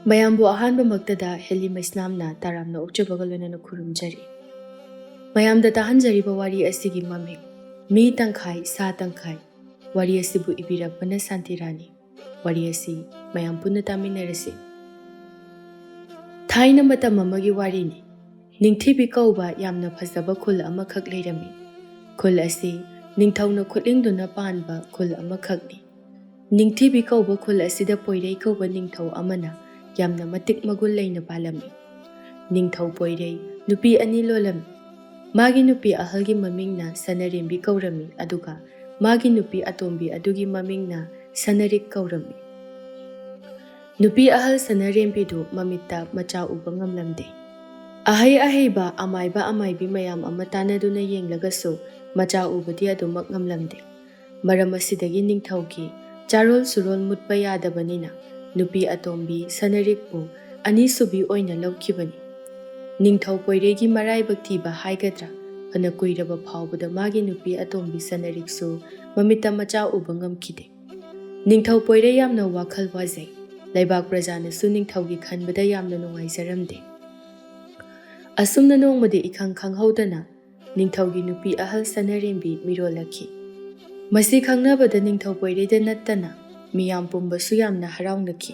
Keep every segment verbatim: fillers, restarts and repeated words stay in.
ꯃꯌꯥꯝꯕꯨ ꯑꯍꯥꯟꯕꯃꯛꯇꯗ ꯍꯦꯂꯤ ꯃꯩꯁꯅꯥꯝꯅ ꯇꯔꯥꯝꯅ ꯑꯣꯛꯆꯕꯒ ꯂꯣꯏꯅꯅ ꯈꯨꯔꯨꯝꯖꯔꯤ꯫ ꯃꯌꯥꯝꯗ ꯇꯥꯍꯟꯖꯔꯤꯕ ꯋꯥꯔꯤ ꯑꯁꯤꯒꯤ ꯃꯃꯤꯡ, ꯃꯤ ꯇꯪꯈꯥꯏ, ꯁꯥ ꯇꯪꯈꯥꯏ꯫ ꯋꯥꯔꯤ ꯑꯁꯤꯕꯨ ꯏꯕꯤꯔꯛꯄꯅ ꯁꯥꯟꯇꯤ ꯔꯥꯅꯤ꯫ ꯋꯥꯔꯤ ꯑꯁꯤ ꯃꯌꯥꯝ ꯄꯨꯟꯅ ꯇꯥꯃꯤꯟꯅꯔꯁꯤ꯫ ꯊꯥꯏꯅ ꯃꯇꯝ ꯑꯃꯒꯤ ꯋꯥꯔꯤꯅꯤ꯫ ꯅꯤꯡꯊꯤꯕꯤ ꯀꯧꯕ ꯌꯥꯝꯅ ꯐꯖꯕ ꯈꯨꯜ ꯑꯃꯈꯛ ꯂꯩꯔꯝꯃꯤ꯫ ꯈꯨꯜ ꯑꯁꯤ ꯅꯤꯡꯊꯧꯅ ꯈꯨꯠꯂꯤꯡꯗꯨꯅ ꯄꯥꯟꯕ ꯈꯨꯜ ꯑꯃꯈꯛꯅꯤ꯫ ꯅꯤꯡꯊꯤꯕꯤ ꯀꯧꯕ ꯈꯨꯜ ꯑꯁꯤꯗ ꯄꯣꯏꯔꯩ ꯀꯧꯕ ꯅꯤꯡꯊꯧ ꯑꯃꯅ ꯌꯥꯝꯅ ꯃꯇꯤꯛ ꯃꯒꯨꯟ ꯂꯩꯅ ꯄꯥꯜꯂꯝꯃꯤ꯫ ꯅꯤꯡꯊꯧ ꯄꯣꯏꯔꯩ ꯅꯨꯄꯤ ꯑꯅꯤ ꯂꯣꯜꯂꯝꯃꯤ꯫ ꯃꯥꯒꯤ ꯅꯨꯄꯤ ꯑꯍꯜꯒꯤ ꯃꯃꯤꯡꯅ ꯁꯅꯔꯦꯝꯕꯤ ꯀꯧꯔꯝꯃꯤ, ꯑꯗꯨꯒ ꯃꯥꯒꯤ ꯅꯨꯄꯤ ꯑꯇꯣꯝꯕꯤ ꯑꯗꯨꯒꯤ ꯃꯃꯤꯡꯅ ꯁꯅꯔꯤꯛ ꯀꯧꯔꯝꯃꯤ꯫ ꯅꯨꯄꯤ ꯑꯍꯜ ꯁꯅꯔꯦꯝꯕꯤꯗꯨ ꯃꯃꯤꯠꯇ ꯃꯆꯥ ꯎꯕ ꯉꯝꯂꯝꯗꯦ꯫ ꯑꯍꯩ ꯑꯍꯩꯕ ꯑꯃꯥꯏꯕ ꯑꯃꯥꯏꯕꯤ ꯃꯌꯥꯝ ꯑꯃ ꯇꯥꯟꯅꯗꯨꯅ ꯌꯦꯡꯂꯒꯁꯨ ꯃꯆꯥ ꯎꯕꯗꯤ ꯑꯗꯨꯃꯛ ꯉꯝꯂꯝꯗꯦ꯫ ꯃꯔꯝ ꯑꯁꯤꯗꯒꯤ ꯅꯤꯡꯊꯧꯒꯤ ꯆꯥꯔꯣꯜ ꯁꯨꯔꯣꯜ ꯃꯨꯠꯄ ꯌꯥꯗꯕꯅꯤꯅ ꯅꯨꯄꯤ ꯑꯇꯣꯝꯕꯤ ꯁꯅꯔꯤꯛꯄꯨ ꯑꯅꯤꯁꯨꯕꯤ ꯑꯣꯏꯅ ꯂꯧꯈꯤꯕꯅꯤ꯫ ꯅꯤꯡꯊꯧ ꯄꯣꯏꯔꯩꯒꯤ ꯃꯔꯥꯏꯕꯛ ꯊꯤꯕ ꯍꯥꯏꯒꯗ꯭ꯔꯥ, ꯐꯅ ꯀꯨꯏꯔꯕ ꯐꯥꯎꯕꯗ ꯃꯥꯒꯤ ꯅꯨꯄꯤ ꯑꯇꯣꯝꯕꯤ ꯁꯅꯔꯤꯛꯁꯨ ꯃꯃꯤꯠꯇ ꯃꯆꯥ ꯎꯕ ꯉꯝꯈꯤꯗꯦ꯫ ꯅꯤꯡꯊꯧ ꯄꯣꯏꯔꯩ ꯌꯥꯝꯅ ꯋꯥꯈꯜ ꯋꯥꯖꯩ꯫ ꯂꯩꯕꯥꯛ ꯄ꯭ꯔꯖꯥꯅꯁꯨ ꯅꯤꯡꯊꯧꯒꯤ ꯈꯟꯕꯗ ꯌꯥꯝꯅ ꯅꯨꯡꯉꯥꯏꯖꯔꯝꯗꯦ꯫ ꯑꯁꯨꯝꯅ ꯅꯣꯡꯃꯗꯤ ꯏꯈꯪ ꯈꯪꯍꯧꯗꯅ ꯅꯤꯡꯊꯧꯒꯤ ꯅꯨꯄꯤ ꯑꯍꯜ ꯁꯅꯔꯦꯝꯕꯤ ꯃꯤꯔꯣꯜꯂꯛꯈꯤ꯫ ꯃꯁꯤ ꯈꯪꯅꯕꯗ ꯅꯤꯡꯊꯧ ꯄꯣꯏꯔꯩꯗ ꯅꯠꯇꯅ ꯃꯤꯌꯥꯝ ꯄꯨꯝꯕꯁꯨ ꯌꯥꯝꯅ ꯍꯔꯥꯎꯅꯈꯤ꯫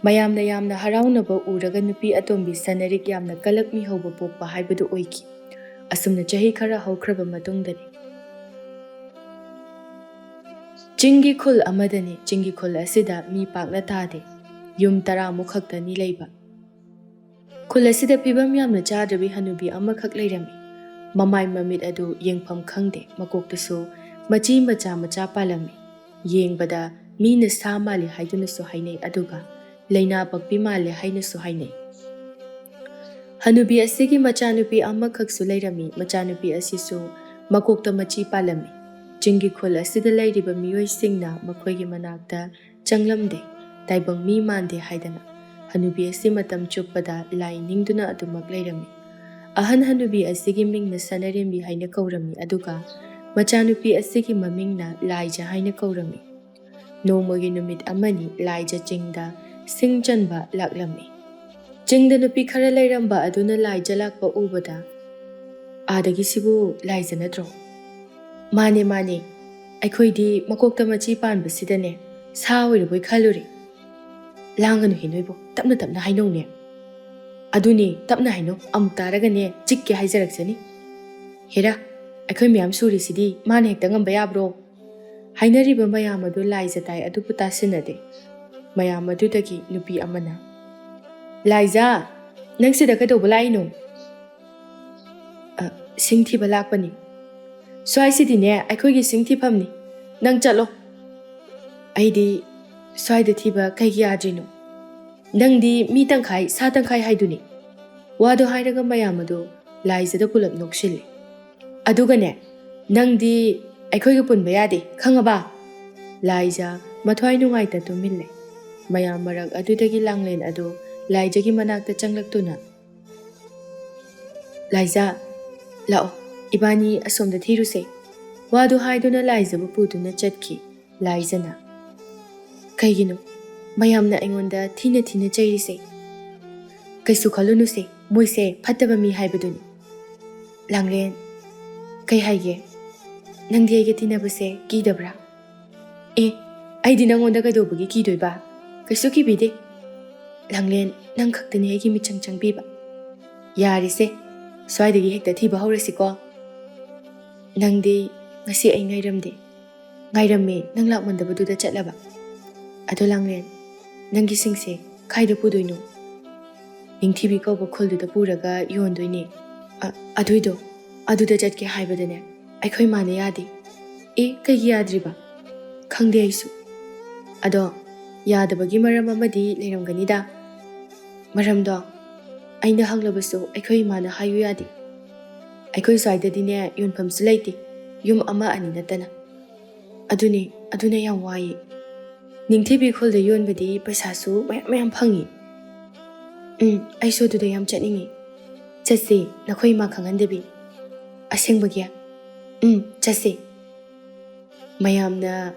ꯃꯌꯥꯝꯅ ꯌꯥꯝꯅ ꯍꯔꯥꯎꯅꯕ ꯎꯔꯒ ꯅꯨꯄꯤ ꯑꯇꯣꯝꯕꯤ ꯁꯅꯔꯤꯛ ꯌꯥꯝꯅ ꯀꯂꯛ ꯃꯤꯍꯧꯕ ꯄꯣꯛꯄ ꯍꯥꯏꯕꯗꯨ ꯑꯣꯏꯈꯤ꯫ ꯑꯁꯨꯝꯅ ꯆꯍꯤ ꯈꯔ ꯍꯧꯈ꯭ꯔꯕ ꯃꯇꯨꯡꯗꯅꯤ꯫ ꯆꯤꯡꯒꯤ ꯈꯨꯜ ꯑꯃꯗꯅꯤ꯫ ꯆꯤꯡꯒꯤ ꯈꯨꯜ ꯑꯁꯤꯗ ꯃꯤ ꯄꯥꯛꯅ ꯇꯥꯗꯦ꯫ ꯌꯨꯝ ꯇꯔꯥꯃꯨꯛ ꯈꯛꯇꯅꯤ ꯂꯩꯕ꯫ ꯈꯨꯜ ꯑꯁꯤꯗ ꯐꯤꯕꯝ ꯌꯥꯝꯅ ꯆꯥꯗ꯭ꯔꯕꯤ ꯍꯅꯨꯕꯤ ꯑꯃꯈꯛ ꯂꯩꯔꯝꯃꯤ꯫ ꯃꯃꯥꯏ ꯃꯃꯤꯠ ꯑꯗꯨ ꯌꯦꯡꯐꯝ ꯈꯪꯗꯦ꯫ ꯃꯀꯣꯛꯇꯁꯨ ꯃꯆꯤ ꯃꯆꯥ ꯃꯆꯥ ꯄꯥꯜꯂꯝꯃꯤ꯫ ꯌꯦꯡꯕꯗ ꯃꯤꯅ ꯁꯥ ꯃꯥꯜꯂꯤ ꯍꯥꯏꯗꯨꯅꯁꯨ ꯍꯥꯏꯅꯩ, ꯑꯗꯨꯒ ꯂꯩꯅꯥ ꯄꯛꯄꯤ ꯃꯥꯜꯂꯦ ꯍꯥꯏꯅꯁꯨ ꯍꯥꯏꯅꯩ꯫ ꯍꯅꯨꯕꯤ ꯑꯁꯤꯒꯤ ꯃꯆꯥꯅꯨꯄꯤ ꯑꯃꯈꯛꯁꯨ ꯂꯩꯔꯝꯃꯤ꯫ ꯃꯆꯥꯅꯨꯄꯤ ꯑꯁꯤꯁꯨ ꯃꯀꯣꯛꯇ ꯃꯆꯤ ꯄꯥꯜꯂꯝꯃꯤ꯫ ꯆꯤꯡꯒꯤ ꯈꯨꯜ ꯑꯁꯤꯗ ꯂꯩꯔꯤꯕ ꯃꯤꯑꯣꯏꯁꯤꯡꯅ ꯃꯈꯣꯏꯒꯤ ꯃꯅꯥꯛꯇ ꯆꯪꯂꯝꯗꯦ, ꯇꯥꯏꯕꯪ ꯃꯤ ꯃꯥꯟꯗꯦ ꯍꯥꯏꯗꯅ꯫ ꯍꯅꯨꯕꯤ ꯑꯁꯤ ꯃꯇꯝ ꯆꯨꯞꯄꯗ ꯂꯥꯏ ꯅꯤꯡꯗꯨꯅ ꯑꯗꯨꯃꯛ ꯂꯩꯔꯝꯃꯤ꯫ ꯑꯍꯟ ꯍꯅꯨꯕꯤ ꯑꯁꯤꯒꯤ ꯃꯤꯡꯅ ꯁꯅꯔꯦꯝꯕꯤ ꯍꯥꯏꯅ ꯀꯧꯔꯝꯃꯤ, ꯑꯗꯨꯒ ꯃꯆꯥꯅꯨꯄꯤ ꯑꯁꯤꯒꯤ ꯃꯃꯤꯡꯅ ꯂꯥꯏꯖ ꯍꯥꯏꯅ ꯀꯧꯔꯝꯃꯤ꯫ ꯅꯣꯡꯃꯒꯤ ꯅꯨꯃꯤꯠ ꯑꯃꯅꯤ ꯂꯥꯏꯖ ꯆꯤꯡꯗ ꯁꯤꯡ ꯆꯟꯕ ꯂꯥꯛꯂꯝꯃꯤ꯫ ꯆꯤꯡꯗ ꯅꯨꯄꯤ ꯈꯔ ꯂꯩꯔꯝꯕ ꯑꯗꯨꯅ ꯂꯥꯏꯖ ꯂꯥꯛꯄ ꯎꯕꯗ, "ꯑꯥꯗꯒꯤꯁꯤꯕꯨ ꯂꯥꯏꯖ ꯅꯠꯇ꯭ꯔꯣ?" "ꯃꯥꯅꯦ, ꯃꯥꯅꯦ꯫ ꯑꯩꯈꯣꯏꯗꯤ ꯃꯀꯣꯛꯇ ꯃꯆꯤ ꯄꯥꯟꯕꯁꯤꯗꯅꯦ ꯁꯥ ꯑꯣꯏꯔꯕꯣꯏ ꯈꯜꯂꯨꯔꯦ꯫ ꯂꯥꯡꯒꯅꯨꯍꯦ ꯅꯣꯏꯕꯣ, ꯇꯞꯅ ꯇꯞꯅ ꯍꯥꯏꯅꯧꯅꯦ꯫ ꯑꯗꯨꯅꯦ, ꯇꯞꯅ ꯍꯥꯏꯅꯧ, ꯑꯃꯨꯛ ꯇꯥꯔꯒꯅꯦ ꯆꯤꯛꯀꯦ ꯍꯥꯏꯖꯔꯛꯆꯅꯤ꯫ ꯍꯦꯔꯥ, ꯑꯩꯈꯣꯏ ꯃꯌꯥꯝ ꯁꯨꯔꯤꯁꯤꯗꯤ ꯃꯥꯅ ꯍꯦꯛꯇ ꯉꯝꯕ ꯌꯥꯕ꯭ꯔꯣ?" ꯍꯥꯏꯅꯔꯤꯕ ꯃꯌꯥꯝ ꯑꯗꯨ ꯂꯥꯏꯖ ꯇꯥꯏ, ꯑꯗꯨꯕꯨ ꯇꯥꯁꯤꯟꯅꯗꯦ꯫ ꯃꯌꯥꯝ ꯑꯗꯨꯗꯒꯤ ꯅꯨꯄꯤ ꯑꯃꯅ, "ꯂꯥꯏꯖ, ꯅꯪ ꯁꯤꯗ ꯀꯩꯗꯧꯕ ꯂꯥꯛꯏꯅꯣ?" "ꯑ, ꯁꯤꯡ ꯊꯤꯕ ꯂꯥꯛꯄꯅꯤ꯫ ꯁ꯭ꯋꯥꯏꯁꯤꯗꯤꯅꯦ ꯑꯩꯈꯣꯏꯒꯤ ꯁꯤꯡ ꯊꯤꯐꯝꯅꯤ꯫ ꯅꯪ ꯆꯠꯂꯣ꯫ ꯑꯩꯗꯤ ꯁ꯭ꯋꯥꯏꯗ ꯊꯤꯕ ꯀꯩꯒꯤ ꯌꯥꯗ꯭ꯔꯤꯅꯣ? ꯅꯪꯗꯤ ꯃꯤ ꯇꯪꯈꯥꯏ, ꯁꯥ ꯇꯪꯈꯥꯏ ꯍꯥꯏꯗꯨꯅꯤ꯫" ꯋꯥꯗꯣ ꯍꯥꯏꯔꯒ ꯃꯌꯥꯝ ꯑꯗꯨ ꯂꯥꯏꯖꯗ ꯄꯨꯂꯞ ꯅꯣꯛꯁꯤꯜꯂꯤ꯫ "ꯑꯗꯨꯒꯅꯦ, ꯅꯪꯗꯤ ꯑꯩꯈꯣꯏꯒ ꯄꯨꯟꯕ ꯌꯥꯗꯦ, ꯈꯪꯉꯕ?" ꯂꯥꯏꯖ ꯃꯊ꯭ꯋꯥꯏ ꯅꯨꯡꯉꯥꯏꯇ ꯇꯨꯝꯃꯤꯜꯂꯦ꯫ ꯃꯌꯥꯝ ꯃꯔꯛ ꯑꯗꯨꯗꯒꯤ ꯂꯥꯡꯂꯦꯟ ꯑꯗꯨ ꯂꯥꯏꯖꯒꯤ ꯃꯅꯥꯛꯇ ꯆꯪꯂꯛꯇꯨꯅ, "ꯂꯥꯏꯖ, ꯂꯥꯛꯑꯣ, ꯏꯕꯥꯅꯤ ꯑꯁꯣꯝꯗ ꯊꯤꯔꯨꯁꯦ꯫" ꯋꯥꯗꯨ ꯍꯥꯏꯗꯨꯅ ꯂꯥꯏꯖꯕꯨ ꯄꯨꯗꯨꯅ ꯆꯠꯈꯤ꯫ ꯂꯥꯏꯖꯅ, "ꯀꯩꯒꯤꯅꯣ ꯃꯌꯥꯝꯅ ꯑꯩꯉꯣꯟꯗ ꯊꯤꯅ ꯊꯤꯅ ꯆꯩꯔꯤꯁꯦ? ꯀꯩꯁꯨ ꯈꯜꯂꯨꯅꯨꯁꯦ, ꯃꯣꯏꯁꯦ ꯐꯠꯇꯕ ꯃꯤ ꯍꯥꯏꯕꯗꯨꯅꯤ꯫" ꯂꯥꯡꯂꯦꯟ, "ꯀꯩ ꯍꯥꯏꯒꯦ? ꯅꯪꯗꯤ ꯑꯩꯒ ꯇꯤꯟꯅꯕꯁꯦ ꯀꯤꯗꯕ꯭ꯔꯥ?" "ꯑꯦ, ꯑꯩꯗꯤ ꯅꯪꯉꯣꯟꯗ ꯀꯩꯗꯧꯕꯒꯤ ꯀꯤꯗꯣꯏꯕ? ꯀꯩꯁꯨ ꯀꯤꯕꯤꯗꯦ꯫" ꯂꯥꯡꯂꯦꯟ, "ꯅꯪ ꯈꯛꯇꯅꯤ ꯑꯩꯒꯤ ꯃꯤꯆꯪ ꯆꯪꯕꯤꯕ꯫" "ꯌꯥꯔꯦꯁꯦ, ꯁ꯭ꯋꯥꯏꯗꯒꯤ ꯍꯦꯛꯇ ꯊꯤꯕ ꯍꯧꯔꯁꯤꯀꯣ꯫ ꯅꯪꯗꯤ ꯉꯁꯤ ꯑꯩ ꯉꯥꯏꯔꯝꯗꯦ꯫ ꯉꯥꯏꯔꯝꯃꯦ, ꯅꯪ ꯂꯥꯛꯃꯟꯗꯕꯗꯨꯗ ꯆꯠꯂꯕ꯫ ꯑꯗꯣ ꯂꯥꯡꯂꯦꯟ, ꯅꯪꯒꯤ ꯁꯤꯡꯁꯦ ꯀꯥꯏꯗ ꯄꯨꯗꯣꯏꯅꯣ?" "ꯅꯤꯡꯊꯤꯕꯤ ꯀꯧꯕ ꯈꯨꯜꯗꯨꯗ ꯄꯨꯔꯒ ꯌꯣꯟꯗꯣꯏꯅꯦ꯫ ꯑ-, ꯑꯗꯨꯏꯗꯣ, ꯑꯗꯨꯗ ꯆꯠꯀꯦ ꯍꯥꯏꯕꯗꯅꯦ ꯑꯩꯈꯣꯏ ꯃꯥꯅ ꯌꯥꯗꯦ꯫" "ꯑꯦ, ꯀꯩꯒꯤ ꯌꯥꯗ꯭ꯔꯤꯕ?" "ꯈꯪꯗꯦ ꯑꯩꯁꯨ꯫ ꯑꯗꯣ ꯌꯥꯗꯕꯒꯤ ꯃꯔꯝ ꯑꯃꯗꯤ ꯂꯩꯔꯝꯒꯅꯤꯗ꯫ ꯃꯔꯝꯗꯣ ꯑꯩꯅ ꯍꯪꯂꯕꯁꯨ ꯑꯩꯈꯣꯏ ꯏꯃꯥꯅ ꯍꯥꯏꯌꯨ ꯌꯥꯗꯦ꯫ ꯑꯩꯈꯣꯏ ꯁ꯭ꯋꯥꯏꯗꯗꯤꯅꯦ ꯌꯣꯟꯐꯝꯁꯨ ꯂꯩꯇꯦ, ꯌꯨꯝ ꯑꯃ ꯑꯅꯤ ꯅꯠꯇꯅ꯫ ꯑꯗꯨꯅꯦ, ꯑꯗꯨꯅ ꯌꯥꯝ ꯋꯥꯏꯌꯦ꯫ ꯅꯤꯡꯊꯤꯕꯤ ꯈꯨꯜꯗ ꯌꯣꯟꯕꯗꯤ ꯄꯩꯁꯥꯁꯨ ꯃꯌꯥꯝ ꯃꯌꯥꯝ ꯐꯪꯉꯤ꯫ ꯎꯝ, ꯑꯩꯁꯨ ꯑꯗꯨꯗ ꯌꯥꯝ ꯆꯠꯅꯤꯡꯉꯤ꯫ ꯆꯠꯁꯦ, ꯅꯈꯣꯏ ꯏꯃꯥ ꯈꯪꯍꯟꯗꯕꯤ꯫" "ꯑꯁꯦꯡꯕꯒꯤ?" "ꯎꯝ, ꯆꯠꯁꯦ꯫" ꯃꯌꯥꯝꯅ,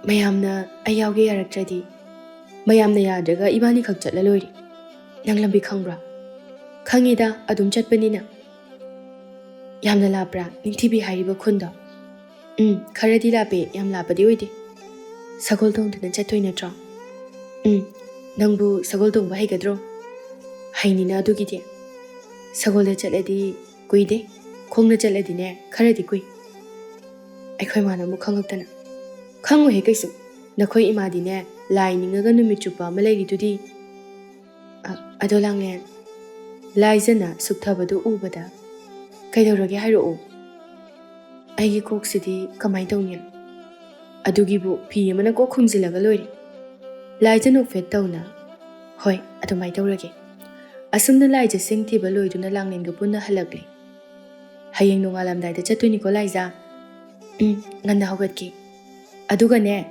ꯃꯌꯥꯝꯅ ꯑꯩ ꯌꯥꯎꯒꯦ ꯌꯥꯔꯛꯇ꯭ꯔꯗꯤ ꯃꯌꯥꯝꯅ ꯌꯥꯗ꯭ꯔꯒ ꯏꯕꯥꯅꯤꯈꯛ ꯆꯠꯂ ꯂꯣꯏꯔꯦ꯫ ꯅꯪ ꯂꯝꯕꯤ ꯈꯪꯕ꯭ꯔꯥ? ꯈꯪꯉꯤꯗ, ꯑꯗꯨꯝ ꯆꯠꯄꯅꯤꯅ꯫ ꯌꯥꯝꯅ ꯂꯥꯞꯄ꯭ꯔꯥ ꯅꯤꯡꯊꯤꯕꯤ ꯍꯥꯏꯔꯤꯕ ꯈꯨꯟꯗꯣ? ꯎꯝ, ꯈꯔꯗꯤ ꯂꯥꯞꯄꯦ, ꯌꯥꯝ ꯂꯥꯞꯄꯗꯤ ꯑꯣꯏꯗꯦ꯫ ꯁꯒꯣꯜ ꯇꯣꯡꯗꯨꯅ ꯆꯠꯇꯣꯏ ꯅꯠꯇ꯭ꯔꯣ? ꯎꯝ, ꯅꯪꯕꯨ ꯁꯒꯣꯜ ꯇꯣꯡꯕ ꯍꯩꯒꯗ꯭ꯔꯣ? ꯍꯩꯅꯤꯅ ꯑꯗꯨꯒꯤꯗꯤ꯫ ꯁꯒꯣꯜꯗ ꯆꯠꯂꯗꯤ ꯀꯨꯏꯗꯦ, ꯈꯣꯡꯅ ꯆꯠꯂꯗꯤꯅꯦ ꯈꯔꯗꯤ ꯀꯨꯏ꯫ ꯑꯩꯈꯣꯏ ꯃꯥꯅ ꯑꯃꯨꯛ ꯈꯪꯉꯛꯇꯅ꯫ ꯈꯪꯉꯣꯏꯍꯦ ꯀꯩꯁꯨ, ꯅꯈꯣꯏ ꯏꯃꯥꯗꯤꯅꯦ ꯂꯥꯏ ꯅꯤꯡꯉꯒ ꯅꯨꯃꯤꯠ ꯆꯨꯞꯄ ꯑꯃ ꯂꯩꯔꯤꯗꯨꯗꯤ꯫ ꯑ-, ꯑꯗꯣ ꯂꯥꯡꯂꯦꯟ, ꯂꯥꯏꯖꯅ ꯁꯨꯛꯊꯕꯗꯨ ꯎꯕꯗ, "ꯀꯩꯗꯧꯔꯒꯦ ꯍꯥꯏꯔꯛꯑꯣ?" ꯑꯩꯒꯤ ꯀꯣꯛꯁꯤꯗꯤ ꯀꯃꯥꯏ ꯇꯧꯅꯤ? ꯑꯗꯨꯒꯤꯕꯨ ꯐꯤ ꯑꯃꯅ ꯀꯣꯛ ꯈꯨꯝꯖꯤꯜꯂꯒ ꯂꯣꯏꯔꯦ꯫ ꯂꯥꯏꯖ ꯅꯣꯛꯐꯦꯠ ꯇꯧꯅ, "ꯍꯣꯏ, ꯑꯗꯨꯃꯥꯏ ꯇꯧꯔꯒꯦ꯫ ꯑꯁꯨꯝꯅ ꯂꯥꯏꯖ ꯁꯤꯡ ꯊꯤꯕ ꯂꯣꯏꯗꯨꯅ ꯂꯥꯡꯂꯦꯟꯒ ꯄꯨꯟꯅ ꯍꯜꯂꯛꯂꯦ꯫ ꯍꯌꯦꯡ ꯅꯣꯡꯉꯥꯜꯂꯝꯗꯥꯏꯗ ꯆꯠꯇꯣꯏꯅꯤꯀꯣ ꯂꯥꯏꯖ꯫ ꯎꯝ, ꯉꯟꯅ ꯍꯧꯒꯠꯀꯦ꯫ ꯑꯗꯨꯒꯅꯦ,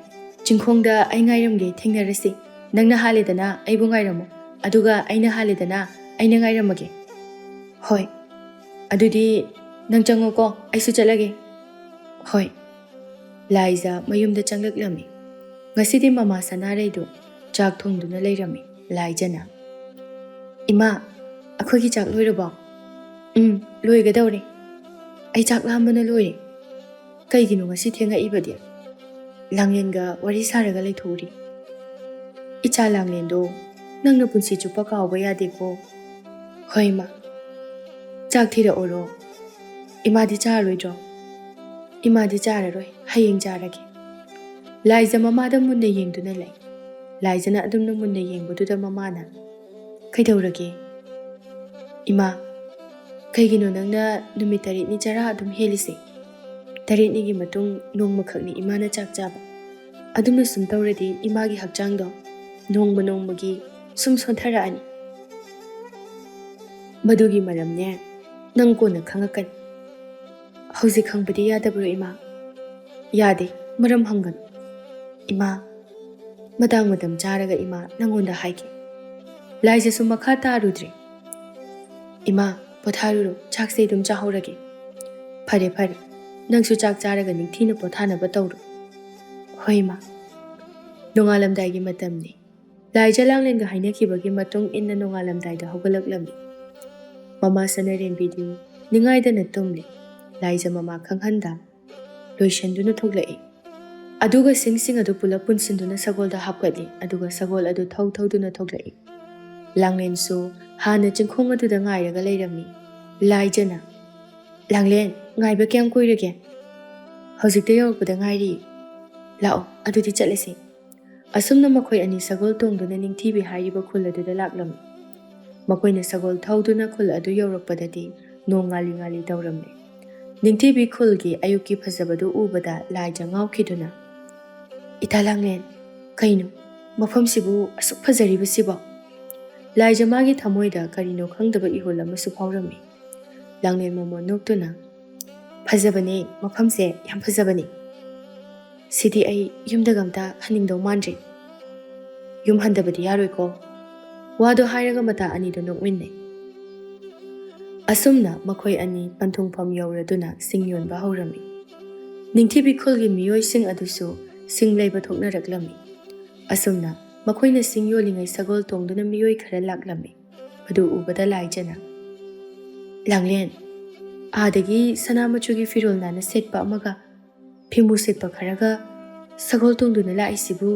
ꯆꯤꯡꯈꯣꯡꯗ ꯑꯩ ꯉꯥꯏꯔꯝꯒꯦ, ꯊꯦꯡꯅꯔꯁꯤ꯫ ꯅꯪꯅ ꯍꯥꯜꯂꯦꯗꯅ, ꯑꯩꯕꯨ ꯉꯥꯏꯔꯝꯃꯨ꯫ ꯑꯗꯨꯒ ꯑꯩꯅ ꯍꯥꯜꯂꯦꯗꯅ, ꯑꯩꯅ ꯉꯥꯏꯔꯝꯃꯒꯦ꯫ ꯍꯣꯏ꯫ ꯑꯗꯨꯗꯤ ꯅꯪ ꯆꯪꯉꯣꯀꯣ, ꯑꯩꯁꯨ ꯆꯠꯂꯒꯦ꯫ ꯍꯣꯏ꯫ ꯂꯥꯏꯖ ꯃꯌꯨꯝꯗ ꯆꯪꯂꯛꯂꯝꯃꯤ꯫ ꯉꯁꯤꯗꯤ ꯃꯃꯥ ꯁꯅꯥꯔꯩꯗꯨ ꯆꯥꯛ ꯊꯣꯡꯗꯨꯅ ꯂꯩꯔꯝꯃꯤ꯫ ꯂꯥꯏꯖꯅ, "ꯏꯃꯥ, ꯑꯩꯈꯣꯏꯒꯤ ꯆꯥꯛ ꯂꯣꯏꯔꯕꯣ?" "ꯎꯝ, ꯂꯣꯏꯒꯗꯧꯔꯦ꯫ ꯑꯩ ꯆꯥꯛ ꯂꯥꯝꯕꯅ ꯂꯣꯏꯔꯦ꯫ ꯀꯩꯒꯤꯅꯣ ꯉꯁꯤ ꯊꯦꯡꯉꯛꯏꯕꯗꯤ?" ꯂꯥꯡꯂꯦꯟꯒ ꯋꯥꯔꯤ ꯁꯥꯔꯒ ꯂꯩꯊꯣꯛꯎꯔꯤ꯫ "ꯏꯆꯥ ꯂꯥꯡꯂꯦꯟꯗꯣ ꯅꯪꯅ ꯄꯨꯟꯁꯤ ꯆꯨꯞꯄ ꯀꯥꯎꯕ ꯌꯥꯗꯦꯀꯣ꯫" "ꯍꯣꯏ, ꯏꯃꯥ꯫ ꯆꯥꯛ ꯊꯤꯔꯛꯎꯔꯣ? ꯏꯃꯥꯗꯤ ꯆꯥꯔꯣꯏꯗ꯭ꯔꯣ?" "ꯏꯃꯥꯗꯤ ꯆꯥꯔꯔꯣꯏ, ꯍꯌꯦꯡ ꯆꯥꯔꯒꯦ꯫" ꯂꯥꯏꯖ ꯃꯃꯥꯗ ꯃꯨꯟꯅ ꯌꯦꯡꯗꯨꯅ ꯂꯩ꯫ ꯂꯥꯏꯖꯅ ꯑꯗꯨꯝꯅ ꯃꯨꯟꯅ ꯌꯦꯡꯕꯗꯨꯗ ꯃꯃꯥꯅ, "ꯀꯩꯗꯧꯔꯒꯦ?" "ꯏꯃꯥ, ꯀꯩꯒꯤꯅꯣ ꯅꯪꯅ ꯅꯨꯃꯤꯠ ꯇꯔꯦꯠꯅꯤ ꯆꯔꯥ ꯑꯗꯨꯝ ꯍꯦꯜꯂꯤꯁꯦ? ꯇꯔꯦꯠꯅꯤꯒꯤ ꯃꯇꯨꯡ ꯅꯣꯡꯃꯈꯛꯅꯤ ꯏꯃꯥꯅ ꯆꯥꯛ ꯆꯥꯕ꯫ ꯑꯗꯨꯝꯅ ꯁꯨꯝ ꯇꯧꯔꯗꯤ ꯏꯃꯥꯒꯤ ꯍꯛꯆꯥꯡꯗꯣ ꯅꯣꯡꯃ ꯅꯣꯡꯃꯒꯤ ꯁꯨꯝ ꯁꯣꯟꯊꯔꯛꯑꯅꯤ꯫" "ꯃꯗꯨꯒꯤ ꯃꯔꯝꯅꯦ ꯅꯪ ꯀꯣꯟꯅ ꯈꯪꯉꯛꯀꯅꯤ꯫ ꯍꯧꯖꯤꯛ ꯈꯪꯕꯗꯤ ꯌꯥꯗꯕ꯭ꯔꯣ, ꯏꯃꯥ?" "ꯌꯥꯗꯦ, ꯃꯔꯝ ꯍꯪꯒꯅꯨ꯫" "ꯏꯃꯥ, ꯃꯇꯥꯡ ꯃꯇꯝ ꯆꯥꯔꯒ ꯏꯃꯥ ꯅꯪꯉꯣꯟꯗ ꯍꯥꯏꯒꯦ꯫" ꯂꯥꯏꯖꯁꯨ ꯃꯈꯥ ꯇꯥꯔꯨꯗ꯭ꯔꯦ꯫ "ꯏꯃꯥ, ꯄꯣꯊꯥꯔꯨꯔꯣ, ꯆꯥꯛꯁꯦ ꯑꯗꯨꯝ ꯆꯥꯍꯧꯔꯒꯦ꯫" "ꯐꯔꯦ, ꯐꯔꯦ, ꯅꯪꯁꯨ ꯆꯥꯛ ꯆꯥꯔꯒ ꯅꯤꯡꯊꯤꯅ ꯄꯣꯊꯥꯅꯕ ꯇꯧꯔꯣ꯫" "ꯍꯣꯏ, ꯏꯃꯥ꯫" ꯅꯣꯡꯉꯥꯜꯂꯝꯗꯥꯏꯒꯤ ꯃꯇꯝꯅꯤ꯫ ꯂꯥꯏꯖ ꯂꯥꯡꯂꯦꯟꯒ ꯍꯥꯏꯅꯈꯤꯕꯒꯤ ꯃꯇꯨꯡ ꯏꯟꯅ ꯅꯣꯡꯉꯥꯜꯂꯝꯗꯥꯏꯗ ꯍꯧꯒꯠꯂꯛꯂꯝꯃꯤ꯫ ꯃꯃꯥ ꯁꯅꯥꯔꯦꯝꯕꯤꯗꯤ ꯅꯤꯡꯉꯥꯏꯗꯅ ꯇꯨꯝꯂꯤ꯫ ꯂꯥꯏꯖ ꯃꯃꯥ ꯈꯪꯍꯟꯗ ꯂꯣꯏꯁꯤꯟꯗꯨꯅ ꯊꯣꯛꯂꯛꯏ꯫ ꯑꯗꯨꯒ ꯁꯤꯡꯁꯤꯡ ꯑꯗꯨ ꯄꯨꯂꯞ ꯄꯨꯟꯁꯤꯟꯗꯨꯅ ꯁꯒꯣꯜꯗ ꯍꯥꯞꯀꯠꯂꯤ, ꯑꯗꯨꯒ ꯁꯒꯣꯜ ꯑꯗꯨ ꯊꯧ ꯊꯧꯗꯨꯅ ꯊꯣꯛꯂꯛꯏ꯫ ꯂꯥꯡꯂꯦꯟꯁꯨ ꯍꯥꯟꯅ ꯆꯤꯡꯈꯣꯡ ꯑꯗꯨꯗ ꯉꯥꯏꯔꯒ ꯂꯩꯔꯝꯃꯤ꯫ ꯂꯥꯏꯖꯅ, "ꯂꯥꯡꯂꯦꯟ, ꯉꯥꯏꯕ ꯀꯌꯥꯝ ꯀꯨꯏꯔꯒꯦ?" "ꯍꯧꯖꯤꯛꯇ ꯌꯧꯔꯛꯄꯗ ꯉꯥꯏꯔꯤ꯫ ꯂꯥꯛꯑꯣ, ꯑꯗꯨꯗꯤ ꯆꯠꯂꯁꯤ꯫" ꯑꯁꯨꯝꯅ ꯃꯈꯣꯏ ꯑꯅꯤ ꯁꯒꯣꯜ ꯇꯣꯡꯗꯨꯅ ꯅꯤꯡꯊꯤꯕꯤ ꯍꯥꯏꯔꯤꯕ ꯈꯨꯜ ꯑꯗꯨꯗ ꯂꯥꯛꯂꯝꯃꯤ꯫ ꯃꯈꯣꯏꯅ ꯁꯒꯣꯜ ꯊꯧꯗꯨꯅ ꯈꯨꯜ ꯑꯗꯨ ꯌꯧꯔꯛꯄꯗꯗꯤ ꯅꯣꯡ ꯉꯥꯜꯂꯤ ꯉꯥꯜꯂꯤ ꯇꯧꯔꯝꯂꯦ꯫ ꯅꯤꯡꯊꯤꯕꯤ ꯈꯨꯜꯒꯤ ꯑꯌꯨꯛꯀꯤ ꯐꯖꯕꯗꯨ ꯎꯕꯗ ꯂꯥꯏꯖ ꯉꯥꯎꯈꯤꯗꯨꯅ, "ꯏꯇꯥ ꯂꯥꯡꯂꯦꯟ, ꯀꯩꯅꯣ ꯃꯐꯝꯁꯤꯕꯨ ꯑꯁꯨꯛ ꯐꯖꯔꯤꯕꯁꯤꯕꯣ?" ꯂꯥꯏꯖ ꯃꯥꯒꯤ ꯊꯃꯣꯏꯗ ꯀꯔꯤꯅꯣ ꯈꯪꯗꯕ ꯏꯍꯨꯜ ꯑꯃꯁꯨ ꯐꯥꯎꯔꯝꯃꯤ꯫ ꯂꯥꯡꯂꯦꯟ ꯃꯃꯣꯟ ꯅꯣꯛꯇꯨꯅ, "ꯐꯖꯕꯅꯦ, ꯃꯐꯝꯁꯦ ꯌꯥꯝ ꯐꯖꯕꯅꯦ꯫ ꯁꯤꯗꯤ ꯑꯩ ꯌꯨꯝꯗꯒ ꯑꯝꯇ ꯍꯟꯅꯤꯡꯗꯧ ꯃꯥꯟꯗ꯭ꯔꯦ꯫ ꯌꯨꯝ ꯍꯟꯗꯕꯗꯤ ꯌꯥꯔꯣꯏꯀꯣ꯫" ꯋꯥꯗꯣ ꯍꯥꯏꯔꯒ ꯃꯇꯥ ꯑꯅꯤꯗꯣ ꯅꯣꯛꯃꯤꯟꯅꯩ꯫ ꯑꯁꯨꯝꯅ ꯃꯈꯣꯏ ꯑꯅꯤ ꯄꯟꯊꯨꯡꯐꯝ ꯌꯧꯔꯗꯨꯅ ꯁꯤꯡ ꯌꯣꯟꯕ ꯍꯧꯔꯝꯃꯤ꯫ ꯅꯤꯡꯊꯤꯕꯤ ꯈꯨꯜꯒꯤ ꯃꯤꯑꯣꯏꯁꯤꯡ ꯑꯗꯨꯁꯨ ꯁꯤꯡ ꯂꯩꯕ ꯊꯣꯛꯅꯔꯛꯂꯝꯃꯤ꯫ ꯑꯁꯨꯝꯅ ꯃꯈꯣꯏꯅ ꯁꯤꯡ ꯌꯣꯜꯂꯤꯉꯩ ꯁꯒꯣꯜ ꯇꯣꯡꯗꯨꯅ ꯃꯤꯑꯣꯏ ꯈꯔ ꯂꯥꯛꯂꯝꯃꯤ꯫ ꯑꯗꯨ ꯎꯕꯗ ꯂꯥꯏꯖꯅ, "ꯂꯥꯡꯂꯦꯟ, ꯑꯥꯗꯒꯤ ꯁꯅꯥ ꯃꯆꯨꯒꯤ ꯐꯤꯔꯣꯜ ꯅꯥꯟꯅ ꯁꯦꯠꯄ ꯑꯃꯒ ꯐꯤꯃꯨ ꯁꯦꯠꯄ ꯈꯔꯒ ꯁꯒꯣꯜ ꯇꯣꯡꯗꯨꯅ ꯂꯥꯛꯏꯁꯤꯕꯨ,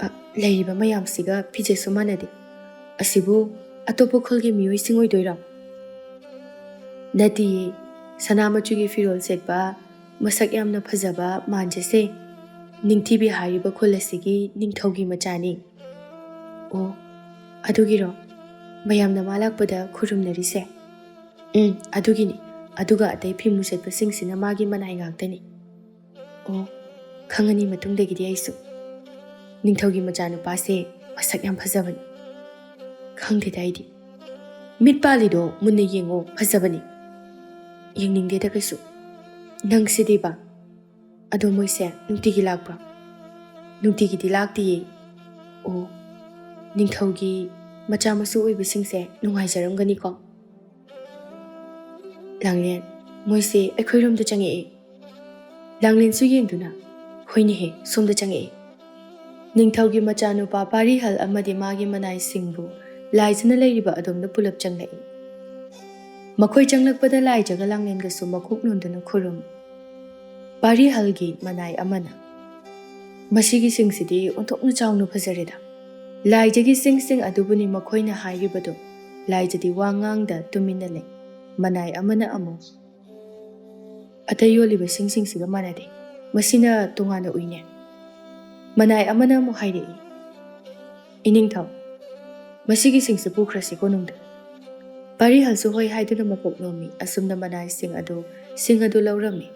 ꯑ, ꯂꯩꯔꯤꯕ ꯃꯌꯥꯝꯁꯤꯒ ꯐꯤꯖꯦꯠꯁꯨ ꯃꯥꯟꯅꯗꯦ꯫ ꯑꯁꯤꯕꯨ ꯑꯇꯣꯞꯄ ꯈꯨꯜꯒꯤ ꯃꯤꯑꯣꯏꯁꯤꯡ ꯑꯣꯏꯗꯣꯏꯔꯣ?" "ꯅꯠꯇꯤꯌꯦ, ꯁꯅꯥ ꯃꯆꯨꯒꯤ ꯐꯤꯔꯣꯜ ꯁꯦꯠꯄ, ꯃꯁꯛ ꯌꯥꯝꯅ ꯐꯖꯕ ꯃꯥꯟꯖꯁꯦ, ꯅꯤꯡꯊꯤꯕꯤ ꯍꯥꯏꯔꯤꯕ ꯈꯨꯜ ꯑꯁꯤꯒꯤ ꯅꯤꯡꯊꯧꯒꯤ ꯃꯆꯥꯅꯤ꯫" "ꯑꯣ, ꯑꯗꯨꯒꯤꯔꯣ ꯃꯌꯥꯝꯅ ꯃꯥ ꯂꯥꯛꯄꯗ ꯈꯨꯔꯨꯝꯅꯔꯤꯁꯦ?" "ꯎꯝ, ꯑꯗꯨꯒꯤꯅꯤ꯫ ꯑꯗꯨꯒ ꯑꯇꯩ ꯐꯤꯃꯨ ꯁꯦꯠꯄꯁꯤꯡꯁꯤꯅ ꯃꯥꯒꯤ ꯃꯅꯥꯏ ꯉꯥꯛꯇꯅꯤ꯫" "ꯑꯣ, ꯈꯪꯉꯅꯤ ꯃꯇꯨꯡꯗꯒꯤꯗꯤ ꯑꯩꯁꯨ꯫ ꯅꯤꯡꯊꯧꯒꯤ ꯃꯆꯥꯅꯨꯄꯥꯁꯦ ꯃꯁꯛ ꯌꯥꯝ ꯐꯖꯕꯅꯤ꯫" "ꯈꯪꯗꯦꯗ ꯑꯩꯗꯤ꯫ ꯃꯤꯠ ꯄꯥꯜꯂꯤꯗꯣ ꯃꯨꯟꯅ ꯌꯦꯡꯉꯣ, ꯐꯖꯕꯅꯤ꯫" "ꯌꯦꯡꯅꯤꯡꯗꯦꯗ ꯀꯩꯁꯨ꯫ ꯅꯪꯁꯤꯗꯤꯕ꯫" "ꯑꯗꯣ ꯃꯣꯏꯁꯦ ꯅꯨꯡꯇꯤꯒꯤ ꯂꯥꯛꯄ꯭ꯔꯣ?" "ꯅꯨꯡꯇꯤꯒꯤꯗꯤ ꯂꯥꯛꯇꯤꯌꯦ꯫" "ꯑꯣ, ꯅꯤꯡꯊꯧꯒꯤ ꯃꯆꯥ ꯃꯁꯨ ꯑꯣꯏꯕꯁꯤꯡꯁꯦ ꯅꯨꯡꯉꯥꯏꯖꯔꯝꯒꯅꯤꯀꯣ꯫" "ꯂꯥꯡꯂꯦꯟ, ꯃꯣꯏꯁꯦ ꯑꯩꯈꯣꯏꯔꯣꯝꯗ ꯆꯪꯉꯛꯑꯦ꯫" ꯂꯥꯡꯂꯦꯟꯁꯨ ꯌꯦꯡꯗꯨꯅ, "ꯍꯣꯏꯅꯦꯍꯦ, ꯁꯣꯝꯗ ꯆꯪꯉꯛꯑꯦ꯫" ꯅꯤꯡꯊꯧꯒꯤ ꯃꯆꯥꯅꯨꯄꯥ ꯄꯥꯔꯤꯍꯜ ꯑꯃꯗꯤ ꯃꯥꯒꯤ ꯃꯅꯥꯏꯁꯤꯡꯕꯨ ꯂꯥꯏꯖꯅ ꯂꯩꯔꯤꯕ ꯑꯗꯣꯝꯗ ꯄꯨꯂꯞ ꯆꯪꯂꯛꯏ꯫ ꯃꯈꯣꯏ ꯆꯪꯂꯛꯄꯗ ꯂꯥꯏꯖꯒ ꯂꯥꯡꯂꯦꯟꯒꯁꯨ ꯃꯀꯣꯛ ꯅꯣꯟꯗꯨꯅ ꯈꯨꯔꯨꯝ꯫ ꯄꯥꯔꯤꯍꯜꯒꯤ ꯃꯅꯥꯏ ꯑꯃꯅ, "ꯃꯁꯤꯒꯤ ꯁꯤꯡꯁꯤꯗꯤ ꯑꯣꯟꯊꯣꯛꯅ ꯆꯥꯎꯅ ꯐꯖꯔꯦꯗ꯫ ꯂꯥꯏꯖꯒꯤ ꯁꯤꯡꯁꯤꯡ ꯑꯗꯨꯕꯨꯅꯤ ꯃꯈꯣꯏꯅ ꯍꯥꯏꯔꯤꯕꯗꯨ꯫" ꯂꯥꯏꯖꯗꯤ ꯋꯥ ꯉꯥꯡꯗ ꯇꯨꯃꯤꯟꯅ ꯂꯩ꯫ ꯃꯅꯥꯏ ꯑꯃꯅ ꯑꯃꯨꯛ, "ꯑꯇꯩ ꯌꯣꯜꯂꯤꯕ ꯁꯤꯡꯁꯤꯡꯁꯤꯒ ꯃꯥꯟꯅꯗꯦ꯫ ꯃꯁꯤꯅ ꯇꯣꯉꯥꯟꯅ ꯎꯏꯅꯦ꯫" ꯃꯅꯥꯏ ꯑꯃꯅ ꯑꯃꯨꯛ ꯍꯥꯏꯔꯛꯏ, "ꯏꯅꯤꯡꯊꯧ, ꯃꯁꯤꯒꯤ ꯁꯤꯡꯁꯤ ꯄꯨꯈ꯭ꯔꯁꯤ ꯀꯣꯅꯨꯡꯗ꯫" ꯄꯥꯔꯤꯍꯜꯁꯨ ꯍꯣꯏ ꯍꯥꯏꯗꯨꯅ ꯃꯀꯣꯛ ꯅꯣꯝꯃꯤ꯫ ꯑꯁꯨꯝꯅ ꯃꯅꯥꯏꯁꯤꯡ ꯑꯗꯨ, ꯁꯤꯡ ꯑꯗꯨ ꯂꯧꯔꯝꯃꯤ꯫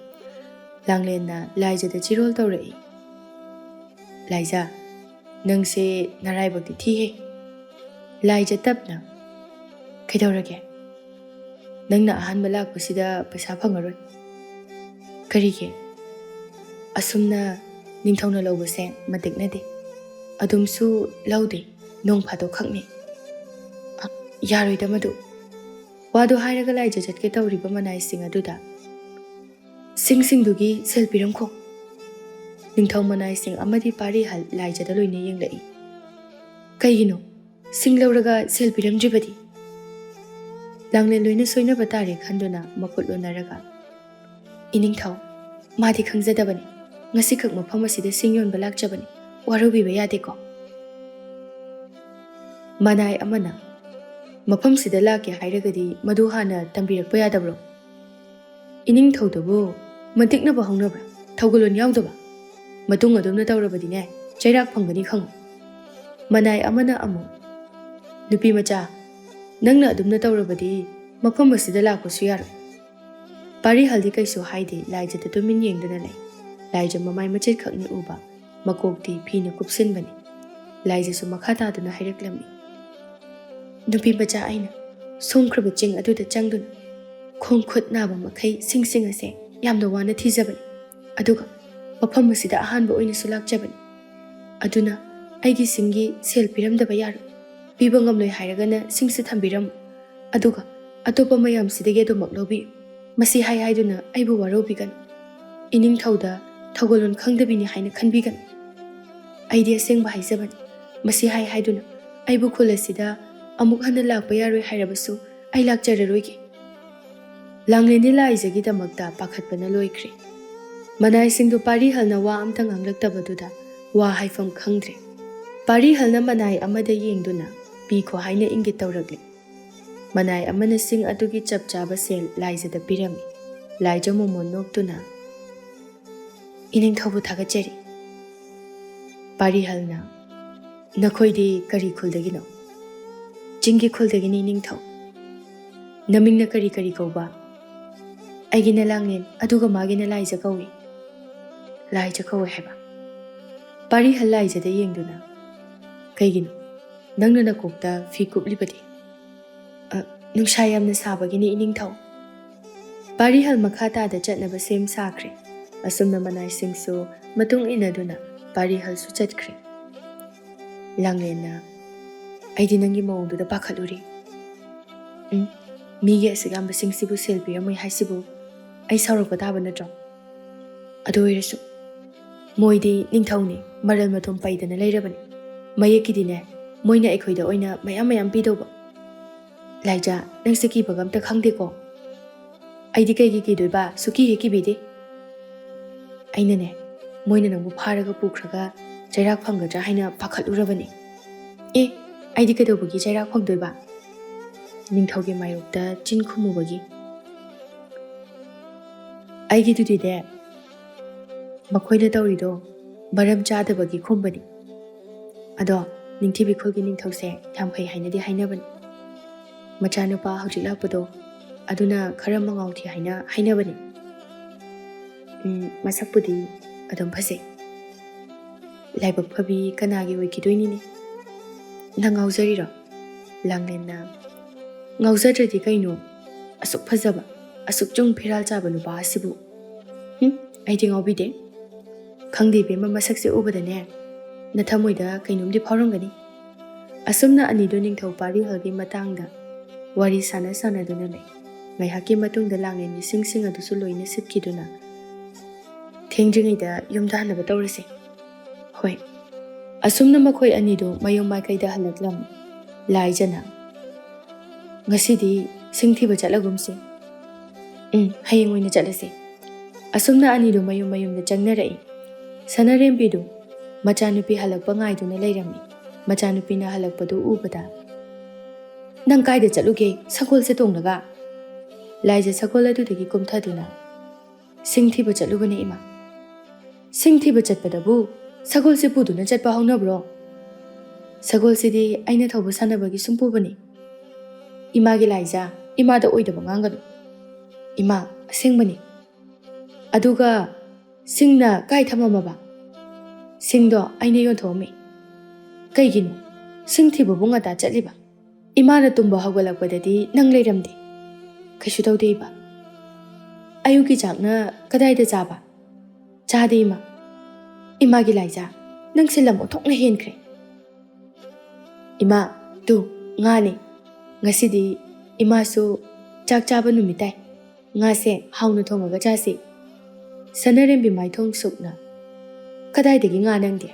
ꯂꯥꯡꯂꯦꯟꯅ ꯂꯥꯏꯖꯗ ꯆꯤꯔꯣꯜ ꯇꯧꯔꯛꯏ, "ꯂꯥꯏꯖ, ꯅꯪꯁꯦ ꯅꯔꯥꯏꯕꯛꯇꯤ ꯊꯤꯍꯦ꯫" ꯂꯥꯏꯖ ꯇꯞꯅ, "ꯀꯩꯗꯧꯔꯒꯦ? ꯅꯪꯅ ꯑꯍꯥꯟꯕ ꯂꯥꯛꯄꯁꯤꯗ ꯄꯩꯁꯥ ꯐꯪꯉꯔꯣꯏ꯫" "ꯀꯔꯤꯒꯤ?" "ꯑꯁꯨꯝꯅ ꯅꯤꯡꯊꯧꯅ ꯂꯧꯕꯁꯦ ꯃꯇꯤꯛ ꯅꯠꯇꯦ꯫ ꯑꯗꯨꯝꯁꯨ ꯂꯧꯗꯦ, ꯅꯣꯡ ꯐꯥꯗꯣꯛ ꯈꯛꯅꯤ꯫" "ꯑ, ꯌꯥꯔꯣꯏꯗ ꯃꯗꯨ꯫" ꯋꯥꯗꯨ ꯍꯥꯏꯔꯒ ꯂꯥꯏꯖ ꯆꯠꯀꯦ ꯇꯧꯔꯤꯕ ꯃꯅꯥꯏꯁꯤꯡ ꯑꯗꯨꯗ, "ꯁꯤꯡꯁꯤꯡꯗꯨꯒꯤ ꯁꯦꯜ ꯄꯤꯔꯝꯈꯣ꯫" ꯅꯤꯡꯊꯧ ꯃꯅꯥꯏꯁꯤꯡ ꯑꯃꯗꯤ ꯄꯥꯔꯤꯍꯜ ꯂꯥꯏꯖꯗ ꯂꯣꯏꯅ ꯌꯦꯡꯂꯛꯏ꯫ "ꯀꯩꯒꯤꯅꯣ? ꯁꯤꯡ ꯂꯧꯔꯒ ꯁꯦꯜ ꯄꯤꯔꯝꯗ꯭ꯔꯤꯕꯗꯤ?" ꯂꯥꯡꯂꯦꯟ ꯂꯣꯏꯅ ꯁꯣꯏꯅꯕ ꯇꯥꯔꯦ ꯈꯟꯗꯨꯅ ꯃꯈꯨꯠ ꯂꯣꯟꯅꯔꯒ, "ꯏꯅꯤꯡꯊꯧ, ꯃꯥꯗꯤ ꯈꯪꯖꯗꯕꯅꯤ꯫ ꯉꯁꯤꯈꯛ ꯃꯐꯝ ꯑꯁꯤꯗ ꯁꯤꯡ ꯌꯣꯟꯕ ꯂꯥꯛꯆꯕꯅꯤ꯫ ꯋꯥꯔꯧꯕꯤꯕ ꯌꯥꯗꯦꯀꯣ꯫" ꯃꯅꯥꯏ ꯑꯃꯅ, "ꯃꯐꯝꯁꯤꯗ ꯂꯥꯛꯀꯦ ꯍꯥꯏꯔꯒꯗꯤ ꯃꯗꯨ ꯍꯥꯟꯅ ꯇꯝꯕꯤꯔꯛꯄ ꯌꯥꯗꯕ꯭ꯔꯣ?" "ꯏꯅꯤꯡꯊꯧꯗꯕꯨ ꯃꯟꯇꯤꯛꯅꯕ ꯍꯧꯅꯕ꯭ꯔꯥ? ꯊꯧꯒꯜꯂꯣꯟ ꯌꯥꯎꯗꯕ? ꯃꯇꯨꯡ ꯑꯗꯨꯝꯅ ꯇꯧꯔꯕꯗꯤꯅꯦ, ꯆꯩꯔꯥꯛ ꯐꯪꯒꯅꯤ ꯈꯪꯉꯨ꯫" ꯃꯅꯥꯏ ꯑꯃꯅ ꯑꯃꯨꯛ, "ꯅꯨꯄꯤ ꯃꯆꯥ, ꯅꯪꯅ ꯑꯗꯨꯝꯅ ꯇꯧꯔꯕꯗꯤ ꯃꯐꯝ ꯑꯁꯤꯗ ꯂꯥꯛꯄꯁꯨ ꯌꯥꯔꯣꯏ꯫" ꯄꯥꯔꯤꯍꯜꯗꯤ ꯀꯩꯁꯨ ꯍꯥꯏꯗꯦ, ꯂꯥꯏꯖꯗ ꯇꯨꯃꯤꯟ ꯌꯦꯡꯗꯨꯅ ꯂꯩ꯫ ꯂꯥꯏꯖ ꯃꯃꯥꯏ ꯃꯆꯦꯠ ꯈꯛꯅꯤ ꯎꯕ, ꯃꯀꯣꯛꯇꯤ ꯐꯤꯅ ꯀꯨꯞꯁꯤꯟꯕꯅꯤ꯫ ꯂꯥꯏꯖꯁꯨ ꯃꯈꯥ ꯇꯥꯗꯨꯅ ꯍꯥꯏꯔꯛꯂꯝꯃꯤ, "ꯅꯨꯄꯤ ꯃꯆꯥ ꯑꯩꯅ ꯁꯣꯝꯈ꯭ꯔꯕ ꯆꯤꯡ ꯑꯗꯨꯗ ꯆꯪꯗꯨꯅ ꯈꯣꯡ ꯈꯨꯠ ꯅꯥꯕ ꯃꯈꯩ ꯁꯤꯡꯁꯤꯡ ꯑꯁꯦ ꯌꯥꯝꯅ ꯋꯥꯅ ꯊꯤꯖꯕꯅꯤ꯫ ꯑꯗꯨꯒ ꯃꯐꯝ ꯑꯁꯤꯗ ꯑꯍꯥꯟꯕ ꯑꯣꯏꯅꯁꯨ ꯂꯥꯛꯆꯕꯅꯤ꯫ ꯑꯗꯨꯅ ꯑꯩꯒꯤ ꯁꯤꯡꯒꯤ ꯁꯦꯜ ꯄꯤꯔꯝꯗꯕ ꯌꯥꯔꯣꯏ꯫ ꯄꯤꯕ ꯉꯝꯂꯣꯏ ꯍꯥꯏꯔꯒꯅ ꯁꯤꯡꯁꯤ ꯊꯝꯕꯤꯔꯝꯃꯨ꯫ ꯑꯗꯨꯒ ꯑꯇꯣꯞꯄ ꯃꯌꯥꯝꯁꯤꯗꯒꯤ ꯑꯗꯨꯃꯛ ꯂꯧꯕꯤꯌꯨ꯫ ꯃꯁꯤ ꯍꯥꯏ ꯍꯥꯏꯗꯨꯅ ꯑꯩꯕꯨ ꯋꯥꯔꯧꯕꯤꯒꯅꯨ꯫ ꯏꯅꯤꯡꯊꯧꯗ ꯊꯧꯒꯜꯂꯣꯟ ꯈꯪꯗꯕꯤꯅꯤ ꯍꯥꯏꯅ ꯈꯟꯕꯤꯒꯅꯨ꯫" ꯑꯩꯗꯤ ꯑꯁꯦꯡꯕ ꯍꯥꯏꯖꯕꯅꯤ꯫ ꯃꯁꯤ ꯍꯥꯏ ꯍꯥꯏꯗꯨꯅ ꯑꯩꯕꯨ ꯈꯨꯜ ꯑꯁꯤꯗ ꯑꯃꯨꯛ ꯍꯟꯅ ꯂꯥꯛꯄ ꯌꯥꯔꯣꯏ ꯍꯥꯏꯔꯕꯁꯨ ꯑꯩ ꯂꯥꯛꯆꯔꯔꯣꯏꯒꯦ꯫ ꯂꯥꯡꯂꯦꯟꯗꯤ ꯂꯥꯏꯖꯒꯤꯗꯃꯛꯇ ꯄꯥꯈꯠꯄꯅ ꯂꯣꯏꯈ꯭ꯔꯦ꯫ ꯃꯅꯥꯏꯁꯤꯡꯗꯨ ꯄꯥꯔꯤꯍꯜꯅ ꯋꯥ ꯑꯝꯇ ꯉꯥꯡꯂꯛꯇꯕꯗꯨꯗ ꯋꯥ ꯍꯥꯏꯐꯝ ꯈꯪꯗ꯭ꯔꯦ꯫ ꯄꯥꯔꯤꯍꯜꯅ ꯃꯅꯥꯏ ꯑꯃꯗ ꯌꯦꯡꯗꯨꯅ ꯄꯤꯈꯣ ꯍꯥꯏꯅ ꯏꯪꯒꯤꯠ ꯇꯧꯔꯛꯂꯦ꯫ ꯃꯅꯥꯏ ꯑꯃꯅ ꯁꯤꯡ ꯑꯗꯨꯒꯤ ꯆꯞ ꯆꯥꯕ ꯁꯦꯜ ꯂꯥꯏꯖꯗ ꯄꯤꯔꯝꯃꯤ꯫ ꯂꯥꯏꯖ ꯃꯣꯃꯣꯟ ꯅꯣꯛꯇꯨꯅ, "ꯏꯅꯤꯡꯊꯧꯕꯨ ꯊꯥꯒꯠꯆꯔꯤ꯫ ꯄꯥꯔꯤꯍꯜꯅ, ꯅꯈꯣꯏꯗꯤ ꯀꯔꯤ ꯈꯨꯜꯗꯒꯤꯅꯣ?" "ꯆꯤꯡꯒꯤ ꯈꯨꯜꯗꯒꯤꯅꯤ, ꯏꯅꯤꯡꯊꯧ꯫ ꯅꯃꯤꯡꯅ ꯀꯔꯤ ꯀꯔꯤ ꯀꯧꯕ?" "ꯑꯩꯒꯤꯅ ꯂꯥꯡꯂꯦꯟ, ꯑꯗꯨꯒ ꯃꯥꯒꯤꯅ ꯂꯥꯏꯖ ꯀꯧꯏ꯫" "ꯂꯥꯏꯖ ꯀꯧꯏ ꯍꯥꯏꯕ?" ꯄꯥꯔꯤꯍꯜ ꯂꯥꯏꯖꯗ ꯌꯦꯡꯗꯨꯅ, "ꯀꯩꯒꯤꯅꯣ ꯅꯪꯅ ꯅꯀꯣꯛꯇ ꯐꯤ ꯀꯨꯞꯂꯤꯕꯗꯤ?" "ꯑ, ꯅꯨꯡꯁꯥ ꯌꯥꯝꯅ ꯁꯥꯕꯒꯤꯅꯤ, ꯏꯅꯤꯡꯊꯧ꯫" ꯄꯥꯔꯤꯍꯜ ꯃꯈꯥ ꯇꯥꯗ ꯆꯠꯅꯕ ꯁꯦꯝ ꯁꯥꯈ꯭ꯔꯦ꯫ ꯑꯁꯨꯝꯅ ꯃꯅꯥꯏꯁꯤꯡꯁꯨ ꯃꯇꯨꯡ ꯏꯟꯅꯗꯨꯅ ꯄꯥꯔꯤꯍꯜꯁꯨ ꯆꯠꯈ꯭ꯔꯦ꯫ ꯂꯥꯡꯂꯦꯟꯅ, "ꯑꯩꯗꯤ ꯅꯪꯒꯤ ꯃꯑꯣꯡꯗꯨꯗ ꯄꯥꯈꯠꯂꯨꯔꯤ꯫ ꯎꯝ, ꯃꯤꯒꯤ ꯑꯁꯨꯛ ꯌꯥꯝꯕꯁꯤꯡꯁꯤꯕꯨ ꯁꯦꯜ ꯄꯤꯔꯝꯃꯣꯏ ꯍꯥꯏꯁꯤꯕꯨ ꯑꯩ ꯁꯥꯎꯔꯛꯄ ꯇꯥꯕ ꯅꯠꯇ꯭ꯔꯣ? ꯑꯗꯨ ꯑꯣꯏꯔꯁꯨ ꯃꯣꯏꯗꯤ ꯅꯤꯡꯊꯧꯅꯤ, ꯃꯔꯜ ꯃꯊꯨꯝ ꯄꯩꯗꯅ ꯂꯩꯔꯕꯅꯤ꯫ ꯃꯌꯦꯛꯀꯤꯗꯤꯅꯦ, ꯃꯣꯏꯅ ꯑꯩꯈꯣꯏꯗ ꯑꯣꯏꯅ ꯃꯌꯥꯝ ꯃꯌꯥꯝ ꯄꯤꯗꯧꯕ꯫ ꯂꯥꯏꯖ, ꯅꯪꯁꯦ ꯀꯤꯕꯒ ꯑꯝꯇ ꯈꯪꯗꯦꯀꯣ?" "ꯑꯩꯗꯤ ꯀꯩꯒꯤ ꯀꯤꯗꯣꯏꯕ? ꯁꯨꯀꯤ ꯍꯦꯛ ꯀꯤꯕꯤꯗꯦ꯫ ꯑꯩꯅꯅꯦ, ꯃꯣꯏꯅ ꯅꯪꯕꯨ ꯐꯥꯔꯒ ꯄꯨꯈ꯭ꯔꯒ ꯆꯩꯔꯥꯛ ꯐꯪꯒꯗ꯭ꯔꯥ ꯍꯥꯏꯅ ꯄꯥꯈꯠꯂꯨꯔꯕꯅꯤ꯫" "ꯑꯦ, ꯑꯩꯗꯤ ꯀꯩꯗꯧꯕꯒꯤ ꯆꯩꯔꯥꯛ ꯐꯪꯗꯣꯏꯕ? ꯅꯤꯡꯊꯧꯒꯤ ꯃꯥꯌꯣꯛꯇ ꯆꯤꯟ ꯈꯨꯝꯃꯨꯕꯒꯤ꯫ ꯑꯩꯒꯤꯗꯨꯗꯤꯅꯦ, ꯃꯈꯣꯏꯅ ꯇꯧꯔꯤꯗꯣ ꯃꯔꯝ ꯆꯥꯗꯕꯒꯤ ꯈꯨꯝꯕꯅꯤ꯫ ꯑꯗꯣ ꯅꯤꯡꯊꯤꯕꯤ ꯈꯨꯜꯒꯤ ꯅꯤꯡꯊꯧꯁꯦ ꯌꯥꯝ ꯐꯩ ꯍꯥꯏꯅꯗꯤ ꯍꯥꯏꯅꯕꯅꯤ꯫ ꯃꯆꯥꯅꯨꯄꯥ ꯍꯧꯖꯤꯛ ꯂꯥꯛꯄꯗꯣ, ꯑꯗꯨꯅ ꯈꯔ ꯃꯉꯥꯎ ꯊꯤ ꯍꯥꯏꯅ ꯍꯥꯏꯅꯕꯅꯤ꯫ ꯎꯝ, ꯃꯁꯛꯄꯨꯗꯤ ꯑꯗꯨꯝ ꯐꯖꯩ꯫ ꯂꯥꯏꯕꯛ ꯐꯕꯤ ꯀꯅꯥꯒꯤ ꯑꯣꯏꯈꯤꯗꯣꯏꯅꯤꯅꯦ? ꯅꯪ ꯉꯥꯎꯖꯔꯤꯔꯣ?" ꯂꯥꯡꯂꯦꯟꯅ, "ꯉꯥꯎꯖꯗ꯭ꯔꯗꯤ ꯀꯩꯅꯣ? ꯑꯁꯨꯛ ꯐꯖꯕ, ꯑꯁꯨꯛ ꯆꯨꯡ ꯐꯤꯔꯥꯜ ꯆꯥꯕ ꯅꯨꯄꯥ ꯑꯁꯤꯕꯨ꯫ ꯍꯨꯝ, ꯑꯩꯗꯤ ꯉꯥꯎꯕꯤꯗꯦ꯫ ꯈꯪꯗꯦ ꯏꯕꯦꯝꯃ, ꯃꯁꯛꯁꯦ ꯎꯕꯗꯅꯦ ꯅꯊꯃꯣꯏꯗ ꯀꯩꯅꯣꯝꯗꯤ ꯐꯥꯎꯔꯝꯒꯅꯤ꯫" ꯑꯁꯨꯝꯅ ꯑꯅꯤꯗꯨ ꯅꯤꯡꯊꯧ ꯄꯥꯔꯤꯍꯜꯒꯤ ꯃꯇꯥꯡꯗ ꯋꯥꯔꯤ ꯁꯥꯟꯅ ꯁꯥꯟꯅꯗꯨꯅ ꯂꯩ꯫ ꯉꯥꯏꯍꯥꯛꯀꯤ ꯃꯇꯨꯡꯗ ꯂꯥꯡꯂꯦꯟꯒꯤ ꯁꯤꯡꯁꯤꯡ ꯑꯗꯨꯁꯨ ꯂꯣꯏꯅ ꯁꯤꯠꯈꯤꯗꯨꯅ, "ꯊꯦꯡꯗ꯭ꯔꯤꯉꯩꯗ ꯌꯨꯝꯗ ꯍꯟꯅꯕ ꯇꯧꯔꯁꯦ꯫" "ꯍꯣꯏ, ꯑꯁꯨꯝꯅ ꯃꯈꯣꯏ ꯑꯅꯤꯗꯨ ꯃꯌꯨꯝ ꯃꯥꯏꯀꯩꯗ ꯍꯜꯂꯛꯂꯝꯃꯤ꯫ ꯂꯥꯏꯖꯅ, "ꯉꯁꯤꯗꯤ ꯁꯤꯡ ꯊꯤꯕ ꯆꯠꯂꯒꯨꯝꯁꯤ꯫ ꯎꯝ, ꯍꯌꯦꯡ ꯑꯣꯏꯅ ꯆꯠꯂꯁꯤ꯫" ꯑꯁꯨꯝꯅ ꯑꯅꯤꯗꯨ ꯃꯌꯨꯝ ꯃꯌꯨꯝꯗ ꯆꯪꯅꯔꯛꯏ꯫ ꯁꯅꯥꯔꯦꯝꯕꯤꯗꯨ ꯃꯆꯥꯅꯨꯄꯤ ꯍꯜꯂꯛꯄ ꯉꯥꯏꯗꯨꯅ ꯂꯩꯔꯝꯃꯤ꯫ ꯃꯆꯥꯅꯨꯄꯤꯅ ꯍꯜꯂꯛꯄꯗꯨ ꯎꯕꯗ, "ꯅꯪ ꯀꯥꯏꯗ ꯆꯠꯂꯨꯒꯦ ꯁꯒꯣꯜꯁꯦ ꯇꯣꯡꯂꯒ?" ꯂꯥꯏꯖ ꯁꯒꯣꯜ ꯑꯗꯨꯗꯒꯤ ꯀꯨꯝꯊꯗꯨꯅ, "ꯁꯤꯡ ꯊꯤꯕ ꯆꯠꯂꯨꯕꯅꯦ, ꯏꯃꯥ꯫" "ꯁꯤꯡ ꯊꯤꯕ ꯆꯠꯄꯗꯕꯨ ꯁꯒꯣꯜꯁꯦ ꯄꯨꯗꯨꯅ ꯆꯠꯄ ꯍꯧꯅꯕ꯭ꯔꯣ?" "ꯁꯒꯣꯜꯁꯤꯗꯤ ꯑꯩꯅ ꯊꯧꯕ ꯁꯥꯟꯅꯕꯒꯤ ꯁꯨꯝ ꯄꯨꯕꯅꯤ꯫" "ꯏꯃꯥꯒꯤ ꯂꯥꯏꯖ, ꯏꯃꯥꯗ ꯑꯣꯏꯗꯕ ꯉꯥꯡꯒꯅꯨ꯫" "ꯏꯃꯥ, ꯑꯁꯦꯡꯕꯅꯤ꯫" "ꯑꯗꯨꯒ ꯁꯤꯡꯅ ꯀꯥꯏ ꯊꯝꯃꯝꯃꯕ?" "ꯁꯤꯡꯗꯣ ꯑꯩꯅ ꯌꯣꯟꯊꯣꯛꯑꯝꯃꯤ꯫" "ꯀꯩꯒꯤꯅꯣ ꯁꯤꯡ ꯊꯤꯕꯕꯨ ꯉꯟꯇꯥ ꯆꯠꯂꯤꯕ?" "ꯏꯃꯥꯅ ꯇꯨꯝꯕ ꯍꯧꯒꯠꯂꯛꯄꯗꯗꯤ ꯅꯪ ꯂꯩꯔꯝꯗꯦ꯫" "ꯀꯩꯁꯨ ꯇꯧꯗꯦ, ꯏꯃꯥ꯫" "ꯑꯌꯨꯛꯀꯤ ꯆꯥꯛꯅ ꯀꯗꯥꯏꯗ ꯆꯥꯕ?" "ꯆꯥꯗꯦ, ꯏꯃꯥ꯫" "ꯏꯃꯥꯒꯤ ꯂꯥꯏꯖ, ꯅꯪꯁꯦ ꯂꯝ ꯑꯣꯟꯊꯣꯛꯅ ꯍꯦꯟꯈ꯭ꯔꯦ꯫" "ꯏꯃꯥ, ꯇꯨ, ꯉꯥꯅꯦ꯫ ꯉꯁꯤꯗꯤ ꯏꯃꯥꯁꯨ ꯆꯥꯛ ꯆꯥꯕ ꯅꯨꯃꯤꯠ ꯇꯥꯏ꯫ ꯉꯥꯁꯦ ꯍꯥꯎꯅ ꯊꯣꯡꯉꯒ ꯆꯥꯁꯤ꯫" ꯁꯅꯥꯔꯦꯝꯕꯤ ꯃꯥꯏꯊꯣꯡ ꯁꯨꯛꯅ, "ꯀꯗꯥꯏꯗꯒꯤ ꯉꯥ ꯅꯪꯗꯤ?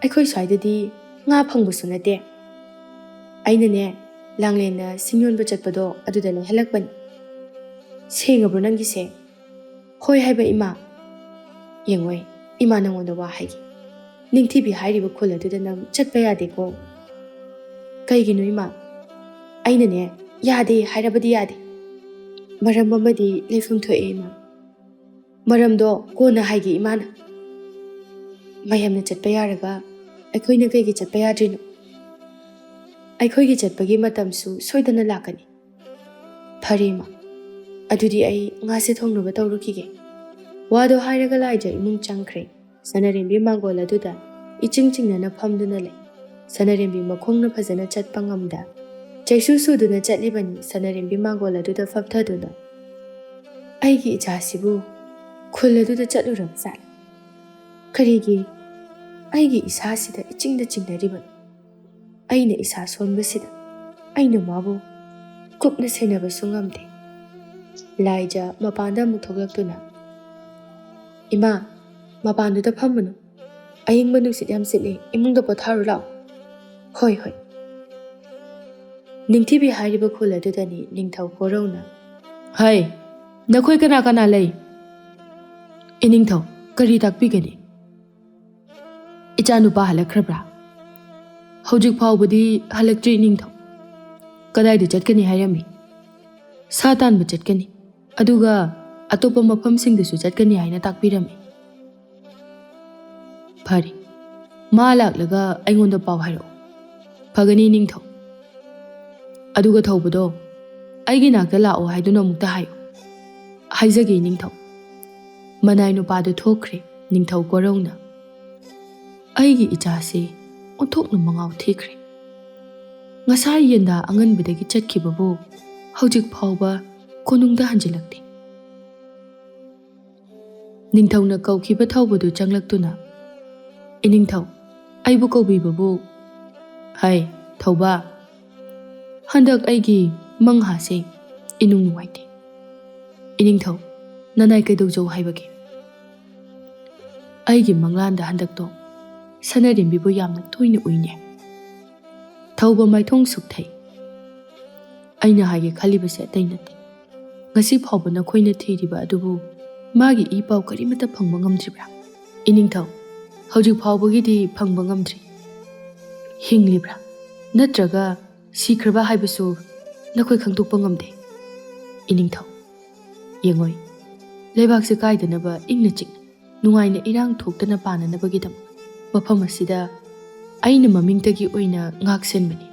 ꯑꯩꯈꯣꯏ ꯁ꯭ꯋꯥꯏꯗꯗꯤ ꯉꯥ ꯐꯪꯕꯁꯨ ꯅꯠꯇꯦ꯫" "ꯑꯩꯅꯅꯦ, ꯂꯥꯡꯂꯦꯟꯅ ꯁꯤꯡ ꯌꯣꯟꯕ ꯆꯠꯄꯗꯣ ꯑꯗꯨꯗ ꯂꯩꯍꯜꯂꯛꯄꯅꯤ꯫" "ꯁꯦꯡꯉꯕ꯭ꯔꯣ ꯅꯪꯒꯤꯁꯦ?" "ꯍꯣꯏ ꯍꯥꯏꯕ, ꯏꯃꯥ꯫" "ꯌꯦꯡꯉꯣꯏ, ꯏꯃꯥ ꯅꯪꯉꯣꯟꯗ ꯋꯥ ꯍꯥꯏꯒꯦ꯫ ꯅꯤꯡꯊꯤꯕꯤ ꯍꯥꯏꯔꯤꯕ ꯈꯨꯜ ꯑꯗꯨꯗ ꯅꯪ ꯆꯠꯄ ꯌꯥꯗꯦꯀꯣ꯫" "ꯀꯩꯒꯤꯅꯣ, ꯏꯃꯥ?" "ꯑꯩꯅꯅꯦ, ꯌꯥꯗꯦ ꯍꯥꯏꯔꯕꯗꯤ ꯌꯥꯗꯦ꯫ ꯃꯔꯝ ꯑꯃꯗꯤ ꯂꯩꯐꯝ ꯊꯣꯛꯑꯦ, ꯏꯃꯥ꯫ ꯃꯔꯝꯗꯣ ꯀꯣꯟꯅ ꯍꯥꯏꯒꯦ, ꯏꯃꯥꯅ꯫ ꯃꯌꯥꯝꯅ ꯆꯠꯄ ꯌꯥꯔꯒ ꯑꯩꯈꯣꯏꯅ ꯀꯩꯒꯤ ꯆꯠꯄ ꯌꯥꯗ꯭ꯔꯤꯅꯣ? ꯑꯩꯈꯣꯏꯒꯤ ꯆꯠꯄꯒꯤ ꯃꯇꯝꯁꯨ ꯁꯣꯏꯗꯅ ꯂꯥꯛꯀꯅꯤ꯫" "ꯐꯔꯦ, ꯏꯃꯥ꯫ ꯑꯗꯨꯗꯤ ꯑꯩ ꯉꯥꯁꯦ ꯊꯣꯡꯅꯕ ꯇꯧꯔꯨꯈꯤꯒꯦ꯫" ꯋꯥꯗꯣ ꯍꯥꯏꯔꯒ ꯂꯥꯏꯖ ꯏꯃꯨꯡ ꯆꯪꯈ꯭ꯔꯦ꯫ ꯁꯅꯥꯔꯦꯝꯕꯤ ꯃꯥꯡꯒꯣꯜ ꯑꯗꯨꯗ ꯏꯆꯤꯡ ꯆꯤꯡꯅꯅ ꯐꯝꯗꯨꯅ ꯂꯩ꯫ ꯁꯅꯥꯔꯦꯝꯕꯤ ꯃꯈꯣꯡꯅ ꯐꯖꯅ ꯆꯠꯄ ꯉꯝꯗ ꯆꯩꯁꯨ ꯁꯨꯗꯨꯅ ꯆꯠꯂꯤꯕꯅꯤ꯫ ꯁꯅꯥꯔꯦꯝꯕꯤ ꯃꯥꯡꯒꯣꯜ ꯑꯗꯨꯗ ꯐꯝꯊꯗꯨꯅ, "ꯑꯩꯒꯤ ꯏꯆꯥꯁꯤꯕꯨ ꯈꯨꯜ ꯑꯗꯨꯗ ꯆꯠꯂꯨꯔꯕ ꯖꯥꯠꯂ? ꯀꯔꯤꯒꯤ ꯑꯩꯒꯤ ꯏꯁꯥꯁꯤꯗ ꯏꯆꯤꯡꯗ ꯆꯤꯡꯅꯔꯤꯕꯅꯣ? ꯑꯩꯅ ꯏꯁꯥ ꯁꯣꯟꯕꯁꯤꯗ ꯑꯩꯅ ꯃꯥꯕꯨ ꯀꯨꯞꯅ ꯁꯦꯟꯅꯕꯁꯨ ꯉꯝꯗꯦ꯫" ꯂꯥꯏꯖ ꯃꯄꯥꯟꯗ ꯑꯃꯨꯛ ꯊꯣꯛꯂꯛꯇꯨꯅ, "ꯏꯃꯥ, ꯃꯄꯥꯟꯗꯨꯗ ꯐꯝꯃꯨꯅꯨ꯫ ꯑꯏꯪꯕ ꯅꯨꯡꯁꯤꯠ ꯌꯥꯝ ꯁꯤꯠꯂꯤ, ꯏꯃꯨꯡꯗ ꯄꯣꯊꯥꯔꯨ ꯂꯥꯛꯑꯣ꯫ ꯍꯣꯏ, ꯍꯣꯏ꯫ ꯅꯤꯡꯊꯤꯕꯤ ꯍꯥꯏꯔꯤꯕ ꯈꯨꯜ ꯑꯗꯨꯗꯅꯤ ꯅꯤꯡꯊꯧ ꯀꯣꯔꯧꯅ꯫ ꯍꯩ, ꯅꯈꯣꯏ ꯀꯅꯥ ꯀꯅꯥ ꯂꯩ? ꯏꯅꯤꯡꯊꯧ, ꯀꯔꯤ ꯇꯥꯛꯄꯤꯒꯅꯤ? ꯏꯆꯥꯅꯨꯄꯥ ꯍꯜꯂꯛꯈ꯭ꯔꯕ꯭ꯔꯥ? ꯍꯧꯖꯤꯛ ꯐꯥꯎꯕꯗꯤ ꯍꯜꯂꯛꯇ꯭ꯔꯤ ꯏꯅꯤꯡꯊꯧ꯫ ꯀꯗꯥꯏꯗ ꯆꯠꯀꯅꯤ ꯍꯥꯏꯔꯝꯃꯤ? ꯁꯥ ꯇꯥꯟꯕ ꯆꯠꯀꯅꯤ, ꯑꯗꯨꯒ ꯑꯇꯣꯞꯄ ꯃꯐꯝꯁꯤꯡꯗꯁꯨ ꯆꯠꯀꯅꯤ ꯍꯥꯏꯅ ꯇꯥꯛꯄꯤꯔꯝꯃꯤ꯫ ꯐꯔꯦ, ꯃꯥ ꯂꯥꯛꯂꯒ ꯑꯩꯉꯣꯟꯗ ꯄꯥꯎ ꯍꯥꯏꯔꯛꯑꯣ꯫ ꯐꯒꯅꯤ ꯏꯅꯤꯡꯊꯧ꯫ ꯑꯗꯨꯒ ꯊꯧꯕꯗꯣ, ꯑꯩꯒꯤ ꯅꯥꯛꯇ ꯂꯥꯛꯑꯣ ꯍꯥꯏꯗꯨꯅ ꯑꯃꯨꯛꯇ ꯍꯥꯏꯌꯨ꯫ ꯍꯥꯏꯖꯒꯦ ꯏꯅꯤꯡꯊꯧ꯫ ꯃꯅꯥꯏ ꯅꯨꯄꯥꯗꯨ ꯊꯣꯛꯈ꯭ꯔꯦ ꯅꯤꯡꯊꯧ ꯀꯣꯔꯧꯅ꯫ ꯑꯩꯒꯤ ꯏꯆꯥꯁꯦ ꯑꯣꯟꯊꯣꯛꯅ ꯃꯉꯥꯎ ꯊꯤꯈ꯭ꯔꯦ꯫ ꯉꯁꯥꯏ ꯌꯦꯟꯗꯥ ꯑꯉꯟꯕꯗꯒꯤ ꯆꯠꯈꯤꯕꯕꯨ ꯍꯧꯖꯤꯛ ꯐꯥꯎꯕ ꯀꯣꯅꯨꯡꯗ ꯍꯟꯖꯤꯜꯂꯛꯇꯦ꯫ ꯅꯤꯡꯊꯧꯅ ꯀꯧꯈꯤꯕ ꯊꯧꯕꯗꯨ ꯆꯪꯂꯛꯇꯨꯅ, "ꯏꯅꯤꯡꯊꯧ, ꯑꯩꯕꯨ ꯀꯧꯕꯤꯕꯕꯨ?" "ꯍꯥꯏ, ꯊꯧꯕ, ꯍꯟꯗꯛ ꯑꯩꯒꯤ ꯃꯪꯍꯥꯁꯦ ꯏꯅꯨꯡ ꯅꯨꯡꯉꯥꯏꯇꯦ꯫ ꯏꯅꯤꯡꯊꯧ, ꯅꯅꯥꯏ ꯀꯩꯗꯧꯖꯧ ꯍꯥꯏꯕꯒꯦ?" "ꯑꯩꯒꯤ ꯃꯪꯂꯥꯟꯗ ꯍꯟꯗꯛꯇꯣ ꯁꯅꯔꯦꯝꯕꯤꯕꯨ ꯌꯥꯝꯅ ꯇꯣꯏꯅ ꯎꯏꯅꯦ꯫" ꯊꯧꯕ ꯃꯥꯏꯊꯣꯡ ꯁꯨꯛꯊꯩ꯫ "ꯑꯩꯅ ꯍꯥꯏꯒꯦ ꯈꯜꯂꯤꯕꯁꯦ ꯑꯇꯩ ꯅꯠꯇꯦ꯫ ꯉꯁꯤ ꯐꯥꯎꯕ ꯅꯈꯣꯏꯅ ꯊꯤꯔꯤꯕ ꯑꯗꯨꯕꯨ ꯃꯥꯒꯤ ꯏ ꯄꯥꯎ ꯀꯔꯤꯃꯠꯇ ꯐꯪꯕ ꯉꯝꯗ꯭ꯔꯤꯕ꯭ꯔꯥ? ꯏꯅꯤꯡꯊꯧ, ꯍꯧꯖꯤꯛ ꯐꯥꯎꯕꯒꯤꯗꯤ ꯐꯪꯕ ꯉꯝꯗ꯭ꯔꯤ꯫ ꯍꯤꯡꯂꯤꯕ꯭ꯔꯥ ꯅꯠꯇ꯭ꯔꯒ ꯁꯤꯈ꯭ꯔꯕ ꯍꯥꯏꯕꯁꯨ ꯅꯈꯣꯏ ꯈꯪꯗꯣꯛꯄ ꯉꯝꯗꯦ꯫ ꯏꯅꯤꯡꯊꯧ, ꯌꯦꯡꯉꯣꯏ, ꯂꯩꯕꯥꯛꯁꯦ ꯀꯥꯏꯗꯅꯕ ꯏꯪꯅ ꯆꯤꯛꯅ ꯅꯨꯡꯉꯥꯏꯅ ꯏꯔꯥꯡ ꯊꯣꯛꯇꯅ ꯄꯥꯟꯅꯅꯕꯒꯤꯗꯃꯛ ꯃꯐꯝ ꯑꯁꯤꯗ ꯑꯩꯅ ꯃꯃꯤꯡꯇꯒꯤ ꯑꯣꯏꯅ ꯉꯥꯛ ꯁꯦꯟꯕꯅꯤ꯫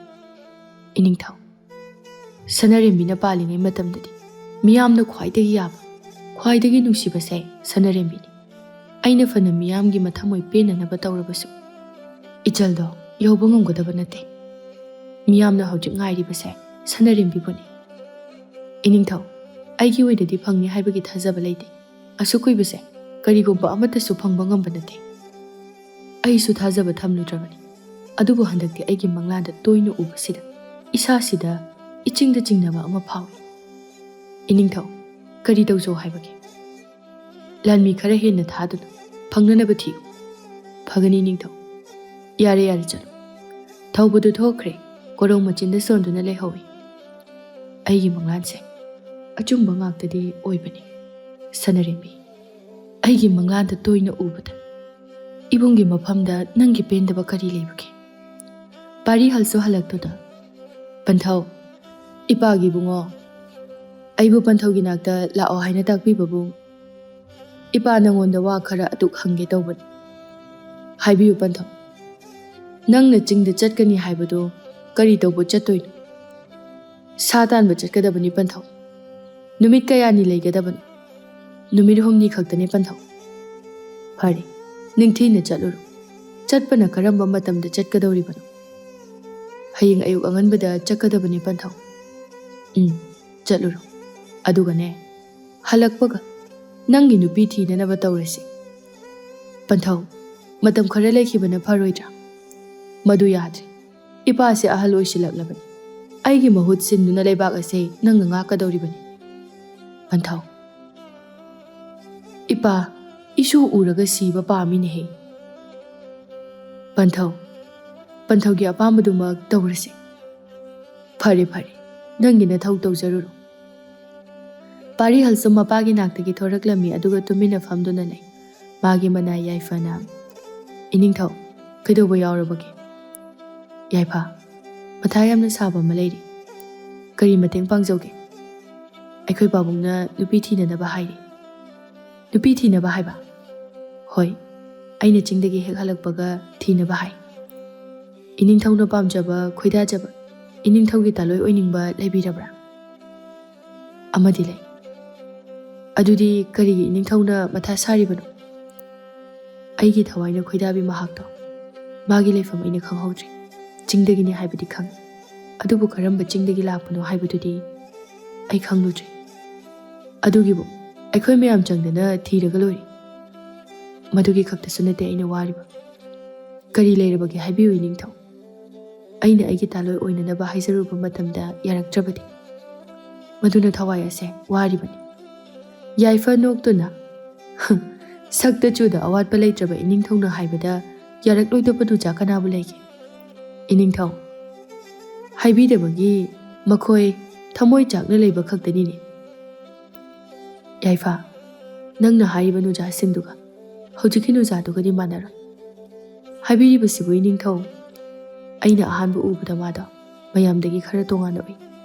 ꯏꯅꯤꯡꯊꯧ, ꯁꯅꯔꯦꯝꯕꯤꯅ ꯄꯥꯜꯂꯤꯉꯩ ꯃꯇꯝꯗꯗꯤ ꯃꯤꯌꯥꯝꯅ ꯈ꯭ꯋꯥꯏꯗꯒꯤ ꯌꯥꯕ, ꯈ꯭ꯋꯥꯏꯗꯒꯤ ꯅꯨꯡꯁꯤꯕꯁꯦ ꯁꯅꯔꯦꯝꯕꯤꯅꯤ꯫ ꯑꯩꯅ ꯐꯅ ꯃꯤꯌꯥꯝꯒꯤ ꯃꯊꯃꯣꯏ ꯄꯦꯟꯅꯅꯕ ꯇꯧꯔꯕꯁꯨ, ꯏꯆꯜꯗꯣ ꯌꯧꯕ ꯉꯝꯒꯗꯕ ꯅꯠꯇꯦ꯫ ꯃꯤꯌꯥꯝꯅ ꯍꯧꯖꯤꯛ ꯉꯥꯏꯔꯤꯕꯁꯦ ꯁꯅꯔꯦꯝꯕꯤꯕꯨꯅꯤ꯫ ꯏꯅꯤꯡꯊꯧ, ꯑꯩꯒꯤ ꯑꯣꯏꯅꯗꯤ ꯐꯪꯅꯤ ꯍꯥꯏꯕꯒꯤ ꯊꯥꯖꯕ ꯂꯩꯇꯦ꯫ ꯑꯁꯨꯛ ꯀꯨꯏꯕꯁꯦ ꯀꯔꯤꯒꯨꯝꯕ ꯑꯃꯠꯇꯁꯨ ꯐꯪꯕ ꯉꯝꯕ ꯅꯠꯇꯦ꯫ ꯑꯩꯁꯨ ꯊꯥꯖꯕ ꯊꯝꯂꯨꯗ꯭ꯔꯕꯅꯤ, ꯑꯗꯨꯕꯨ ꯍꯟꯗꯛꯇꯤ ꯑꯩꯒꯤ ꯃꯪꯂꯥꯟꯗ ꯇꯣꯏꯅ ꯎꯕꯁꯤꯗ ꯏꯁꯥꯁꯤꯗ ꯏꯆꯤꯡꯗ ꯆꯤꯡꯅꯕ ꯑꯃ ꯐꯥꯎꯏ꯫ ꯏꯅꯤꯡꯊꯧ, ꯀꯔꯤ ꯇꯧꯖꯧ ꯍꯥꯏꯕꯒꯦ? ꯂꯥꯟꯃꯤ ꯈꯔ ꯍꯦꯟꯅ ꯊꯥꯗꯨꯅ ꯐꯪꯅꯅꯕ ꯊꯤꯌꯨ꯫ ꯐꯒꯅꯤ ꯅꯤꯡꯊꯧ꯫ ꯌꯥꯔꯦ, ꯌꯥꯔꯦ, ꯆꯠꯂꯣ꯫ ꯊꯧꯕꯗꯨ ꯊꯣꯛꯈ꯭ꯔꯦ, ꯀꯣꯔꯧ ꯃꯆꯤꯟꯗ ꯁꯣꯟꯗꯨꯅ ꯂꯩꯍꯧꯏ꯫ ꯑꯩꯒꯤ ꯃꯪꯂꯥꯟꯁꯦ ꯑꯆꯨꯝꯕ ꯉꯥꯛꯇꯗꯤ ꯑꯣꯏꯕꯅꯤ꯫ ꯁꯅꯔꯦꯝꯕꯤ, ꯑꯩꯒꯤ ꯃꯪꯂꯥꯟꯗ ꯇꯣꯏꯅ ꯎꯕꯗ ꯏꯕꯨꯡꯒꯤ ꯃꯐꯝꯗ ꯅꯪꯒꯤ ꯄꯦꯟꯗꯕ ꯀꯔꯤ ꯂꯩꯕꯒꯦ? ꯄꯥꯔꯤꯍꯜꯁꯨ ꯍꯜꯂꯛꯇꯨꯅ, "ꯄꯟꯊꯧ, ꯏꯄꯥꯒꯤ ꯏꯕꯨꯡꯉꯣ, ꯑꯩꯕꯨ ꯄꯟꯊꯧꯒꯤ ꯅꯥꯛꯇ ꯂꯥꯛꯑꯣ ꯍꯥꯏꯅ ꯇꯥꯛꯄꯤꯕꯕꯨ ꯏꯄꯥ ꯅꯪꯉꯣꯟꯗ ꯋꯥ ꯈꯔ ꯑꯗꯨꯛ ꯍꯪꯒꯦ ꯇꯧꯕꯅꯤ꯫ ꯍꯥꯏꯕꯤꯌꯨ ꯄꯟꯊꯧ, ꯅꯪꯅ ꯆꯤꯡꯗ ꯆꯠꯀꯅꯤ ꯍꯥꯏꯕꯗꯨ ꯀꯔꯤ ꯇꯧꯕ ꯆꯠꯇꯣꯏꯅꯣ?" "ꯁꯥ ꯇꯥꯟꯕ ꯆꯠꯀꯗꯕꯅꯤ ꯄꯟꯊꯧ꯫ ꯅꯨꯃꯤꯠ ꯀꯌꯥꯅꯤ ꯂꯩꯒꯗꯕꯅꯣ?" "ꯅꯨꯃꯤꯠ ꯍꯨꯝꯅꯤ ꯈꯛꯇꯅꯤ ꯄꯟꯊꯧ꯫" "ꯐꯔꯦ, ꯅꯤꯡꯊꯤꯅ ꯆꯠꯂꯨꯔꯣ꯫ ꯆꯠꯄꯅ ꯀꯔꯝꯕ ꯃꯇꯝꯗ ꯆꯠꯀꯗꯧꯔꯤꯕꯅꯣ?" "ꯍꯌꯦꯡ ꯑꯌꯨꯛ ꯑꯉꯟꯕꯗ ꯆꯠꯀꯗꯕꯅꯤ ꯄꯟꯊꯧ꯫" "ꯎꯝ, ꯆꯠꯂꯨꯔꯣ꯫ ꯑꯗꯨꯒꯅꯦ, ꯍꯜꯂꯛꯄꯒ ꯅꯪꯒꯤ ꯅꯨꯄꯤ ꯊꯤꯅꯅꯕ ꯇꯧꯔꯁꯤ꯫ ꯄꯟꯊꯧ, ꯃꯇꯝ ꯈꯔ ꯂꯩꯈꯤꯕꯅ ꯐꯔꯣꯏꯗ꯭ꯔꯥ?" "ꯃꯗꯨ ꯌꯥꯗ꯭ꯔꯦ꯫ ꯏꯄꯥꯁꯦ ꯑꯍꯜ ꯑꯣꯏꯁꯤꯜꯂꯛꯂꯕꯅꯤ꯫ ꯑꯩꯒꯤ ꯃꯍꯨꯠ ꯁꯤꯟꯗꯨꯅ ꯂꯩꯕꯥꯛ ꯑꯁꯦ ꯅꯪꯅ ꯉꯥꯛꯀꯗꯧꯔꯤꯕꯅꯤ ꯄꯟꯊꯧ꯫" "ꯏꯄꯥ, ꯏꯁꯨ ꯎꯔꯒ ꯁꯤꯕ ꯄꯥꯝꯃꯤꯅꯦꯍꯦ꯫" "ꯄꯟꯊꯧ, ꯄꯟꯊꯧꯒꯤ ꯑꯄꯥꯝꯕꯗꯨꯃꯛ ꯇꯧꯔꯁꯤ꯫" "ꯐꯔꯦ, ꯐꯔꯦ, ꯅꯪꯒꯤ ꯅꯊꯧ ꯇꯧꯖꯔꯨꯔꯣ꯫" ꯄꯥꯔꯤꯍꯜꯁꯨ ꯃꯄꯥꯒꯤ ꯅꯥꯛꯇꯒꯤ ꯊꯣꯔꯛꯂꯝꯃꯤ, ꯑꯗꯨꯒ ꯇꯨꯃꯤꯟꯅ ꯐꯝꯗꯨꯅ ꯂꯩ꯫ ꯃꯥꯒꯤ ꯃꯅꯥꯏ ꯌꯥꯏꯐꯅ, "ꯏꯅꯤꯡꯊꯧ, ꯀꯩꯗꯧꯕ ꯌꯥꯎꯔꯕꯒꯦ?" "ꯌꯥꯏꯐ, ꯃꯊꯥ ꯌꯥꯝꯅ ꯁꯥꯕ ꯑꯃ ꯂꯩꯔꯤ꯫" "ꯀꯔꯤ ꯃꯇꯦꯡ ꯄꯥꯡꯖꯧꯒꯦ?" "ꯑꯩꯈꯣꯏ ꯄꯥꯕꯨꯡꯅ ꯅꯨꯄꯤ ꯊꯤꯅꯅꯕ ꯍꯥꯏꯔꯤ꯫" "ꯅꯨꯄꯤ ꯊꯤꯅꯕ ꯍꯥꯏꯕ?" "ꯍꯣꯏ, ꯑꯩꯅ ꯆꯤꯡꯗꯒꯤ ꯍꯦꯛ ꯍꯜꯂꯛꯄꯒ ꯊꯤꯅꯕ ꯍꯥꯏ꯫" "ꯏꯅꯤꯡꯊꯧꯅ ꯄꯥꯝꯖꯕ, ꯈꯣꯏꯗꯥꯖꯕ, ꯏꯅꯤꯡꯊꯧꯒꯤ ꯇꯥꯂꯣꯏ ꯑꯣꯏꯅꯤꯡꯕ ꯂꯩꯕꯤꯔꯕ꯭ꯔꯥ?" "ꯑꯃꯗꯤ ꯂꯩ꯫" "ꯑꯗꯨꯗꯤ ꯀꯔꯤꯒꯤ ꯏꯅꯤꯡꯊꯧꯅ ꯃꯊꯥ ꯁꯥꯔꯤꯕꯅꯣ?" "ꯑꯩꯒꯤ ꯊꯋꯥꯏꯅ ꯈꯣꯏꯗꯥꯕꯤ ꯃꯍꯥꯛꯇꯣ꯫ ꯃꯥꯒꯤ ꯂꯩꯐꯝ ꯑꯩꯅ ꯈꯪꯍꯧꯗ꯭ꯔꯦ꯫ ꯆꯤꯡꯗꯒꯤꯅꯤ ꯍꯥꯏꯕꯗꯤ ꯈꯪꯏ, ꯑꯗꯨꯕꯨ ꯀꯔꯝꯕ ꯆꯤꯡꯗꯒꯤ ꯂꯥꯛꯄꯅꯣ ꯍꯥꯏꯕꯗꯨꯗꯤ ꯑꯩ ꯈꯪꯂꯨꯗ꯭ꯔꯦ꯫ ꯑꯗꯨꯒꯤꯕꯨ ꯑꯩꯈꯣꯏ ꯃꯌꯥꯝ ꯆꯪꯗꯅ ꯊꯤꯔꯒ ꯂꯣꯏꯔꯦ꯫ ꯃꯗꯨꯒꯤ ꯈꯛꯇꯁꯨ ꯅꯠꯇꯦ ꯑꯩꯅ ꯋꯥꯔꯤꯕ꯫ ꯀꯔꯤ ꯂꯩꯔꯕꯒꯦ ꯍꯥꯏꯕꯤꯌꯨ, ꯏꯅꯤꯡꯊꯧ꯫ ꯑꯩꯅ ꯑꯩꯒꯤ ꯇꯥꯂꯣꯏ ꯑꯣꯏꯅꯅꯕ ꯍꯥꯏꯖꯔꯨꯕ ꯃꯇꯝꯗ ꯌꯥꯔꯛꯇ꯭ꯔꯕꯗꯤ? ꯃꯗꯨꯅ ꯊꯋꯥꯏ ꯑꯁꯦ ꯋꯥꯔꯤꯕꯅꯤ꯫" ꯌꯥꯏꯐ ꯅꯣꯛꯇꯨꯅ, "ꯍꯝ, ꯁꯛꯇ ꯆꯨꯗ ꯑꯋꯥꯠꯄ ꯂꯩꯇ꯭ꯔꯕ ꯏꯅꯤꯡꯊꯧꯅ ꯍꯥꯏꯕꯗ ꯌꯥꯔꯛꯂꯣꯏꯗꯕ ꯅꯨꯖꯥ ꯀꯅꯥꯕꯨ ꯂꯩꯒꯦ? ꯏꯅꯤꯡꯊꯧ, ꯍꯥꯏꯕꯤꯗꯕꯒꯤ ꯃꯈꯣꯏ ꯊꯃꯣꯏ ꯆꯥꯛꯅ ꯂꯩꯕ ꯈꯛꯇꯅꯤꯅꯦ꯫ ꯌꯥꯏꯐ, ꯅꯪꯅ ꯍꯥꯏꯔꯤꯕ ꯅꯨꯖꯥꯁꯤꯡꯗꯨꯒ ꯍꯧꯖꯤꯛꯀꯤ ꯅꯨꯖꯥꯗꯨꯒꯗꯤ ꯃꯥꯟꯅꯔꯣꯏ꯫ ꯍꯥꯏꯕꯤꯔꯤꯕꯁꯤꯕꯨ ꯏꯅꯤꯡꯊꯧ, ꯑꯩꯅ ꯑꯍꯥꯟꯕ ꯎꯕꯗ ꯃꯥꯗꯣ ꯃꯌꯥꯝꯗꯒꯤ ꯈꯔ ꯇꯣꯉꯥꯟꯅ ꯎꯏ꯫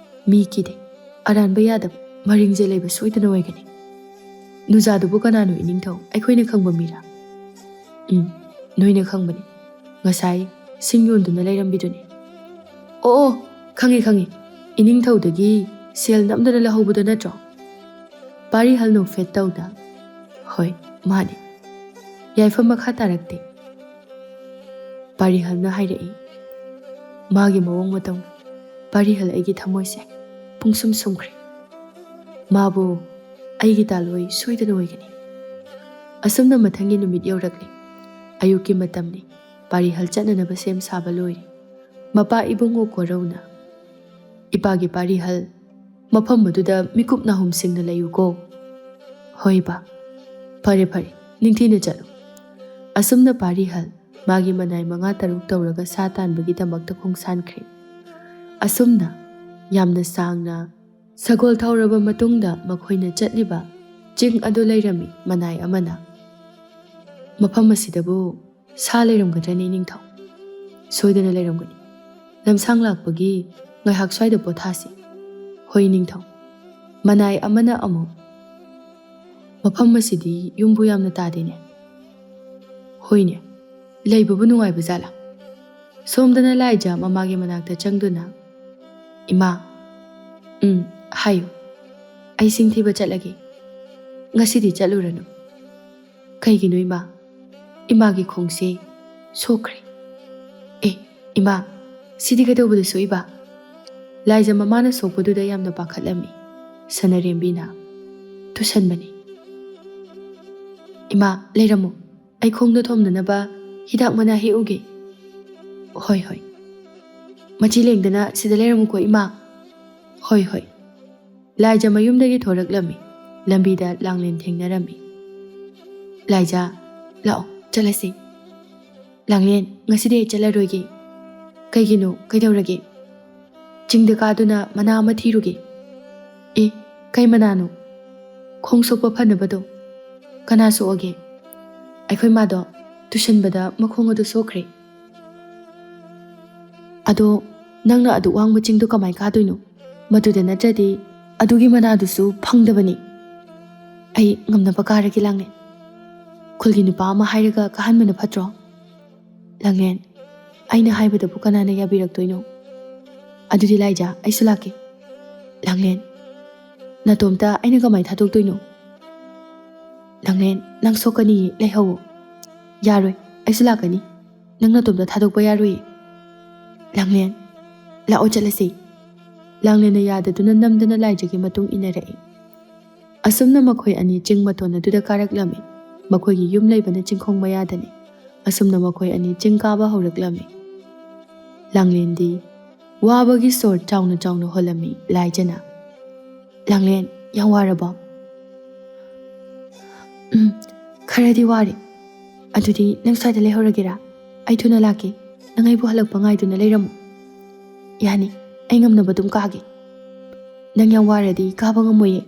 ꯃꯤ ꯀꯤꯗꯦ, ꯑꯔꯥꯟꯕ ꯌꯥꯗꯕ, ꯃꯔꯤꯡꯖꯦꯜ ꯂꯩꯕ ꯁꯣꯏꯗꯅ ꯑꯣꯏꯒꯅꯤ꯫ ꯅꯨꯖꯥꯗꯨꯕꯨ ꯀꯅꯥꯅꯣ ꯏꯅꯤꯡꯊꯧ? ꯑꯩꯈꯣꯏꯅ ꯈꯪꯕ ꯃꯤꯔꯥ? ꯎꯝ, ꯅꯣꯏꯅ ꯈꯪꯕꯅꯤ꯫ ꯉꯁꯥꯏ ꯁꯤꯡ ꯌꯣꯟꯗꯨꯅ ꯂꯩꯔꯝꯕꯤꯗꯨꯅꯤ꯫ ꯑꯣ, ꯑꯣ, ꯈꯪꯉꯤ, ꯈꯪꯉꯤ꯫ ꯏꯅꯤꯡꯊꯧꯗꯒꯤ ꯁꯦꯜ ꯅꯝꯗꯅ ꯂꯧꯍꯧꯕꯗꯣ ꯅꯠꯇ꯭ꯔꯣ? ꯄꯥꯔꯤꯍꯜ ꯅꯣꯛꯐꯦꯠ ꯇꯧꯗ, "ꯍꯣꯏ, ꯃꯥꯅꯤ꯫" ꯌꯥꯏꯐ ꯃꯈꯥ ꯇꯥꯔꯛꯇꯦ꯫ ꯄꯥꯔꯤꯍꯜꯅ ꯍꯥꯏꯔꯛꯏ, "ꯃꯥꯒꯤ ꯃꯑꯣꯡ ꯃꯇꯧ, ꯄꯥꯔꯤꯍꯜ ꯑꯩꯒꯤ ꯊꯃꯣꯏꯁꯦ ꯄꯨꯡꯁꯨꯝ ꯁꯨꯝꯈ꯭ꯔꯦ꯫ ꯃꯥꯕꯨ ꯑꯩꯒꯤ ꯇꯥꯂꯣꯏ ꯁꯣꯏꯗꯅ ꯑꯣꯏꯒꯅꯤ꯫" ꯑꯁꯨꯝꯅ ꯃꯊꯪꯒꯤ ꯅꯨꯃꯤꯠ ꯌꯧꯔꯛꯂꯦ꯫ ꯑꯌꯨꯛꯀꯤ ꯃꯇꯝꯅꯤ꯫ ꯄꯥꯔꯤꯍꯜ ꯆꯠꯅꯅꯕ ꯁꯦꯝ ꯁꯥꯕ ꯂꯣꯏꯔꯦ꯫ ꯃꯄꯥ ꯏꯕꯨꯡꯉꯣ ꯀꯣꯔꯧꯅ, "ꯏꯄꯥꯒꯤ ꯄꯥꯔꯤꯍꯜ, ꯃꯐꯝ ꯑꯗꯨꯗ ꯃꯤꯀꯨꯞ ꯅꯥꯍꯨꯝꯁꯤꯡꯅ ꯂꯩꯌꯨꯀꯣ꯫" "ꯍꯣꯏ ꯏꯄꯥ꯫ ꯐꯔꯦ, ꯐꯔꯦ, ꯅꯤꯡꯊꯤꯅ ꯆꯠꯂꯨ꯫" ꯑꯁꯨꯝꯅ ꯄꯥꯔꯤꯍꯜ ꯃꯥꯒꯤ ꯃꯅꯥꯏ ꯃꯉꯥ ꯇꯔꯨꯛ ꯇꯧꯔꯒ ꯁꯥ ꯇꯥꯟꯕꯒꯤꯗꯃꯛꯇ ꯈꯣꯡꯁꯥꯟꯈ꯭ꯔꯦ꯫ ꯑꯁꯨꯝꯅ ꯌꯥꯝꯅ ꯁꯥꯡꯅ ꯁꯒꯣꯜ ꯊꯧꯔꯕ ꯃꯇꯨꯡꯗ ꯃꯈꯣꯏꯅ ꯆꯠꯂꯤꯕ ꯆꯤꯡ ꯑꯗꯨ ꯂꯩꯔꯝꯃꯤ ꯃꯅꯥꯏ ꯑꯃꯅ꯫ "ꯃꯐꯝ ꯑꯁꯤꯗꯕꯨ ꯁꯥ ꯂꯩꯔꯝꯒꯗ꯭ꯔꯅꯦ, ꯏꯅꯤꯡꯊꯧ?" "ꯁꯣꯏꯗꯅ ꯂꯩꯔꯝꯒꯅꯤ꯫ ꯂꯝꯁꯥꯡ ꯂꯥꯛꯄꯒꯤ ꯉꯥꯏꯍꯥꯛ ꯁ꯭ꯋꯥꯏꯗ ꯄꯣꯊꯥꯁꯤ꯫" "ꯍꯣꯏ, ꯏꯅꯤꯡꯊꯧ꯫" ꯃꯅꯥꯏ ꯑꯃꯅ ꯑꯃꯨꯛ, "ꯃꯐꯝ ꯑꯁꯤꯗꯤ ꯌꯨꯝꯕꯨ ꯌꯥꯝꯅ ꯇꯥꯗꯦꯅꯦ꯫" "ꯍꯣꯏꯅꯦ, ꯂꯩꯕꯕꯨ ꯅꯨꯡꯉꯥꯏꯕ ꯖꯥꯠꯂꯥ?" ꯁꯣꯝꯗꯅ ꯂꯥꯏꯖ ꯃꯃꯥꯒꯤ ꯃꯅꯥꯛꯇ ꯆꯪꯗꯨꯅ, "ꯏꯃꯥ꯫" "ꯎꯝ, ꯍꯥꯏꯌꯨ꯫" "ꯑꯩ ꯁꯤꯡ ꯊꯤꯕ ꯆꯠꯂꯒꯦ꯫ ꯉꯁꯤꯗꯤ ꯆꯠꯂꯨꯔꯅꯨ꯫" "ꯀꯩꯒꯤꯅꯣ ꯏꯃꯥ?" "ꯏꯃꯥꯒꯤ ꯈꯣꯡꯁꯦ ꯁꯣꯛꯈ꯭ꯔꯦ꯫" "ꯑꯦ, ꯏꯃꯥ, ꯁꯤꯗꯤ ꯀꯩꯗꯧꯕꯗ ꯁꯣꯛꯏꯕ?" ꯂꯥꯏꯖ ꯃꯃꯥꯅ ꯁꯣꯛꯄꯗꯨꯗ ꯌꯥꯝꯅ ꯄꯥꯈꯠꯂꯝꯃꯤ꯫ ꯁꯅꯔꯦꯝꯕꯤꯅ, "ꯇꯨꯁꯟꯕꯅꯤ꯫" "ꯏꯃꯥ, ꯂꯩꯔꯝꯃꯨ꯫ ꯑꯩ ꯈꯣꯡꯗ ꯊꯣꯝꯅꯅꯕ ꯍꯤꯗꯥꯛ ꯃꯅꯥ ꯍꯦꯛꯎꯒꯦ꯫" "ꯍꯣꯏ, ꯍꯣꯏ꯫" "ꯃꯆꯤ ꯂꯦꯡꯗꯅ ꯁꯤꯗ ꯂꯩꯔꯝꯃꯨꯀꯣ, ꯏꯃꯥ꯫" "ꯍꯣꯏ, ꯍꯣꯏ꯫" ꯂꯥꯏꯖ ꯃꯌꯨꯝꯗꯒꯤ ꯊꯣꯔꯛꯂꯝꯃꯤ꯫ ꯂꯝꯕꯤꯗ ꯂꯥꯡꯂꯦꯟ ꯊꯦꯡꯅꯔꯝꯃꯤ꯫ "ꯂꯥꯏꯖꯥ, ꯂꯥꯛꯑꯣ, ꯆꯠꯂꯁꯤ꯫" "ꯂꯥꯡꯂꯦꯟ, ꯉꯁꯤꯗꯤ ꯑꯩ ꯆꯠꯂꯔꯣꯏꯒꯦ꯫" "ꯀꯩꯒꯤꯅꯣ? ꯀꯩꯗꯧꯔꯒꯦ?" "ꯆꯤꯡꯗ ꯀꯥꯗꯨꯅ ꯃꯅꯥ ꯑꯃ ꯊꯤꯔꯨꯒꯦ꯫" "ꯑꯦ, ꯀꯩ ꯃꯅꯥꯅꯣ?" "ꯈꯣꯡ ꯁꯣꯛꯄ ꯐꯅꯕꯗꯣ꯫" "ꯀꯅꯥ ꯁꯣꯛꯑꯒꯦ?" "ꯑꯩꯈꯣꯏ ꯃꯥꯗꯣ ꯇꯨꯁꯟꯕꯗ ꯃꯈꯣꯡ ꯑꯗꯨ ꯁꯣꯛꯈ꯭ꯔꯦ꯫" "ꯑꯗꯣ ꯅꯪꯅ ꯑꯗꯨꯛ ꯋꯥꯡꯕ ꯆꯤꯡꯗꯣ ꯀꯃꯥꯏ ꯀꯥꯗꯣꯏꯅꯣ? ꯃꯗꯨꯗ ꯅꯠꯇ꯭ꯔꯗꯤ ꯑꯗꯨꯒꯤ ꯃꯅꯥꯗꯨꯁꯨ ꯐꯪꯗꯕꯅꯤ꯫" "ꯑꯩ ꯉꯝꯅꯕ ꯀꯥꯔꯒꯦ, ꯂꯥꯡꯂꯦꯟ꯫" "ꯈꯨꯜꯒꯤ ꯅꯨꯄꯥ ꯑꯃ ꯍꯥꯏꯔꯒ ꯀꯥꯍꯟꯕꯅ ꯐꯠꯇ꯭ꯔꯣ?" "ꯂꯥꯡꯂꯦꯟ, ꯑꯩꯅ ꯍꯥꯏꯕꯗꯕꯨ ꯀꯅꯥꯅ ꯌꯥꯕꯤꯔꯛꯇꯣꯏꯅꯣ? ꯑꯗꯨꯗꯤ ꯂꯥꯏꯖꯥ, ꯑꯩꯁꯨ ꯂꯥꯛꯀꯦ꯫" "ꯂꯥꯡꯂꯦꯟ, ꯅꯇꯣꯝꯇ ꯑꯩꯅ ꯀꯃꯥꯏ ꯊꯥꯗꯣꯛꯇꯣꯏꯅꯣ?" "ꯂꯥꯡꯂꯦꯟ, ꯅꯪ ꯁꯣꯛꯀꯅꯤꯌꯦ, ꯂꯩꯍꯧꯋꯣ꯫" "ꯌꯥꯔꯣꯏ, ꯑꯩꯁꯨ ꯂꯥꯛꯀꯅꯤ꯫ ꯅꯪ ꯅꯇꯣꯝꯇ ꯊꯥꯗꯣꯛꯄ ꯌꯥꯔꯣꯏꯌꯦ꯫" "ꯂꯥꯡꯂꯦꯟ, ꯂꯥꯛꯑꯣ, ꯆꯠꯂꯁꯤ꯫" ꯂꯥꯡꯂꯦꯟꯅ ꯌꯥꯗꯗꯨꯅ ꯅꯝꯗꯅ ꯂꯥꯏꯖꯥꯒꯤ ꯃꯇꯨꯡ ꯏꯟꯅꯔꯛꯏ꯫ ꯑꯁꯨꯝꯅ ꯃꯈꯣꯏ ꯑꯅꯤ ꯆꯤꯡ ꯃꯇꯣꯟ ꯑꯗꯨꯗ ꯀꯥꯔꯛꯂꯝꯃꯤ꯫ ꯃꯈꯣꯏꯒꯤ ꯌꯨꯝ ꯂꯩꯕꯅ ꯆꯤꯡꯈꯣꯡ ꯃꯌꯥꯗꯅꯤ꯫ ꯑꯁꯨꯝꯅ ꯃꯈꯣꯏ ꯑꯅꯤ ꯆꯤꯡ ꯀꯥꯕ ꯍꯧꯔꯛꯂꯝꯃꯤ꯫ ꯂꯥꯡꯂꯦꯟꯗꯤ ꯋꯥꯕꯒꯤ ꯁꯣꯔ ꯆꯥꯎꯅ ꯆꯥꯎꯅ ꯍꯣꯜꯂꯝꯃꯤ꯫ ꯂꯥꯏꯖꯥꯅ, "ꯂꯥꯡꯂꯦꯟ, ꯌꯥꯝ ꯋꯥꯔꯕꯣ?" "ꯎꯝ, ꯈꯔꯗꯤ ꯋꯥꯔꯦ꯫ ꯑꯗꯨꯗꯤ ꯅꯪ ꯁ꯭ꯋꯥꯏꯗ ꯂꯩꯍꯧꯔꯒꯦꯔꯥ? ꯑꯩ ꯊꯨꯅ ꯂꯥꯛꯀꯦ꯫ ꯅꯪ ꯑꯩꯕꯨ ꯍꯜꯂꯛꯄ ꯉꯥꯏꯗꯨꯅ ꯂꯩꯔꯝꯃꯨ꯫" "ꯌꯥꯅꯤ, ꯑꯩ ꯉꯝꯅꯕ ꯑꯗꯨꯝ ꯀꯥꯒꯦ꯫" "ꯅꯪ ꯌꯥꯝ ꯋꯥꯔꯗꯤ ꯀꯥꯕ ꯉꯝꯃꯣꯏꯌꯦ꯫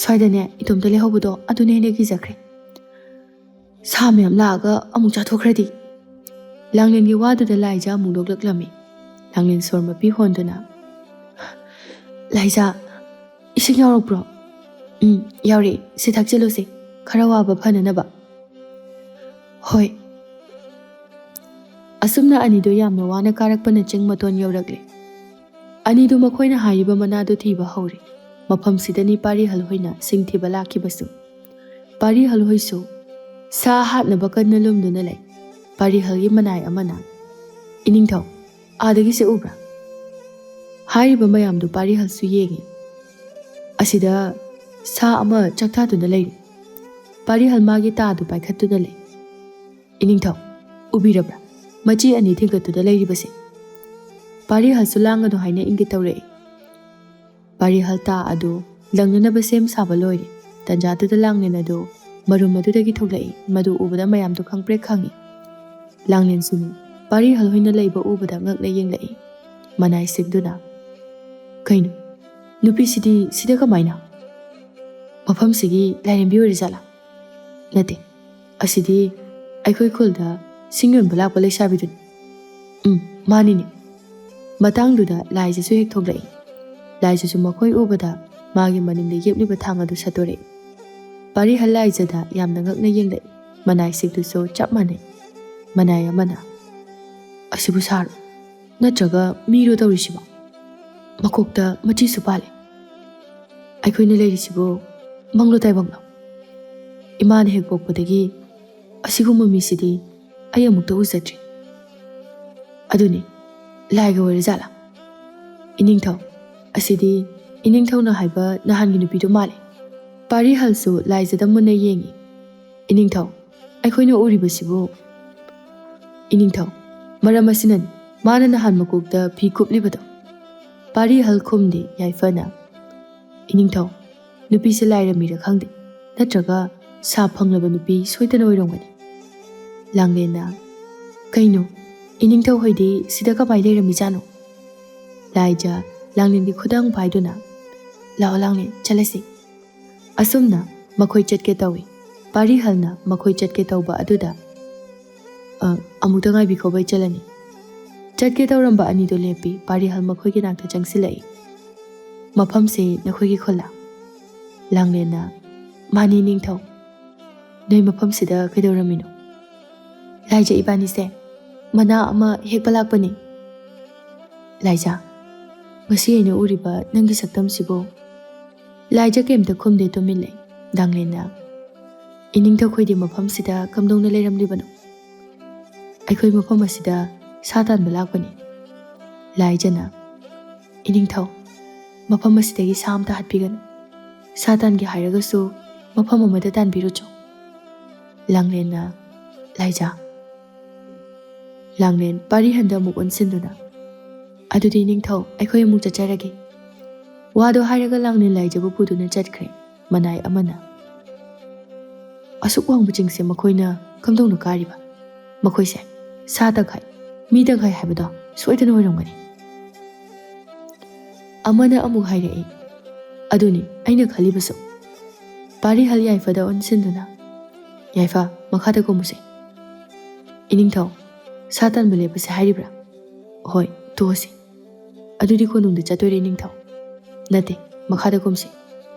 ꯁ꯭ꯋꯥꯏꯗꯅꯦ ꯏꯇꯣꯝꯇ ꯂꯩꯍꯧꯕꯗꯣ ꯑꯗꯨꯅ ꯍꯦꯟꯅ ꯀꯤꯖꯈ꯭ꯔꯦ꯫" "ꯁꯥ ꯃꯌꯥꯝ ꯂꯥꯛꯑꯒ ꯑꯃꯨꯛ ꯆꯥꯊꯣꯛꯈ꯭ꯔꯗꯤ?" ꯂꯥꯡꯂꯦꯟꯒꯤ ꯋꯥꯗꯨꯗ ꯂꯥꯏꯖꯥ ꯑꯃꯨꯛ ꯅꯣꯛꯂꯛꯂꯝꯃꯤ꯫ ꯂꯥꯡꯂꯦꯟ ꯁꯣꯔ ꯃꯄꯤ ꯍꯣꯟꯗꯨꯅ, "ꯂꯥꯏꯖꯥ, ꯏꯁꯤꯡ ꯌꯥꯎꯔꯛꯄ꯭ꯔꯣ?" "ꯎꯝ, ꯌꯥꯎꯔꯛꯑꯦ꯫ ꯁꯤ ꯊꯛꯆꯜꯂꯨꯁꯦ, ꯈꯔ ꯋꯥꯕ ꯐꯅꯅꯕ꯫" "ꯍꯣꯏ꯫" ꯑꯁꯨꯝꯅ ꯑꯅꯤꯗꯨ ꯌꯥꯝꯅ ꯋꯥꯅ ꯀꯥꯔꯛꯄꯅ ꯆꯤꯡ ꯃꯇꯣꯟ ꯌꯧꯔꯛꯂꯦ꯫ ꯑꯅꯤꯗꯨ ꯃꯈꯣꯏꯅ ꯍꯥꯏꯔꯤꯕ ꯃꯅꯥꯗꯨ ꯊꯤꯕ ꯍꯧꯔꯦ꯫ ꯃꯐꯝꯁꯤꯗꯅꯤ ꯄꯥꯔꯤꯍꯜ ꯍꯣꯏꯅ ꯁꯤꯡ ꯊꯤꯕ ꯂꯥꯛꯈꯤꯕꯁꯨ꯫ ꯄꯥꯔꯤꯍꯜ ꯍꯣꯏꯁꯨ ꯁꯥ ꯍꯥꯠꯅꯕ ꯀꯟꯅ ꯂꯨꯝꯗꯨꯅ ꯂꯩ꯫ ꯄꯥꯔꯤꯍꯜꯒꯤ ꯃꯅꯥꯏ ꯑꯃꯅ, "ꯏꯅꯤꯡꯊꯧ, ꯑꯥꯗꯒꯤꯁꯦ ꯎꯕ꯭ꯔꯥ?" ꯍꯥꯏꯔꯤꯕ ꯃꯌꯥꯝꯗꯨ ꯄꯥꯔꯤꯍꯜꯁꯨ ꯌꯦꯡꯉꯤ꯫ "ꯑꯁꯤꯗ ꯁꯥ ꯑꯃ ꯆꯥꯛꯊꯥꯗꯨꯅ ꯂꯩꯔꯤ꯫" ꯄꯥꯔꯤꯍꯜ ꯃꯥꯒꯤ ꯇꯥꯗꯨ ꯄꯥꯏꯈꯠꯇꯨꯅ ꯂꯩ꯫ "ꯏꯅꯤꯡꯊꯧ, ꯎꯕꯤꯔꯕ꯭ꯔꯥ? ꯃꯆꯤ ꯑꯅꯤ ꯊꯤꯡꯒꯠꯇꯨꯅ ꯂꯩꯔꯤꯕꯁꯦ꯫" ꯄꯥꯔꯤꯍꯜꯁꯨ ꯂꯥꯡꯒꯅꯨ ꯍꯥꯏꯅ ꯏꯪꯒꯤꯠ ꯇꯧꯔꯛꯏ꯫ ꯄꯥꯔꯤꯍꯜ ꯇꯥ ꯑꯗꯨ ꯂꯪꯅꯅꯕ ꯁꯦꯝ ꯁꯥꯕ ꯂꯣꯏꯔꯦ꯫ ꯇꯟꯖꯥꯗꯨꯗ ꯂꯥꯡꯂꯦꯟ ꯑꯗꯨ ꯃꯔꯨꯝ ꯑꯗꯨꯗꯒꯤ ꯊꯣꯛꯂꯛꯏ꯫ ꯃꯗꯨ ꯎꯕꯗ ꯃꯌꯥꯝꯗꯨ ꯈꯪꯄ꯭ꯔꯦꯛ ꯈꯪꯏ꯫ ꯂꯥꯡꯂꯦꯟꯁꯨꯅꯤ꯫ ꯄꯥꯔꯤꯍꯜ ꯍꯣꯏꯅ ꯂꯩꯕ ꯎꯕꯗ ꯉꯛꯅ ꯌꯦꯡꯂꯛꯏ꯫ ꯃꯅꯥꯏ ꯁꯤꯛꯗꯨꯅ, "ꯀꯩꯅꯣ, ꯅꯨꯄꯤꯁꯤꯗꯤ ꯁꯤꯗ ꯀꯃꯥꯏꯅ? ꯃꯐꯝꯁꯤꯒꯤ ꯂꯥꯏꯔꯦꯝꯕꯤ ꯑꯣꯏꯔꯖꯥꯠꯂꯥ? ꯅꯠꯇꯦ, ꯑꯁꯤꯗꯤ ꯑꯩꯈꯣꯏ ꯈꯨꯜꯗ ꯁꯤꯡ ꯌꯣꯟꯕ ꯂꯥꯛꯄ ꯂꯩꯁꯥꯕꯤꯗꯨꯅꯤ꯫ ꯎꯝ, ꯃꯥꯅꯤꯅꯦ꯫" ꯃꯇꯥꯡꯗꯨꯗ ꯂꯥꯏꯖꯁꯨ ꯍꯦꯛ ꯊꯣꯛꯂꯛꯏ꯫ ꯂꯥꯏꯖꯁꯨ ꯃꯈꯣꯏ ꯎꯕꯗ ꯃꯥꯒꯤ ꯃꯅꯤꯡꯗ ꯌꯦꯞꯂꯤꯕ ꯊꯥꯡ ꯑꯗꯨ ꯁꯠꯇꯣꯔꯛꯏ꯫ ꯄꯥꯔꯤꯍꯜ ꯂꯥꯏꯖꯗ ꯌꯥꯝꯅ ꯉꯛꯅ ꯌꯦꯡꯂꯛꯏ꯫ ꯃꯅꯥꯏ ꯁꯤꯛꯗꯨꯁꯨ ꯆꯞ ꯃꯥꯟꯅꯩ꯫ ꯃꯅꯥꯏ ꯑꯃꯅ, "ꯑꯁꯤꯕꯨ ꯁꯥꯔꯣ? ꯅꯠꯇ꯭ꯔꯒ ꯃꯤꯔꯣ ꯇꯧꯔꯤꯁꯤꯕꯣ? ꯃꯀꯣꯛꯇ ꯃꯆꯤꯁꯨ ꯄꯥꯜꯂꯦ꯫ ꯑꯩꯈꯣꯏꯅ ꯂꯩꯔꯤꯁꯤꯕꯨ ꯃꯪꯂꯣ ꯇꯥꯏꯕꯪꯂꯣ? ꯏꯃꯥꯅ ꯍꯦꯛ ꯄꯣꯛꯄꯗꯒꯤ ꯑꯁꯤꯒꯨꯝꯕ ꯃꯤꯁꯤꯗꯤ ꯑꯩ ꯑꯃꯨꯛꯇ ꯎꯖꯗ꯭ꯔꯤ꯫ ꯑꯗꯨꯅꯤ, ꯂꯥꯏꯒ ꯑꯣꯏꯔꯖꯥꯠꯂꯥ? ꯏꯅꯤꯡꯊꯧ, ꯑꯁꯤꯗꯤ ꯏꯅꯤꯡꯊꯧꯅ ꯍꯥꯏꯕ ꯅꯍꯥꯟꯒꯤ ꯅꯨꯄꯤꯗꯨ ꯃꯥꯜꯂꯦ꯫" ꯄꯥꯔꯤꯍꯜꯁꯨ ꯂꯥꯏꯖꯗ ꯃꯨꯟꯅ ꯌꯦꯡꯏ꯫ "ꯏꯅꯤꯡꯊꯧ, ꯑꯩꯈꯣꯏꯅ ꯎꯔꯤꯕꯁꯤꯕꯨ?" "ꯏꯅꯤꯡꯊꯧ, ꯃꯔꯝ ꯑꯁꯤꯅꯅꯤ ꯃꯥꯅ ꯅꯍꯥꯟ ꯃꯀꯣꯛꯇ ꯐꯤ ꯀꯨꯞꯂꯤꯕꯗꯣ꯫" ꯄꯥꯔꯤꯍꯜ ꯈꯨꯝꯗꯦ ꯌꯥꯏꯐꯅ꯫ "ꯏꯅꯤꯡꯊꯧ, ꯅꯨꯄꯤꯁꯦ ꯂꯥꯏꯔꯝꯃꯤꯔ ꯈꯪꯗꯦ, ꯅꯠꯇ꯭ꯔꯒ ꯁꯥ ꯐꯪꯂꯕ ꯅꯨꯄꯤ ꯁꯣꯏꯗꯅ ꯑꯣꯏꯔꯝꯒꯅꯤ꯫" ꯂꯥꯡꯂꯦꯟꯅ, "ꯀꯩꯅꯣ, ꯏꯅꯤꯡꯊꯧ ꯍꯣꯏꯗꯤ ꯁꯤꯗ ꯀꯃꯥꯏ ꯂꯩꯔꯝꯃꯤꯖꯥꯠꯅꯣ?" ꯂꯥꯏꯖ ꯂꯥꯡꯂꯦꯟꯒꯤ ꯈꯨꯗꯥꯡ ꯄꯥꯏꯗꯨꯅ, "ꯂꯥꯛꯑꯣ ꯂꯥꯡꯂꯦꯟ, ꯆꯠꯂꯁꯤ꯫" ꯑꯁꯨꯝꯅ ꯃꯈꯣꯏ ꯆꯠꯀꯦ ꯇꯧꯏ꯫ ꯄꯥꯔꯤꯍꯜꯅ ꯃꯈꯣꯏ ꯆꯠꯀꯦ ꯇꯧꯕ ꯑꯗꯨꯗ, "ꯑ, ꯑꯃꯨꯛꯇ ꯉꯥꯏꯕꯤꯈꯣ, ꯑꯩ ꯆꯠꯂꯅꯤ꯫" ꯆꯠꯀꯦ ꯇꯧꯔꯝꯕ ꯑꯅꯤꯗꯨ ꯂꯦꯞꯄꯤ꯫ ꯄꯥꯔꯤꯍꯜ ꯃꯈꯣꯏꯒꯤ ꯅꯥꯛꯇ ꯆꯪꯁꯤꯜꯂꯛꯏ꯫ "ꯃꯐꯝꯁꯤ ꯅꯈꯣꯏꯒꯤ ꯈꯨꯜꯂꯥ?" ꯂꯥꯡꯂꯦꯟꯅ, "ꯃꯥꯅꯤ ꯅꯤꯡꯊꯧ꯫ ꯅꯣꯏ ꯃꯐꯝꯁꯤꯗ ꯀꯩꯗꯧꯔꯝꯃꯤꯅꯣ?" "ꯂꯥꯏꯖ ꯏꯕꯥꯅꯤꯁꯦ ꯃꯅꯥ ꯑꯃ ꯍꯦꯛꯄ ꯂꯥꯛꯄꯅꯤ꯫" "ꯂꯥꯏꯖ, ꯉꯁꯤ ꯑꯩꯅ ꯎꯔꯤꯕ ꯅꯪꯒꯤ ꯁꯛꯇꯝꯁꯤꯕꯨ?" ꯂꯥꯏꯖ ꯀꯩꯝꯇ ꯈꯨꯝꯗꯦ, ꯇꯨꯃꯤꯟ ꯂꯩ꯫ ꯂꯥꯡꯂꯦꯟꯅ, "ꯏꯅꯤꯡꯊꯧ ꯈꯣꯏꯗꯤ ꯃꯐꯝꯁꯤꯗ ꯀꯝꯗꯧꯅ ꯂꯩꯔꯝꯂꯤꯕꯅꯣ?" "ꯑꯩꯈꯣꯏ ꯃꯐꯝ ꯑꯁꯤꯗ ꯁꯥ ꯇꯥꯟꯕ ꯂꯥꯛꯄꯅꯤ꯫" ꯂꯥꯏꯖꯅ, "ꯏꯅꯤꯡꯊꯧ, ꯃꯐꯝ ꯑꯁꯤꯗꯒꯤ ꯁꯥ ꯑꯝꯇ ꯍꯥꯠꯄꯤꯒꯅꯨ꯫ ꯁꯥ ꯇꯥꯟꯒꯦ ꯍꯥꯏꯔꯒꯁꯨ ꯃꯐꯝ ꯑꯃꯗ ꯇꯥꯟꯕꯤꯔꯨꯆꯣ꯫" ꯂꯥꯡꯂꯦꯟꯅ, "ꯂꯥꯏꯖ꯫" ꯂꯥꯡꯂꯦꯟ ꯄꯥꯔꯤꯍꯟꯗ ꯑꯃꯨꯛ ꯑꯣꯟꯁꯤꯟꯗꯨꯅ, "ꯑꯗꯨꯗꯤ ꯅꯤꯡꯊꯧ, ꯑꯩꯈꯣꯏ ꯑꯃꯨꯛ ꯆꯠꯆꯔꯒꯦ꯫" ꯋꯥꯗꯣ ꯍꯥꯏꯔꯒ ꯂꯥꯡꯂꯦꯟ ꯂꯥꯏꯖꯕꯨ ꯄꯨꯗꯨꯅ ꯆꯠꯈ꯭ꯔꯦ꯫ ꯃꯅꯥꯏ ꯑꯃꯅ, ꯑꯁꯨꯛ ꯋꯥꯡꯕ ꯆꯤꯡꯁꯦ ꯃꯈꯣꯏꯅ ꯀꯝꯗꯧꯅ ꯀꯥꯔꯤꯕ? ꯃꯈꯣꯏꯁꯦ ꯁꯥ ꯇꯪꯈꯥꯏ, ꯃꯤ ꯇꯪꯈꯥꯏ ꯍꯥꯏꯕꯗꯣ ꯁꯣꯏꯗꯅ ꯑꯣꯏꯔꯝꯒꯅꯤ꯫ ꯑꯃꯅ ꯑꯃꯨꯛ ꯍꯥꯏꯔꯛꯏ, "ꯑꯗꯨꯅꯤ ꯑꯩꯅ ꯈꯜꯂꯤꯕꯁꯨ꯫" ꯄꯥꯔꯤꯍꯜ ꯌꯥꯏꯐꯗ ꯑꯣꯟꯁꯤꯟꯗꯨꯅ, "ꯌꯥꯏꯐ, ꯃꯈꯥꯗ ꯀꯨꯝꯃꯨꯁꯦ꯫" "ꯏꯅꯤꯡꯊꯧ, ꯁꯥ ꯇꯥꯟꯕ ꯂꯦꯞꯄꯁꯦ ꯍꯥꯏꯔꯤꯕ꯭ꯔꯥ?" "ꯍꯣꯏ, ꯇꯣꯛꯑꯁꯤ꯫" "ꯑꯗꯨꯗꯤ ꯀꯣꯅꯨꯡꯗ ꯆꯠꯇꯣꯏꯔꯦ ꯏꯅꯤꯡꯊꯧ?" "ꯅꯠꯇꯦ, ꯃꯈꯥꯗ ꯀꯨꯝꯁꯤ꯫"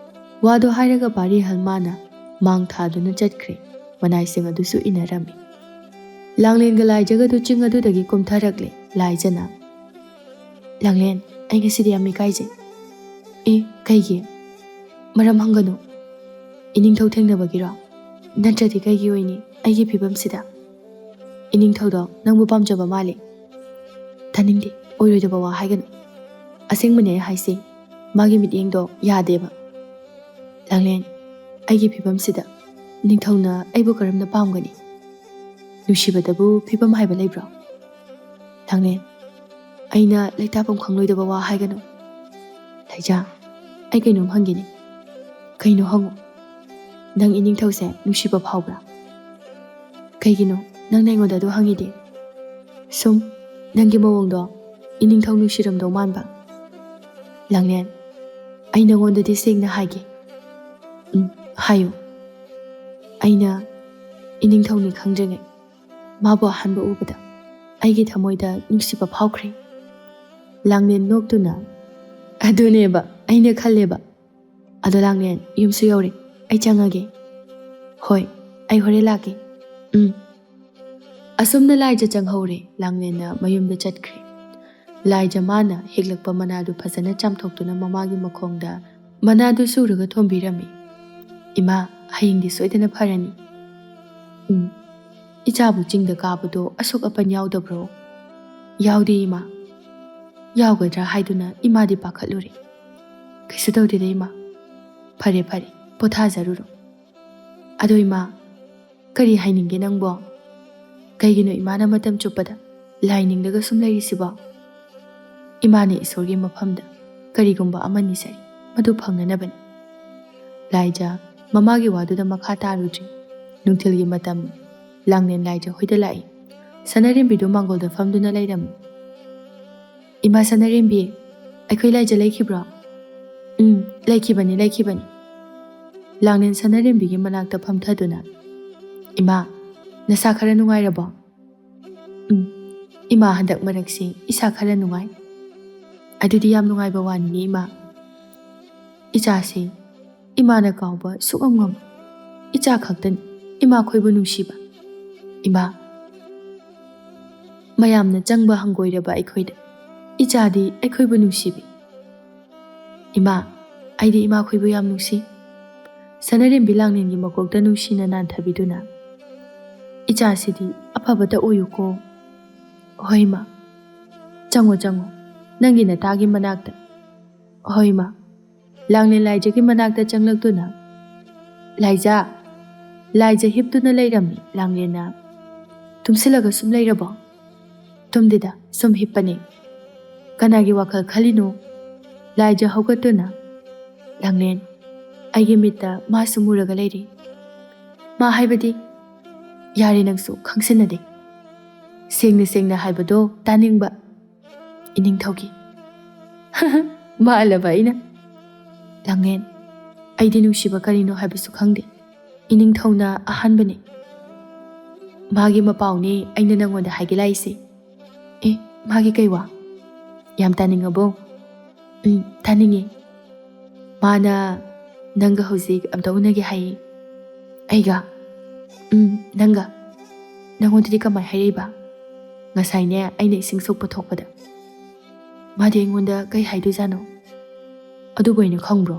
ꯋꯥꯗꯣ ꯍꯥꯏꯔꯒ ꯄꯥꯔꯤꯍꯜ ꯃꯥꯅ ꯃꯥꯡ ꯊꯥꯗꯨꯅ ꯆꯠꯈ꯭ꯔꯦ꯫ ꯃꯅꯥꯏꯁꯤꯡ ꯑꯗꯨꯁꯨ ꯏꯟꯅꯔꯝꯃꯤ꯫ ꯂꯥꯡꯂꯦꯟꯒ ꯂꯥꯏꯖꯒꯗꯨ ꯆꯤꯡ ꯑꯗꯨꯗꯒꯤ ꯀꯨꯝꯊꯔꯛꯂꯦ꯫ ꯂꯥꯏꯖꯅ, "ꯂꯥꯡꯂꯦꯟ, ꯑꯩ ꯉꯁꯤꯗꯤ ꯌꯥꯝ ꯏꯀꯥꯏꯖꯩ꯫" "ꯑꯦ, ꯀꯩꯒꯤ? ꯃꯔꯝ ꯍꯪꯒꯅꯨ꯫ ꯏꯅꯤꯡꯊꯧ ꯊꯦꯡꯅꯕꯒꯤꯔꯣ? ꯅꯠꯇ꯭ꯔꯗꯤ ꯀꯩꯒꯤ ꯑꯣꯏꯅꯤ ꯑꯩꯒꯤ ꯐꯤꯕꯝꯁꯤꯗ?" "ꯏꯅꯤꯡꯊꯧꯗꯣ ꯅꯪꯕꯨ ꯄꯥꯝꯖꯕ ꯃꯥꯜꯂꯦ꯫" "ꯇꯥꯅꯤꯡꯗꯦ, ꯑꯣꯏꯔꯣꯏꯗꯕ ꯋꯥ ꯍꯥꯏꯒꯅꯨ꯫ ꯑꯁꯦꯡꯕꯅꯦ ꯑꯩ ꯍꯥꯏꯁꯦ, ꯃꯥꯒꯤ ꯃꯤꯠꯌꯦꯡꯗꯣ ꯌꯥꯗꯦꯕ꯫" "ꯂꯥꯡꯂꯦꯟ, ꯑꯩꯒꯤ ꯐꯤꯕꯝꯁꯤꯗ ꯅꯤꯡꯊꯧꯅ ꯑꯩꯕꯨ ꯀꯔꯝꯅ ꯄꯥꯝꯒꯅꯤ? ꯅꯨꯡꯁꯤꯕꯗꯕꯨ ꯐꯤꯕꯝ ꯍꯥꯏꯕ ꯂꯩꯕ꯭ꯔꯣ?" "ꯂꯥꯡꯂꯦꯟ, ꯑꯩꯅ ꯂꯩꯇꯥꯐꯝ ꯈꯪꯂꯣꯏꯗꯕ ꯋꯥ ꯍꯥꯏꯒꯅꯨ꯫" "ꯂꯩꯖꯥ, ꯑꯩ ꯀꯩꯅꯣꯝ ꯍꯪꯒꯦꯅꯦ꯫" "ꯀꯩꯅꯣ ꯍꯪꯉꯨ꯫" "ꯅꯪ ꯏꯅꯤꯡꯊꯧꯁꯦ ꯅꯨꯡꯁꯤꯕ ꯐꯥꯎꯕ꯭ꯔꯥ?" "ꯀꯩꯒꯤꯅꯣ ꯅꯪꯅ ꯑꯩꯉꯣꯟꯗ ꯑꯗꯨ ꯍꯪꯉꯤꯗꯤ?" "ꯁꯨꯝ ꯅꯪꯒꯤ ꯃꯑꯣꯡꯗꯣ ꯏꯅꯤꯡꯊꯧ ꯅꯨꯡꯁꯤꯔꯝꯗꯧ ꯃꯥꯟꯕ꯫" "ꯂꯥꯡꯂꯦꯟ, ꯑꯩ ꯅꯉꯣꯟꯗꯗꯤ ꯁꯦꯡꯅ ꯍꯥꯏꯒꯦ꯫" "ꯎꯝ, ꯍꯥꯏꯌꯨ꯫" "ꯑꯩꯅ ꯏꯅꯤꯡꯊꯧꯅꯤ ꯈꯪꯗ꯭ꯔꯤꯉꯩ ꯃꯥꯕꯨ ꯑꯍꯥꯟꯕ ꯎꯕꯗ ꯑꯩꯒꯤ ꯊꯃꯣꯏꯗ ꯅꯨꯡꯁꯤꯕ ꯐꯥꯎꯈ꯭ꯔꯦ꯫" ꯂꯥꯡꯂꯦꯟ ꯅꯣꯛꯇꯨꯅ, "ꯑꯗꯨꯅꯦꯕ ꯑꯩꯅ ꯈꯜꯂꯦꯕ꯫ ꯑꯗꯣ ꯂꯥꯡꯂꯦꯟ, ꯌꯨꯝꯁꯨ ꯌꯧꯔꯦ, ꯑꯩ ꯆꯪꯉꯒꯦ꯫" "ꯍꯣꯏ, ꯑꯩ ꯍꯣꯔꯦꯟ ꯂꯥꯛꯀꯦ꯫" "ꯎꯝ꯫" ꯑꯁꯨꯝꯅ ꯂꯥꯏꯖ ꯆꯪꯍꯧꯔꯦ꯫ ꯂꯥꯡꯂꯦꯟꯅ ꯃꯌꯨꯝꯗ ꯆꯠꯈ꯭ꯔꯦ꯫ ꯂꯥꯏꯖ ꯃꯥꯅ ꯍꯦꯛꯂꯛꯄ ꯃꯅꯥꯗꯨ ꯐꯖꯅ ꯆꯥꯝꯊꯣꯛꯇꯨꯅ ꯃꯃꯥꯒꯤ ꯃꯈꯣꯡꯗ ꯃꯅꯥꯗꯨ ꯁꯨꯔꯒ ꯊꯣꯝꯕꯤꯔꯝꯃꯤ꯫ "ꯏꯃꯥ, ꯍꯌꯦꯡꯗꯤ ꯁꯣꯏꯗꯅ ꯐꯔꯅꯤ꯫" "ꯎꯝ, ꯏꯆꯥꯕꯨ ꯆꯤꯡꯗ ꯀꯥꯕꯗꯣ ꯑꯁꯣꯛ ꯑꯄꯟ ꯌꯥꯎꯗꯕ꯭ꯔꯣ?" "ꯌꯥꯎꯗꯦ ꯏꯃꯥ꯫" "ꯌꯥꯎꯒꯗ꯭ꯔꯥ ꯍꯥꯏꯗꯨꯅ ꯏꯃꯥꯗꯤ ꯄꯥꯈꯠꯂꯨꯔꯦ꯫" "ꯀꯩꯁꯨ ꯇꯧꯗꯦꯗ ꯏꯃꯥ꯫" "ꯐꯔꯦ ꯐꯔꯦ, ꯄꯣꯊꯥꯖꯔꯨꯔꯣ꯫" "ꯑꯗꯣ ꯏꯃꯥ, ꯀꯔꯤ ꯍꯥꯏꯅꯤꯡꯒꯦ ꯅꯪꯕꯣ? ꯀꯩꯒꯤꯅꯣ ꯏꯃꯥꯅ ꯃꯇꯝ ꯆꯨꯞꯄꯗ ꯂꯥꯏ ꯅꯤꯡꯂꯒ ꯁꯨꯝ ꯂꯩꯔꯤꯁꯤꯕꯣ?" "ꯏꯃꯥꯅ ꯏꯁꯣꯔꯒꯤ ꯃꯐꯝꯗ ꯀꯔꯤꯒꯨꯝꯕ ꯑꯃ ꯅꯤꯖꯔꯤ, ꯃꯗꯨ ꯐꯪꯅꯅꯕꯅꯤ꯫" ꯂꯥꯏꯖ ꯃꯃꯥꯒꯤ ꯋꯥꯗꯨꯗ ꯃꯈꯥ ꯇꯥꯔꯨꯗ꯭ꯔꯤ꯫ ꯅꯨꯡꯊꯤꯜꯒꯤ ꯃꯇꯝ ꯂꯥꯡꯂꯦꯟ ꯂꯥꯏꯖ ꯍꯣꯏꯗ ꯂꯥꯛꯏ꯫ ꯁꯅꯥꯔꯦꯝꯕꯤꯗꯨ ꯃꯥꯡꯒꯣꯜꯗ ꯐꯝꯗꯨꯅ ꯂꯩꯔꯝꯃꯤ꯫ "ꯏꯃꯥ ꯁꯅꯥꯔꯦꯝꯕꯤ, ꯑꯩꯈꯣꯏ ꯂꯥꯏꯖ ꯂꯩꯈꯤꯕ꯭ꯔꯣ?" "ꯎꯝ, ꯂꯩꯈꯤꯕꯅꯤ, ꯂꯩꯈꯤꯕꯅꯤ꯫" ꯂꯥꯡꯂꯦꯟ ꯁꯅꯥꯔꯦꯝꯕꯤꯒꯤ ꯃꯅꯥꯛꯇ ꯐꯝꯊꯗꯨꯅ, "ꯏꯃꯥ, ꯅꯁꯥ ꯈꯔ ꯅꯨꯡꯉꯥꯏꯔꯕꯣ?" "ꯎꯝ, ꯏꯃꯥ, ꯍꯟꯗꯛ ꯃꯔꯛꯁꯤ ꯏꯁꯥ ꯈꯔ ꯅꯨꯡꯉꯥꯏ꯫" "ꯑꯗꯨꯗꯤ ꯌꯥꯝ ꯅꯨꯡꯉꯥꯏꯕ ꯋꯥꯅꯤꯅꯦ ꯏꯃꯥ꯫" "ꯏꯆꯥꯁꯤ ꯏꯃꯥꯅ ꯀꯥꯎꯕ ꯁꯨꯛꯉꯝ ꯉꯝ꯫ ꯏꯆꯥ ꯈꯛꯇꯅꯤ ꯏꯃꯥ ꯈꯣꯏꯕꯨ ꯅꯨꯡꯁꯤꯕ꯫ ꯏꯃꯥ, ꯃꯌꯥꯝꯅ ꯆꯪꯕ ꯍꯪꯒꯣꯏꯔꯕ ꯑꯩꯈꯣꯏꯗ ꯏꯆꯥꯗꯤ ꯑꯩꯈꯣꯏꯕꯨ ꯅꯨꯡꯁꯤꯕꯤ꯫ ꯏꯃꯥ, ꯑꯩꯗꯤ ꯏꯃꯥ ꯈꯣꯏꯕꯨ ꯌꯥꯝ ꯅꯨꯡꯁꯤ꯫" ꯁꯅꯥꯔꯦꯝꯕꯤ ꯂꯥꯡꯂꯦꯟꯒꯤ ꯃꯀꯣꯛꯇ ꯅꯨꯡꯁꯤꯅ ꯅꯥꯟꯊꯕꯤꯗꯨꯅ, "ꯏꯆꯥꯁꯤꯗꯤ ꯑꯐꯕꯇ ꯑꯣꯏꯌꯨꯀꯣ꯫" "ꯍꯣꯏ ꯏꯃꯥ, ꯆꯪꯉꯣ, ꯆꯪꯉꯣ, ꯅꯪꯒꯤ ꯅꯇꯥꯒꯤ ꯃꯅꯥꯛꯇ꯫" "ꯍꯣꯏ ꯏꯃꯥ꯫" ꯂꯥꯡꯂꯦꯟ ꯂꯥꯏꯖꯒꯤ ꯃꯅꯥꯛꯇ ꯆꯪꯂꯛꯇꯨꯅ, "ꯂꯥꯏꯖ, ꯂꯥꯏꯖ ꯍꯤꯞꯇꯨꯅ ꯂꯩꯔꯝꯃꯤ ꯂꯥꯡꯂꯦꯟꯅ꯫ "ꯇꯨꯝꯁꯤꯜꯂꯒ ꯁꯨꯝ ꯂꯩꯔꯕꯣ?" "ꯇꯨꯝꯗꯦꯗ, ꯁꯨꯝ ꯍꯤꯞꯄꯅꯦ꯫" "ꯀꯅꯥꯒꯤ ꯋꯥꯈꯜ ꯈꯜꯂꯤꯅꯣ?" ꯂꯥꯏꯖ ꯍꯧꯒꯠꯇꯨꯅ, "ꯂꯥꯡꯂꯦꯟ, ꯑꯩꯒꯤ ꯃꯤꯠꯇ ꯃꯥꯁꯨ ꯃꯨꯔꯒ ꯂꯩꯔꯤ꯫" "ꯃꯥ ꯍꯥꯏꯕꯗꯤ?" "ꯌꯥꯔꯦ, ꯅꯪꯁꯨ ꯈꯪꯁꯤꯟꯅꯗꯦ꯫ ꯁꯦꯡꯅ ꯁꯦꯡꯅ ꯍꯥꯏꯕꯗꯣ ꯇꯥꯅꯤꯡꯕ꯫" "ꯏꯅꯤꯡꯊꯧꯒꯤ?" "ꯃꯥꯜꯂꯕ ꯑꯩꯅ?" "ꯂꯥꯡꯂꯦꯟ, ꯑꯩꯗꯤ ꯅꯨꯡꯁꯤꯕ ꯀꯔꯤꯅꯣ ꯍꯥꯏꯕꯁꯨ ꯈꯪꯗꯦ꯫ ꯏꯅꯤꯡꯊꯧꯅ ꯑꯍꯥꯟꯕꯅꯤ꯫ ꯃꯥꯒꯤ ꯃꯄꯥꯎꯅꯦ ꯑꯩꯅ ꯅꯪꯉꯣꯟꯗ ꯍꯥꯏꯒꯦ ꯂꯥꯛꯏꯁꯦ꯫" "ꯑꯦ, ꯃꯥꯒꯤ ꯀꯩ ꯋꯥ? ꯌꯥꯝ ꯇꯥꯅꯤꯡꯉꯕꯣ?" "ꯎꯝ, ꯇꯥꯅꯤꯡꯉꯦ꯫" "ꯃꯥꯅ ꯅꯪꯒ ꯍꯧꯖꯤꯛ ꯑꯝꯇ ꯎꯅꯒꯦ ꯍꯥꯏꯌꯦ꯫" "ꯑꯩꯒ?" "ꯎꯝ, ꯅꯪꯒ꯫" "ꯅꯪꯉꯣꯟꯗꯗꯤ ꯀꯃꯥꯏ ꯍꯥꯏꯔꯛꯏꯕ?" "ꯉꯁꯥꯏꯅꯦ, ꯑꯩꯅ ꯏꯁꯤꯡ ꯁꯣꯛꯄ ꯊꯣꯛꯄꯗ꯫" "ꯃꯥꯗꯤ ꯑꯩꯉꯣꯟꯗ ꯀꯩ ꯍꯥꯏꯗꯣꯏꯖꯥꯠꯅꯣ?" "ꯑꯗꯨꯕꯨ ꯑꯩꯅ ꯈꯪꯕ꯭ꯔꯣ?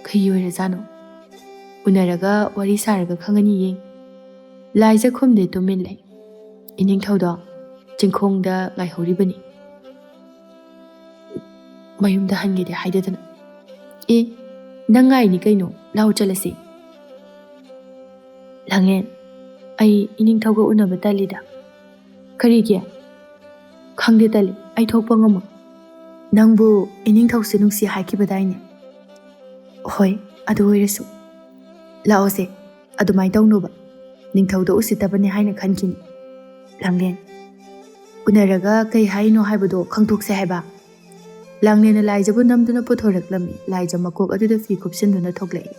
ꯀꯩ ꯑꯣꯏꯔꯖꯥꯠꯅꯣ? ꯎꯅꯔꯒ ꯋꯥꯔꯤ ꯁꯥꯔꯒ ꯈꯪꯉꯅꯤꯌꯦ꯫" ꯂꯥꯏꯖ ꯈꯨꯝꯗꯦ, ꯇꯨꯃꯤꯟ ꯂꯩ꯫ ꯏꯅꯤꯡꯊꯧꯗꯣ ꯆꯤꯡꯈꯣꯡꯗ ꯉꯥꯏꯍꯧꯔꯤꯕꯅꯤ꯫ ꯃꯌꯨꯝꯗ ꯍꯟꯒꯦꯗꯤ ꯍꯥꯏꯗꯗꯅ꯫ "ꯑꯦ, ꯅꯪ ꯉꯥꯏꯅꯤ ꯀꯩꯅꯣ, ꯂꯥꯎ ꯆꯠꯂꯁꯤ꯫" "ꯂꯥꯡꯂꯦꯟ, ꯑꯩ ꯏꯅꯤꯡꯊꯧꯒ ꯎꯅꯕ ꯇꯜꯂꯤꯗ꯫" "ꯀꯔꯤꯒꯤ?" "ꯈꯪꯗꯦ, ꯇꯜꯂꯤ, ꯑꯩ ꯊꯣꯛꯄ ꯉꯝꯃꯣꯏ꯫" "ꯅꯪꯕꯨ ꯏꯅꯤꯡꯊꯧꯁꯦ ꯅꯨꯡꯁꯤ ꯍꯥꯏꯈꯤꯕꯗꯥꯏꯅꯦ?" "ꯍꯣꯏ, ꯑꯗꯨ ꯑꯣꯏꯔꯁꯨ ꯂꯥꯛꯑꯣꯁꯦ, ꯑꯗꯨꯃꯥꯏꯅ ꯇꯧꯅꯨꯕ꯫ ꯅꯤꯡꯊꯧꯗ ꯎꯁꯤꯠꯇꯕꯅꯤ ꯍꯥꯏꯅ ꯈꯟꯈꯤꯅꯤ꯫ ꯂꯥꯡꯂꯦꯟ, ꯎꯅꯔꯒ ꯀꯩ ꯍꯥꯏꯅꯣ ꯍꯥꯏꯕꯗꯣ ꯈꯪꯗꯣꯛꯁꯦ ꯍꯥꯏꯕ꯫ ꯂꯥꯡꯂꯦꯟꯅ ꯂꯥꯏꯖꯕꯨ ꯅꯝꯗꯨꯅ ꯄꯨꯊꯣꯔꯛꯂꯝꯃꯤ꯫ ꯂꯥꯏꯖ ꯃꯀꯣꯛ ꯑꯗꯨꯗ ꯐꯤ ꯀꯨꯞꯁꯤꯟꯗꯨꯅ ꯊꯣꯛꯂꯛꯏ꯫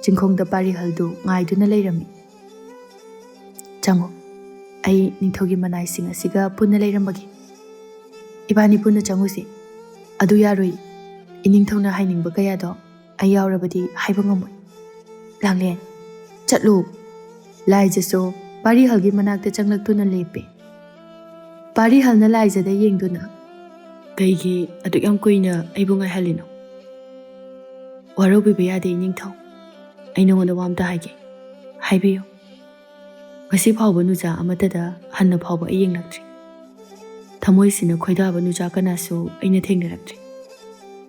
ꯆꯤꯡꯈꯣꯡꯗ ꯄꯥꯔꯤꯍꯜꯗꯨ ꯉꯥꯏꯗꯨꯅ ꯂꯩꯔꯝꯃꯤ꯫ "ꯆꯪꯉꯣ, ꯑꯩ ꯅꯤꯡꯊꯧꯒꯤ ꯃꯅꯥꯏꯁꯤꯡ ꯑꯁꯤꯒ ꯄꯨꯟꯅ ꯂꯩꯔꯝꯕꯒꯦ꯫ ꯏꯕꯥꯅꯤ ꯄꯨꯟꯅ ꯆꯪꯉꯨꯁꯤ꯫" "ꯑꯗꯨ ꯌꯥꯔꯣꯏ꯫ ꯏꯅꯤꯡꯊꯧꯅ ꯍꯥꯏꯅꯤꯡꯕ ꯀꯌꯥꯗꯣ ꯑꯩ ꯌꯥꯎꯔꯕꯗꯤ ꯍꯥꯏꯕ ꯉꯝꯃꯣꯏ꯫" "ꯂꯥꯡꯂꯦꯟ, ꯆꯠꯂꯨ꯫" ꯂꯥꯏꯖꯁꯨ ꯄꯥꯔꯤꯍꯜꯒꯤ ꯃꯅꯥꯛꯇ ꯆꯪꯂꯛꯇꯨꯅ ꯂꯦꯞꯄꯦ꯫ ꯄꯥꯔꯤꯍꯜꯅ ꯂꯥꯏꯖꯗ ꯌꯦꯡꯗꯨꯅ, "ꯀꯩꯒꯤ ꯑꯗꯨꯛ ꯌꯥꯝ ꯀꯨꯏꯅ ꯑꯩꯕꯨ ꯉꯥꯏꯍꯜꯂꯤꯅꯣ?" "ꯋꯥꯔꯧꯕꯤꯕ ꯌꯥꯗꯦ ꯏꯅꯤꯡꯊꯧ꯫ ꯑꯩ ꯅꯉꯣꯟꯗ ꯋꯥ ꯑꯝꯇ ꯍꯥꯏꯒꯦ꯫" "ꯍꯥꯏꯕꯤꯌꯨ꯫" "ꯉꯁꯤ ꯐꯥꯎꯕ ꯅꯨꯖꯥ ꯑꯃꯠꯇꯗ ꯍꯟꯅ ꯐꯥꯎꯕ ꯑꯩ ꯌꯦꯡꯂꯛꯇ꯭ꯔꯤ꯫ ꯊꯃꯣꯏꯁꯤꯅ ꯈꯣꯏꯗꯥꯕ ꯅꯨꯖꯥ ꯀꯅꯥꯁꯨ ꯑꯩꯅ ꯊꯦꯡꯅꯔꯛꯇ꯭ꯔꯤ꯫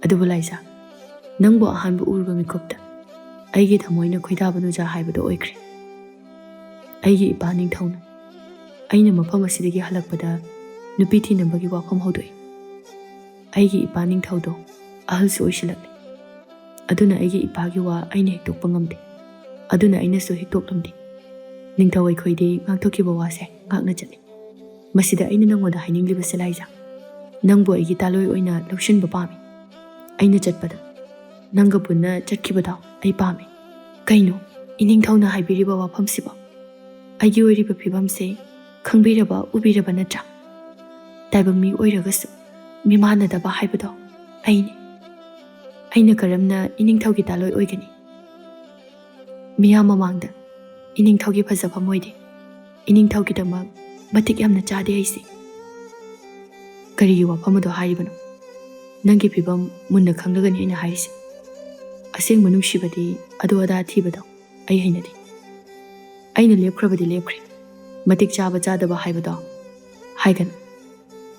ꯑꯗꯨꯕꯨ ꯂꯥꯏꯖ, ꯅꯪꯕꯨ ꯑꯍꯥꯟꯕ ꯎꯔꯨꯕ ꯃꯤꯀꯨꯞꯇ ꯑꯩꯒꯤ ꯊꯃꯣꯏꯅ ꯈꯣꯏꯗꯥꯕ ꯅꯨꯖꯥ ꯍꯥꯏꯕꯗꯨ ꯑꯣꯏꯈ꯭ꯔꯦ꯫ ꯑꯩꯒꯤ ꯏꯄꯥ ꯅꯤꯡꯊꯧꯅ ꯑꯩꯅ ꯃꯐꯝ ꯑꯁꯤꯗꯒꯤ ꯍꯜꯂꯛꯄꯗ ꯅꯨꯄꯤ ꯊꯤꯅꯕꯒꯤ ꯋꯥꯐꯝ ꯍꯧꯗꯣꯛꯏ꯫ ꯑꯩꯒꯤ ꯏꯄꯥ ꯅꯤꯡꯊꯧꯗꯣ ꯑꯍꯜꯁꯨ ꯑꯣꯏꯁꯤꯜꯂꯛꯂꯤ꯫ ꯑꯗꯨꯅ ꯑꯩꯒꯤ ꯏꯄꯥꯒꯤ ꯋꯥ ꯑꯩꯅ ꯍꯤꯛꯇꯣꯛꯄ ꯉꯝꯗꯦ꯫ ꯑꯗꯨꯅ ꯑꯩꯅꯁꯨ ꯍꯤꯛꯇꯣꯛꯂꯝꯗꯦ꯫ ꯅꯤꯡꯊꯧ ꯑꯩꯈꯣꯏꯗꯤ ꯉꯥꯛꯊꯣꯛꯈꯤꯕ ꯋꯥꯁꯦ ꯉꯥꯛꯅ ꯆꯠꯂꯤ꯫ ꯃꯁꯤꯗ ꯑꯩꯅ ꯅꯪꯉꯣꯟꯗ ꯍꯥꯏꯅꯤꯡꯂꯤꯕꯁꯦ ꯂꯥꯏꯖ, ꯅꯪꯕꯨ ꯑꯩꯒꯤ ꯇꯥꯂꯣꯏ ꯑꯣꯏꯅ ꯂꯧꯁꯤꯟꯕ ꯄꯥꯝꯃꯤ꯫ ꯑꯩꯅ ꯆꯠꯄꯗ ꯅꯪꯒ ꯄꯨꯟꯅ ꯆꯠꯈꯤꯕꯗꯣ ꯑꯩ ꯄꯥꯝꯃꯤ꯫" "ꯀꯩꯅꯣ? ꯏꯅꯤꯡꯊꯧꯅ ꯍꯥꯏꯕꯤꯔꯤꯕ ꯋꯥꯐꯝꯁꯤꯕꯣ? ꯑꯩꯒꯤ ꯑꯣꯏꯔꯤꯕ ꯐꯤꯕꯝꯁꯦ ꯈꯪꯕꯤꯔꯕ, ꯎꯕꯤꯔꯕ ꯅꯠꯇ꯭ꯔꯥ? ꯇꯥꯏꯕꯪ ꯃꯤ ꯑꯣꯏꯔꯒꯁꯨ ꯃꯤꯃꯥꯟꯅꯗꯕ ꯍꯥꯏꯕꯗꯣ ꯑꯩꯅꯤ꯫ ꯑꯩꯅ ꯀꯔꯝꯅ ꯏꯅꯤꯡꯊꯧꯒꯤ ꯇꯥꯂꯣꯏ ꯑꯣꯏꯒꯅꯤ? ꯃꯤꯌꯥꯝ ꯃꯃꯥꯡꯗ ꯏꯅꯤꯡꯊꯧꯒꯤ ꯐꯖꯐꯝ ꯑꯣꯏꯗꯦ꯫ ꯏꯅꯤꯡꯊꯧꯒꯤꯗꯃꯛ ꯃꯇꯤꯛ ꯌꯥꯝꯅ ꯆꯥꯗꯦ ꯑꯩꯁꯦ꯫" "ꯀꯔꯤꯒꯤ ꯋꯥꯐꯝ ꯑꯗꯣ ꯍꯥꯏꯔꯤꯕꯅꯣ? ꯅꯪꯒꯤ ꯐꯤꯕꯝ ꯃꯨꯟꯅ ꯈꯪꯂꯒꯅꯤ ꯑꯩꯅ ꯍꯥꯏꯔꯤꯁꯦ꯫ ꯑꯁꯦꯡꯕ ꯅꯨꯡꯁꯤꯕꯗꯤ ꯑꯗꯨ ꯑꯗꯥ ꯊꯤꯕꯗꯣ ꯑꯩ ꯍꯩꯅꯗꯦ꯫ ꯑꯩꯅ ꯂꯦꯞꯈ꯭ꯔꯕꯗꯤ ꯂꯦꯞꯈ꯭ꯔꯦ꯫ ꯃꯇꯤꯛ ꯆꯥꯕ ꯆꯥꯗꯕ ꯍꯥꯏꯕꯗꯣ ꯍꯥꯏꯒꯅꯨ꯫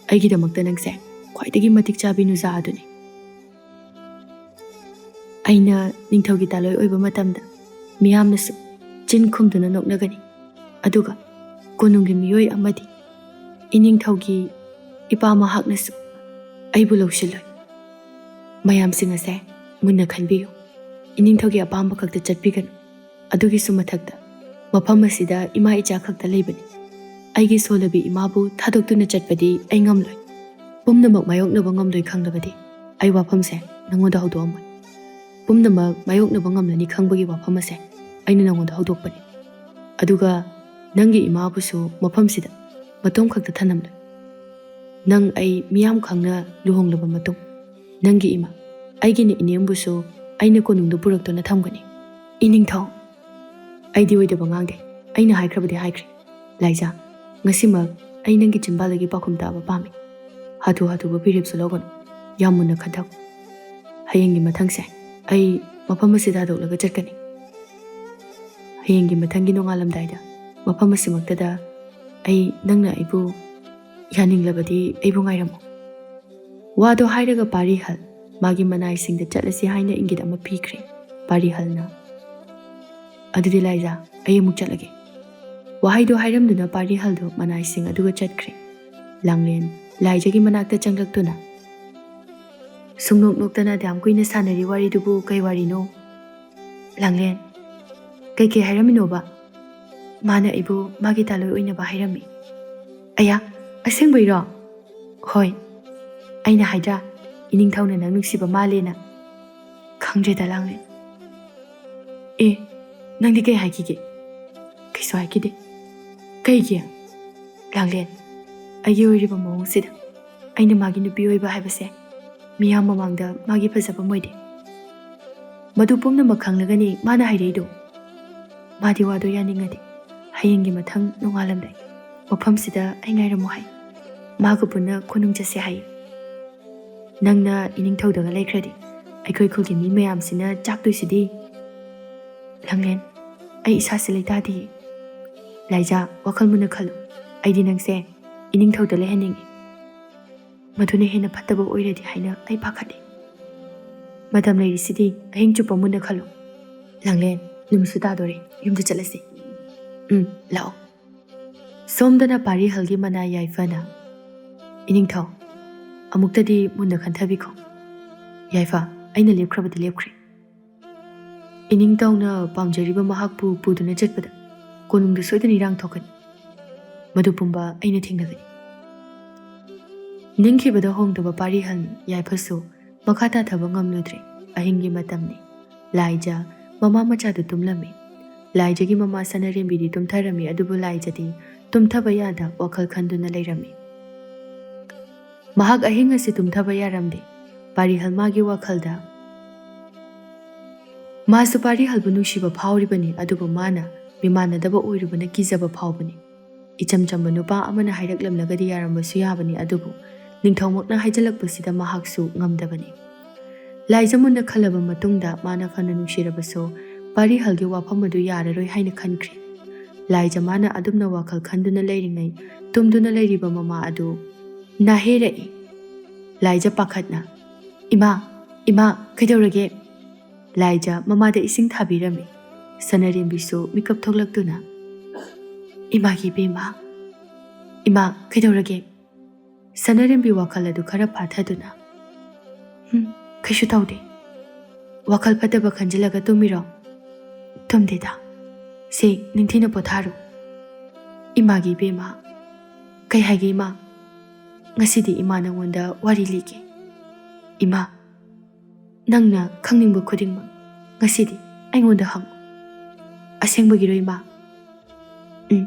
ꯑꯩꯒꯤꯗꯃꯛꯇ ꯅꯪꯁꯦ ꯈ꯭ꯋꯥꯏꯗꯒꯤ ꯃꯇꯤꯛ ꯆꯥꯕꯤ ꯅꯨꯖꯥ ꯑꯗꯨꯅꯤ꯫ ꯑꯩꯅ ꯅꯤꯡꯊꯧꯒꯤ ꯇꯥꯂꯣꯏ ꯑꯣꯏꯕ ꯃꯇꯝꯗ ꯃꯤꯌꯥꯝꯅꯁꯨ ꯆꯤꯟ ꯈꯨꯝꯗꯨꯅ ꯅꯣꯛꯅꯒꯅꯤ꯫ ꯑꯗꯨꯒ ꯀꯣꯅꯨꯡꯒꯤ ꯃꯤꯑꯣꯏ ꯑꯃꯗꯤ ꯏꯅꯤꯡꯊꯧꯒꯤ ꯏꯄꯥ ꯃꯍꯥꯛꯅꯁꯨ ꯑꯩꯕꯨ ꯂꯧꯁꯤꯜꯂꯣꯏ꯫ ꯃꯌꯥꯝꯁꯤꯡ ꯑꯁꯦ ꯃꯨꯟꯅ ꯈꯟꯕꯤꯌꯨ꯫ ꯏꯅꯤꯡꯊꯧꯒꯤ ꯑꯄꯥꯝꯕ ꯈꯛꯇ ꯆꯠꯄꯤꯒꯅꯨ꯫ ꯑꯗꯨꯒꯤꯁꯨ ꯃꯊꯛꯇ, ꯃꯐꯝ ꯑꯁꯤꯗ ꯏꯃꯥ ꯏꯆꯥ ꯈꯛꯇ ꯂꯩꯕꯅꯤ꯫ ꯑꯩꯒꯤ ꯁꯣꯜꯂꯕꯤ ꯏꯃꯥꯕꯨ ꯊꯥꯗꯣꯛꯇꯨꯅ ꯆꯠꯄꯗꯤ ꯑꯩ ꯉꯝꯂꯣꯏ꯫ ꯄꯨꯝꯅꯃꯛ ꯃꯥꯌꯣꯛꯅꯕ ꯉꯝꯂꯣꯏ ꯈꯪꯂꯕꯗꯤ ꯑꯩ ꯋꯥꯐꯝꯁꯦ ꯅꯪꯉꯣꯟꯗ ꯍꯧꯗꯣꯛꯑꯝꯃꯣꯏ꯫ ꯄꯨꯝꯅꯃꯛ ꯃꯥꯌꯣꯛꯅꯕ ꯉꯝꯂꯅꯤ ꯈꯪꯕꯒꯤ ꯋꯥꯐꯝ ꯑꯁꯦ ꯑꯩꯅ ꯅꯪꯉꯣꯟꯗ ꯍꯧꯗꯣꯛꯄꯅꯤ꯫ ꯑꯗꯨꯒ ꯅꯪꯒꯤ ꯏꯃꯥꯕꯨꯁꯨ ꯃꯐꯝꯁꯤꯗ ꯃꯇꯣꯝ ꯈꯛꯇ ꯊꯅꯝꯂꯣꯏ꯫ ꯅꯪ ꯑꯩ ꯃꯤꯌꯥꯝ ꯈꯪꯅ ꯂꯨꯍꯣꯡꯂꯕ ꯃꯇꯨꯡ, ꯅꯪꯒꯤ ꯏꯃꯥ, ꯑꯩꯒꯤꯅ ꯏꯅꯦꯝꯕꯨꯁꯨ ꯑꯩꯅ ꯀꯣꯅꯨꯡꯗ ꯄꯨꯔꯛꯇꯨꯅ ꯊꯝꯒꯅꯤ꯫ ꯏꯅꯤꯡꯊꯧ, ꯑꯩꯗꯤ ꯑꯣꯏꯗꯕ ꯉꯥꯡꯗꯦ꯫ ꯑꯩꯅ ꯍꯥꯏꯈ꯭ꯔꯕꯗꯤ ꯍꯥꯏꯈ꯭ꯔꯦ꯫ ꯂꯥꯏꯖꯥ, ꯉꯁꯤꯃꯛ ꯑꯩ ꯅꯪꯒꯤ ꯆꯤꯟꯕꯥꯜꯗꯒꯤ ꯄꯥꯎꯈꯨꯝ ꯇꯥꯕ ꯄꯥꯝꯃꯤ꯫ ꯍꯥꯊꯨ ꯍꯥꯊꯨꯕ ꯐꯤꯔꯦꯞꯁꯨ ꯂꯧꯒꯅꯨ꯫ ꯌꯥꯝ ꯃꯨꯟꯅ ꯈꯟꯊꯧ꯫ ꯍꯌꯦꯡꯒꯤ ꯃꯊꯪꯁꯦ ꯑꯩ ꯃꯐꯝ ꯑꯁꯤꯗ ꯍꯥꯗꯣꯛꯂꯒ ꯆꯠꯀꯅꯤ꯫ ꯍꯌꯦꯡꯒꯤ ꯃꯊꯪꯒꯤ ꯅꯣꯡꯉꯥꯜꯂꯝꯗꯥꯏꯗ ꯃꯐꯝ ꯑꯁꯤꯃꯛꯇꯗ ꯑꯩ, ꯅꯪꯅ ꯑꯩꯕꯨ ꯌꯥꯅꯤꯡꯂꯕꯗꯤ ꯑꯩꯕꯨ ꯉꯥꯏꯔꯝꯃꯨ꯫ ꯋꯥꯗꯣ ꯍꯥꯏꯔꯒ ꯄꯥꯔꯤꯍꯜ ꯃꯥꯒꯤ ꯃꯅꯥꯏꯁꯤꯡꯗ ꯆꯠꯂꯁꯤ ꯍꯥꯏꯅ ꯏꯪꯒꯤꯠ ꯑꯃ ꯄꯤꯈ꯭ꯔꯦ꯫ ꯄꯥꯔꯤꯍꯜꯅ, "ꯑꯗꯨꯗꯤ ꯂꯥꯏꯖꯥ, ꯑꯩ ꯑꯃꯨꯛ ꯆꯠꯂꯒꯦ"꯫ ꯋꯥꯍꯩꯗꯣ ꯍꯥꯏꯔꯝꯗꯨꯅ ꯄꯥꯔꯤꯍꯜꯗꯣ ꯃꯅꯥꯏꯁꯤꯡ ꯑꯗꯨꯒ ꯆꯠꯈ꯭ꯔꯦ꯫ ꯂꯥꯡꯂꯦꯟ ꯂꯥꯏꯖꯥꯒꯤ ꯃꯅꯥꯛꯇ ꯆꯪꯂꯛꯇꯨꯅ, "ꯁꯨꯡꯅꯣꯛ ꯅꯣꯛꯇꯅ ꯑꯗꯨꯌꯥꯝ ꯀꯨꯏꯅ ꯁꯥꯟꯅꯔꯤ ꯋꯥꯔꯤꯗꯨꯕꯨ ꯀꯩ ꯋꯥꯔꯤꯅꯣ?" ꯂꯥꯡꯂꯦꯟ, "ꯀꯩꯀꯩ ꯍꯥꯏꯔꯝꯃꯤꯅꯣꯕ?" "ꯃꯥꯅ ꯑꯩꯕꯨ ꯃꯥꯒꯤ ꯇꯥꯂꯣꯏ ꯑꯣꯏꯅꯕ ꯍꯥꯏꯔꯝꯃꯤ"꯫ "ꯑꯌꯥ, ꯑꯁꯦꯡꯕꯩꯔꯣ?" "ꯍꯣꯏ꯫ ꯑꯩꯅ ꯍꯥꯏꯗ꯭ꯔꯥ, ꯏꯅꯤꯡꯊꯧꯅ ꯅꯪ ꯅꯨꯡꯁꯤꯕ ꯃꯥꯜꯂꯦꯅ?" "ꯈꯪꯗ꯭ꯔꯦꯗ ꯂꯥꯡꯂꯦꯟ"꯫ "ꯑꯦ, ꯅꯪꯗꯤ ꯀꯩ ꯍꯥꯏꯈꯤꯒꯦ?" "ꯀꯩꯁꯨ ꯍꯥꯏꯈꯤꯗꯦ"꯫ "ꯀꯩꯒꯤ?" "ꯂꯥꯡꯂꯦꯟ, ꯑꯩꯒꯤ ꯑꯣꯏꯔꯤꯕ ꯃꯑꯣꯡꯁꯤꯗ ꯑꯩꯅ ꯃꯥꯒꯤ ꯅꯨꯄꯤ ꯑꯣꯏꯕ ꯍꯥꯏꯕꯁꯦ ꯃꯤꯌꯥꯝ ꯃꯃꯥꯡꯗ ꯃꯥꯒꯤ ꯐꯖꯐꯝ ꯑꯣꯏꯗꯦ꯫ ꯃꯗꯨ ꯄꯨꯝꯅꯃꯛ ꯈꯪꯂꯒꯅꯤ ꯃꯥꯅ ꯍꯥꯏꯔꯛꯏꯗꯣ꯫ ꯃꯥꯗꯤ ꯋꯥꯗꯣ ꯌꯥꯅꯤꯡꯉꯗꯤ ꯍꯌꯦꯡꯒꯤ ꯃꯊꯪ ꯅꯣꯡꯉꯥꯜꯂꯝꯗꯥꯏ ꯃꯐꯝꯁꯤꯗ ꯑꯩ ꯉꯥꯏꯔꯝꯃꯨ ꯍꯥꯏ꯫ ꯃꯥꯒ ꯄꯨꯟꯅ ꯀꯣꯅꯨꯡ ꯆꯠꯁꯦ ꯍꯥꯏ꯫ ꯅꯪꯅ ꯏꯅꯤꯡꯊꯧꯗꯒ ꯂꯩꯈ꯭ꯔꯗꯤ ꯑꯩꯈꯣꯏ ꯈꯨꯜꯒꯤ ꯃꯤ ꯃꯌꯥꯝꯁꯤꯅ ꯆꯥꯛꯇꯣꯏꯁꯤꯗꯤ"꯫ "ꯂꯥꯡꯂꯦꯟ, ꯑꯩ ꯏꯁꯥꯁꯦ ꯂꯩꯇꯥꯗꯤꯌꯦ"꯫ "ꯂꯥꯏꯖꯥ, ꯋꯥꯈꯜ ꯃꯨꯟꯅ ꯈꯜꯂꯨ꯫ ꯑꯩꯗꯤ ꯅꯪꯁꯦ ꯏꯅꯤꯡꯊꯧꯗ ꯂꯩꯍꯟꯅꯤꯡꯉꯤ꯫ ꯃꯗꯨꯅ ꯍꯦꯟꯅ ꯐꯠꯇꯕ ꯑꯣꯏꯔꯗꯤ ꯍꯥꯏꯅ ꯑꯩ ꯄꯥꯈꯠꯂꯤ꯫ ꯃꯇꯝ ꯂꯩꯔꯤꯁꯤꯗꯤ ꯑꯍꯤꯡ ꯆꯨꯞꯄ ꯃꯨꯟꯅ ꯈꯜꯂꯨ"꯫ "ꯂꯥꯡꯂꯦꯟ, ꯅꯨꯃꯤꯠꯁꯨ ꯇꯥꯗꯣꯔꯦ, ꯌꯨꯝꯗ ꯆꯠꯂꯁꯤ"꯫ "ꯎꯝ, ꯂꯥꯛꯑꯣ"꯫ ꯁꯣꯝꯗꯅ ꯄꯥꯔꯤꯍꯜꯒꯤ ꯃꯅꯥꯏ ꯌꯥꯏꯐꯅ, "ꯏꯅꯤꯡꯊꯧ, ꯑꯃꯨꯛꯇꯗꯤ ꯃꯨꯟꯅ ꯈꯟꯊꯕꯤꯈꯣ"꯫ "ꯌꯥꯏꯐ, ꯑꯩꯅ ꯂꯦꯞꯈ꯭ꯔꯕꯗꯤ ꯂꯦꯞꯈ꯭ꯔꯦ"꯫ ꯏꯅꯤꯡꯇꯧꯅ ꯄꯥꯝꯖꯔꯤꯕ ꯃꯍꯥꯛꯄꯨ ꯄꯨꯗꯨꯅ ꯆꯠꯄꯗ ꯀꯣꯅꯨꯡꯗ ꯁꯣꯏꯗꯅ ꯏꯔꯥꯡ ꯊꯣꯛꯀꯅꯤ꯫ ꯃꯗꯨ ꯄꯨꯝꯕ ꯑꯩꯅ ꯊꯦꯡꯅꯒꯅꯤ꯫ ꯅꯤꯡꯈꯤꯕꯗ ꯍꯣꯡꯗꯕ ꯄꯥꯔꯤꯍꯜ ꯌꯥꯏꯐꯁꯨ ꯃꯈꯥ ꯇꯥꯊꯕ ꯉꯝꯂꯨꯗ꯭ꯔꯦ꯫ ꯑꯍꯤꯡꯒꯤ ꯃꯇꯝꯅꯤ꯫ ꯂꯥꯏꯖ ꯃꯃꯥ ꯃꯆꯥꯗꯨ ꯇꯨꯝꯂꯝꯃꯤ꯫ ꯂꯥꯏꯖꯒꯤ ꯃꯃꯥ ꯁꯅꯥꯔꯦꯝꯕꯤꯗꯤ ꯇꯨꯝꯊꯔꯝꯃꯤ, ꯑꯗꯨꯕꯨ ꯂꯥꯏꯖꯗꯤ ꯇꯨꯝꯊꯕ ꯌꯥꯗ ꯋꯥꯈꯜ ꯈꯟꯗꯨꯅ ꯂꯩꯔꯝꯃꯤ꯫ ꯃꯍꯥꯛ ꯑꯍꯤꯡ ꯑꯁꯤ ꯇꯨꯝꯊꯕ ꯌꯥꯔꯝꯗꯦ꯫ ꯄꯥꯔꯤꯍꯜ ꯃꯥꯒꯤ ꯋꯥꯈꯜꯗ, ꯃꯥꯁꯨ ꯄꯥꯔꯤꯍꯜꯕꯨ ꯅꯨꯡꯁꯤꯕ ꯐꯥꯎꯔꯤꯕꯅꯤ, ꯑꯗꯨꯕꯨ ꯃꯥꯅ ꯃꯤꯃꯥꯟꯅꯗꯕ ꯑꯣꯏꯔꯨꯕꯅ ꯀꯤꯖꯕ ꯐꯥꯎꯕꯅꯤ꯫ ꯏꯆꯝ ꯆꯝꯕ ꯅꯨꯄꯥ ꯑꯃꯅ ꯍꯥꯏꯔꯛꯂꯝꯂꯒꯗꯤ ꯌꯥꯔꯝꯕꯁꯨ ꯌꯥꯕꯅꯤ, ꯑꯗꯨꯕꯨ ꯅꯤꯡꯊꯧꯃꯛꯅ ꯍꯥꯏꯖꯤꯜꯂꯛꯄꯁꯤꯗ ꯃꯍꯥꯛꯁꯨ ꯉꯝꯗꯕꯅꯤ꯫ ꯂꯥꯏꯖ ꯃꯨꯟꯅ ꯈꯜꯂꯕ ꯃꯇꯨꯡꯗ ꯃꯥꯅ ꯐꯅ ꯅꯨꯡꯁꯤꯔꯕꯁꯨ ꯄꯥꯔꯤꯍꯜꯒꯤ ꯋꯥꯐꯝ ꯑꯗꯨ ꯌꯥꯔꯔꯣꯏ ꯍꯥꯏꯅ ꯈꯟꯈ꯭ꯔꯦ꯫ ꯂꯥꯏꯖ ꯃꯥꯅ ꯑꯗꯨꯝꯅ ꯋꯥꯈꯜ ꯈꯟꯗꯨꯅ ꯂꯩꯔꯤꯉꯩ ꯇꯨꯝꯗꯨꯅ ꯂꯩꯔꯤꯕ ꯃꯃꯥ ꯑꯗꯨ ꯅꯥꯍꯦꯔꯛꯏ꯫ ꯂꯥꯏꯖ ꯄꯥꯈꯠꯅ, "ꯏꯃꯥ, ꯏꯃꯥ, ꯀꯩꯗꯧꯔꯒꯦ?" ꯂꯥꯏꯖ ꯃꯃꯥꯗ ꯏꯁꯤꯡ ꯊꯥꯕꯤꯔꯝꯃꯤ꯫ ꯁꯅꯥꯔꯦꯝꯕꯤꯁꯨ ꯃꯤꯀꯞ ꯊꯣꯛꯂꯛꯇꯨꯅ, "ꯏꯃꯥꯒꯤ ꯏꯕꯦꯝꯃ, ꯏꯃꯥ, ꯀꯩꯗꯧꯔꯒꯦ?" ꯁꯅꯥꯔꯦꯝꯕꯤ ꯋꯥꯈꯜ ꯑꯗꯨ ꯈꯔ ꯐꯥꯊꯗꯨꯅ, "ꯍꯨꯝ, ꯀꯩꯁꯨ ꯇꯧꯗꯦ꯫ ꯋꯥꯈꯜ ꯐꯠꯇꯕ ꯈꯟꯖꯤꯜꯂꯒ ꯇꯨꯝꯃꯤꯔꯣ?" "ꯇꯨꯝꯗꯦꯗ꯫ ꯁꯦ, ꯅꯤꯡꯊꯤꯅ ꯄꯣꯊꯥꯔꯣ꯫ ꯏꯃꯥꯒꯤ ꯏꯕꯦꯝꯃ, ꯀꯩ ꯍꯥꯏꯒꯦ ꯏꯃꯥ? ꯉꯁꯤꯗꯤ ꯏꯃꯥ ꯅꯪꯉꯣꯟꯗ ꯋꯥꯔꯤ ꯂꯤꯒꯦ꯫ ꯏꯃꯥ, ꯅꯪꯅ ꯈꯪꯅꯤꯡꯕ ꯈꯨꯗꯤꯡꯃꯛ ꯉꯁꯤꯗꯤ ꯑꯩꯉꯣꯟꯗ ꯍꯪꯉꯨ꯫" "ꯑꯁꯦꯡꯕꯒꯤꯔꯣ ꯏꯃꯥ?" "ꯎꯝ,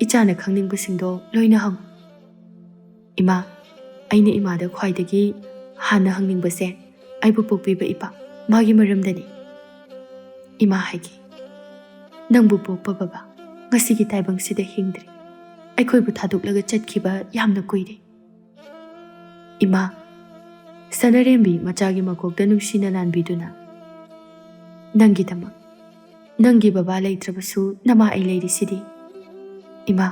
ꯏꯆꯥꯅ ꯈꯪꯅꯤꯡꯕꯁꯤꯡꯗꯣ ꯂꯣꯏꯅ ꯍꯪꯉꯨ꯫" "ꯏꯃꯥ, ꯑꯩꯅ ꯏꯃꯥꯗ ꯈ꯭ꯋꯥꯏꯗꯒꯤ ꯍꯥꯟꯅ ꯍꯪꯅꯤꯡꯕꯁꯦ ꯑꯩꯕꯨ ꯄꯣꯛꯄꯤꯕ ꯏꯄꯥ, ꯃꯥꯒꯤ ꯃꯔꯝꯗꯅꯤ꯫ ꯏꯃꯥ ꯍꯥꯏꯒꯦ, ꯅꯪꯕꯨ ꯄꯣꯛꯄ ꯕꯕꯥ ꯉꯁꯤꯒꯤ ꯇꯥꯏꯕꯪꯁꯤꯗ ꯍꯤꯡꯗ꯭ꯔꯦ꯫ ꯑꯩꯈꯣꯏꯕꯨ ꯊꯥꯗꯣꯛꯂꯒ ꯆꯠꯈꯤꯕ ꯌꯥꯝꯅ ꯀꯨꯏꯔꯦ꯫ ꯏꯃꯥ꯫" ꯁꯅꯥꯔꯦꯝꯕꯤ ꯃꯆꯥꯒꯤ ꯃꯀꯣꯛꯇ ꯅꯨꯡꯁꯤꯅ ꯅꯥꯟꯕꯤꯗꯨꯅ, "ꯅꯪꯒꯤꯗꯃꯛ, ꯅꯪꯒꯤ ꯕꯕꯥ ꯂꯩꯇ꯭ꯔꯕꯁꯨ ꯅꯃꯥ ꯑꯩ ꯂꯩꯔꯤꯁꯤꯗꯤ꯫ ꯏꯃꯥ,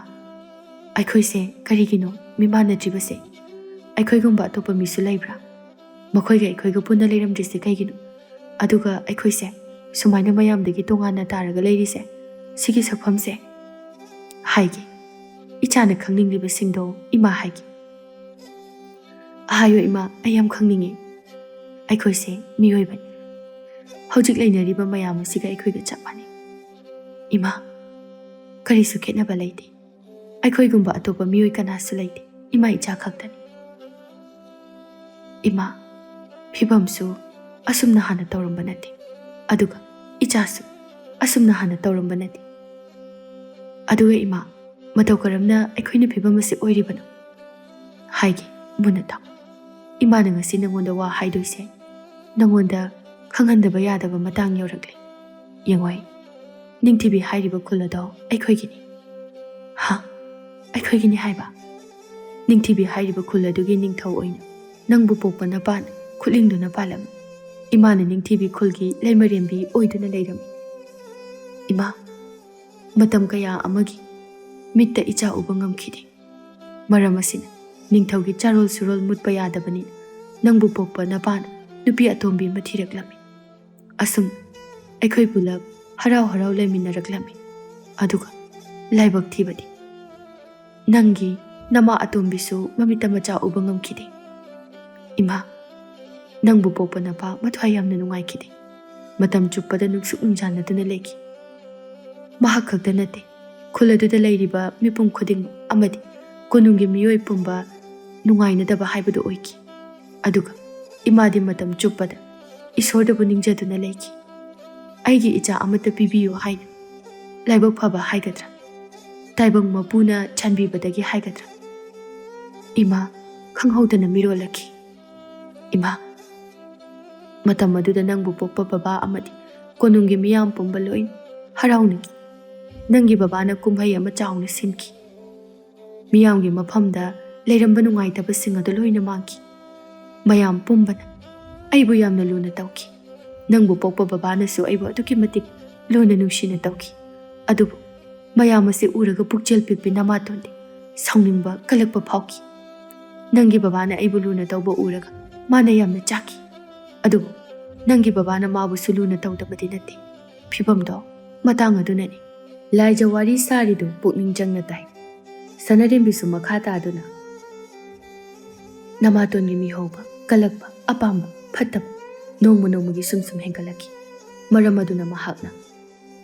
ꯑꯩꯈꯣꯏꯁꯦ ꯀꯔꯤꯒꯤꯅꯣ ꯃꯤꯃꯥꯟꯅꯗ꯭ꯔꯤꯕꯁꯦ? ꯑꯩꯈꯣꯏꯒꯨꯝꯕ ꯑꯇꯣꯞꯄ ꯃꯤꯁꯨ ꯂꯩꯕ꯭ꯔꯥ? ꯃꯈꯣꯏꯒ ꯑꯩꯈꯣꯏꯒ ꯄꯨꯟꯅ ꯂꯩꯔꯝꯗ꯭ꯔꯤꯁꯦ ꯀꯩꯒꯤꯅꯣ? ꯑꯗꯨꯒ ꯑꯩꯈꯣꯏꯁꯦ ꯁꯨꯃꯥꯏꯅ ꯃꯌꯥꯝꯗꯒꯤ ꯇꯣꯉꯥꯟꯅ ꯇꯥꯔꯒ ꯂꯩꯔꯤꯁꯦ, ꯁꯤꯒꯤ ꯁꯛꯐꯝꯁꯦ?" "ꯍꯥꯏꯒꯦ, ꯏꯆꯥꯅ ꯈꯪꯅꯤꯡꯂꯤꯕꯁꯤꯡꯗꯣ ꯏꯃꯥ ꯍꯥꯏꯒꯦ꯫" "ꯍꯥꯏꯌꯣ ꯏꯃꯥ, ꯑꯩ ꯌꯥꯝ ꯈꯪꯅꯤꯡꯉꯤ꯫ ꯑꯩꯈꯣꯏꯁꯦ ꯃꯤꯑꯣꯏꯕꯅꯤ꯫ ꯍꯧꯖꯤꯛ ꯂꯩꯅꯔꯤꯕ ꯃꯌꯥꯝ ꯑꯁꯤꯒ ꯑꯩꯈꯣꯏꯒ ꯆꯞ ꯃꯥꯟꯅꯩ꯫ ꯏꯃꯥ, ꯀꯔꯤꯁꯨ ꯈꯦꯠꯅꯕ ꯂꯩꯇꯦ꯫ ꯑꯩꯈꯣꯏꯒꯨꯝꯕ ꯑꯇꯣꯞꯄ ꯃꯤꯑꯣꯏ ꯀꯅꯥꯁꯨ ꯂꯩꯇꯦ꯫ ꯏꯃꯥ ꯏꯆꯥ ꯈꯛꯇꯅꯤ꯫ ꯏꯃꯥ, ꯐꯤꯕꯝꯁꯨ ꯑꯁꯨꯝꯅ ꯍꯥꯟꯅ ꯇꯧꯔꯝꯕ ꯅꯠꯇꯦ꯫ ꯑꯗꯨꯒ ꯏꯆꯥꯁꯨ ꯑꯁꯨꯝꯅ ꯍꯥꯟꯅ ꯇꯧꯔꯝꯕ ꯅꯠꯇꯦ꯫ ꯑꯗꯨꯒ ꯏꯃꯥ, ꯃꯇꯧ ꯀꯔꯝꯅ ꯑꯩꯈꯣꯏꯅ ꯐꯤꯕꯝ ꯑꯁꯤ ꯑꯣꯏꯔꯤꯕꯅꯣ? ꯍꯥꯏꯒꯦ, ꯃꯨꯟꯅ ꯇꯥꯎ꯫ ꯏꯃꯥꯅ ꯉꯁꯤ ꯅꯪꯉꯣꯟꯗ ꯋꯥ ꯍꯥꯏꯗꯣꯏꯁꯦ ꯅꯪꯉꯣꯟꯗ ꯈꯪꯍꯟꯗꯕ ꯌꯥꯗꯕ ꯃꯇꯥꯡ ꯌꯧꯔꯛꯂꯦ꯫ ꯌꯦꯡꯉꯣ, ꯅꯤꯡꯊꯤꯕꯤ ꯍꯥꯏꯔꯤꯕ ꯈꯨꯜ ꯑꯗꯣ ꯑꯩꯈꯣꯏꯒꯤꯅꯤ꯫ ꯍꯥ? ꯑꯩꯈꯣꯏꯒꯤꯅꯤ ꯍꯥꯏꯕ? ꯅꯤꯡꯊꯤꯕꯤ ꯍꯥꯏꯔꯤꯕ ꯈꯨꯜ ꯑꯗꯨꯒꯤ ꯅꯤꯡꯊꯧ ꯑꯣꯏꯅ ꯅꯪꯕꯨ ꯄꯣꯛꯄ ꯅꯄꯥꯅ ꯈꯨꯠꯂꯤꯡꯗꯨꯅ ꯄꯥꯜꯂꯝꯃꯤ꯫ ꯏꯃꯥꯅ ꯅꯤꯡꯊꯤꯕꯤ ꯈꯨꯜꯒꯤ ꯂꯩꯃꯔꯦꯝꯕꯤ ꯑꯣꯏꯗꯨꯅ ꯂꯩꯔꯝꯃꯤ꯫ ꯏꯃꯥ, ꯃꯇꯝ ꯀꯌꯥ ꯑꯃꯒꯤ ꯃꯤꯠꯇ ꯏꯆꯥ ꯎꯕ ꯉꯝꯈꯤꯗꯦ꯫ ꯃꯔꯝ ꯑꯁꯤꯅ ꯅꯤꯡꯊꯧꯒꯤ ꯆꯥꯔꯣꯜ ꯁꯨꯔꯣꯜ ꯃꯨꯠꯄ ꯌꯥꯗꯕꯅꯤꯅ ꯅꯪꯕꯨ ꯄꯣꯛꯄ ꯅꯄꯥꯅ ꯅꯨꯄꯤ ꯑꯇꯣꯝꯕꯤ ꯑꯃ ꯊꯤꯔꯛꯂꯝꯃꯤ꯫ ꯑꯁꯨꯝ ꯑꯩꯈꯣꯏ ꯄꯨꯂꯞ ꯍꯔꯥꯎ ꯍꯔꯥꯎ ꯂꯩꯃꯤꯟꯅꯔꯛꯂꯝꯃꯤ꯫ ꯑꯗꯨꯒ ꯂꯥꯏꯕꯛ ꯊꯤꯕꯗꯤ ꯅꯪꯒꯤ ꯅꯃꯥ ꯑꯇꯣꯝꯕꯤꯁꯨ ꯃꯃꯤꯠꯇ ꯃꯆꯥ ꯎꯕ ꯉꯝꯈꯤꯗꯦ꯫ ꯏꯃꯥ, ꯅꯪꯕꯨ ꯄꯣꯛꯄ ꯅꯄꯥ ꯃꯊ꯭ꯋꯥꯏ ꯌꯥꯝꯅ ꯅꯨꯡꯉꯥꯏꯈꯤꯗꯦ꯫ ꯃꯇꯝ ꯆꯨꯞꯄꯗ ꯅꯨꯡꯁꯨꯛ ꯅꯨꯡꯖꯥꯅꯗꯨꯅ ꯂꯩꯈꯤ꯫ ꯃꯍꯥꯛ ꯈꯛꯇ ꯅꯠꯇꯦ, ꯈꯨꯜ ꯑꯗꯨꯗ ꯂꯩꯔꯤꯕ ꯃꯤꯄꯨꯝ ꯈꯨꯗꯤꯡꯃꯛ ꯑꯃꯗꯤ ꯀꯣꯅꯨꯡꯒꯤ ꯃꯤꯑꯣꯏ ꯄꯨꯝꯕ ꯅꯨꯡꯉꯥꯏꯅꯗꯕ ꯍꯥꯏꯕꯗꯨ ꯑꯣꯏꯈꯤ꯫ ꯑꯗꯨꯒ ꯏꯃꯥꯗꯤ ꯃꯇꯝ ꯆꯨꯞꯄꯗ ꯏꯁꯣꯔꯗꯕꯨ ꯅꯤꯡꯖꯗꯨꯅ ꯂꯩꯈꯤ꯫ ꯑꯩꯒꯤ ꯏꯆꯥ ꯑꯃꯠꯇ ꯄꯤꯕꯤꯌꯨ ꯍꯥꯏꯅ ꯂꯥꯏꯕꯛ ꯐꯕ ꯍꯥꯏꯒꯗ꯭ꯔꯥ, ꯇꯥꯏꯕꯪ ꯃꯄꯨꯅ ꯆꯥꯟꯕꯤꯕꯗꯒꯤ ꯍꯥꯏꯒꯗ꯭ꯔꯥ, ꯏꯃꯥ ꯈꯪꯍꯧꯗꯅ ꯃꯤꯔꯣꯜꯂꯛꯈꯤ꯫ ꯏꯃꯥ, ꯃꯇꯝ ꯑꯗꯨꯗ ꯅꯪꯕꯨ ꯄꯣꯛꯄ ꯕꯕꯥ ꯑꯃꯗꯤ ꯀꯣꯅꯨꯡꯒꯤ ꯃꯤꯌꯥꯝ ꯄꯨꯝꯕ ꯂꯣꯏꯅ ꯍꯔꯥꯎꯅꯈꯤ꯫ ꯅꯪꯒꯤ ꯕꯕꯥꯅ ꯀꯨꯝꯍꯩ ꯑꯃ ꯆꯥꯎꯅ ꯁꯤꯟꯈꯤ꯫ ꯃꯤꯌꯥꯝꯒꯤ ꯃꯐꯝꯗ ꯂꯩꯔꯝꯕ ꯅꯨꯡꯉꯥꯏꯇꯕꯁꯤꯡ ꯑꯗꯨ ꯂꯣꯏꯅ ꯃꯥꯡꯈꯤ꯫ ꯃꯌꯥꯝ ꯄꯨꯝꯕꯅ ꯑꯩꯕꯨ ꯌꯥꯝꯅ ꯂꯨꯅ ꯇꯧꯈꯤ꯫ ꯅꯪꯕꯨ ꯄꯣꯛꯄ ꯕꯕꯥꯅꯁꯨ ꯑꯩꯕꯨ ꯑꯗꯨꯛꯀꯤ ꯃꯇꯤꯛ ꯂꯨꯅ ꯅꯨꯡꯁꯤꯅ ꯇꯧꯈꯤ꯫ ꯑꯗꯨꯕꯨ ꯃꯌꯥꯝ ꯑꯁꯤ ꯎꯔꯒ ꯄꯨꯛꯆꯦꯜ ꯄꯤꯛꯄꯤ ꯅꯃꯥꯇꯣꯟꯗꯤ ꯁꯥꯎꯅꯤꯡꯕ, ꯀꯜꯂꯛꯄ ꯐꯥꯎꯈꯤ꯫ ꯅꯪꯒꯤ ꯕꯕꯥꯅ ꯑꯩꯕꯨ ꯂꯨꯅ ꯇꯧꯕ ꯎꯔꯒ ꯃꯥꯅ ꯌꯥꯝꯅ ꯆꯥꯛꯈꯤ꯫ ꯑꯗꯨꯕꯨ ꯅꯪꯒꯤ ꯕꯕꯥꯅ ꯃꯥꯕꯨꯁꯨ ꯂꯨꯅ ꯇꯧꯗꯕꯗꯤ ꯅꯠꯇꯦ꯫ ꯐꯤꯕꯝꯗꯣ ꯃꯇꯥꯡ ꯑꯗꯨꯅꯅꯤ꯫ ꯂꯥꯏꯖ ꯋꯥꯔꯤ ꯁꯥꯔꯤꯗꯨ ꯄꯨꯛꯅꯤꯡ ꯆꯪꯅ ꯇꯥꯏ꯫ ꯁꯅꯥꯔꯦꯝꯕꯤꯁꯨ ꯃꯈꯥ ꯇꯥꯗꯨꯅ ꯅꯃꯥꯇꯣꯟꯒꯤ ꯃꯤꯍꯧꯕ, ꯀꯜꯂꯛꯄ, ꯑꯄꯥꯝꯕ, ꯐꯠꯇꯕ ꯅꯣꯡꯃ ꯅꯣꯡꯃꯒꯤ ꯁꯨꯝ ꯁꯨꯝ ꯍꯦꯟꯒꯠꯂꯛꯈꯤ꯫ ꯃꯔꯝ ꯑꯗꯨꯅ ꯃꯍꯥꯛꯅ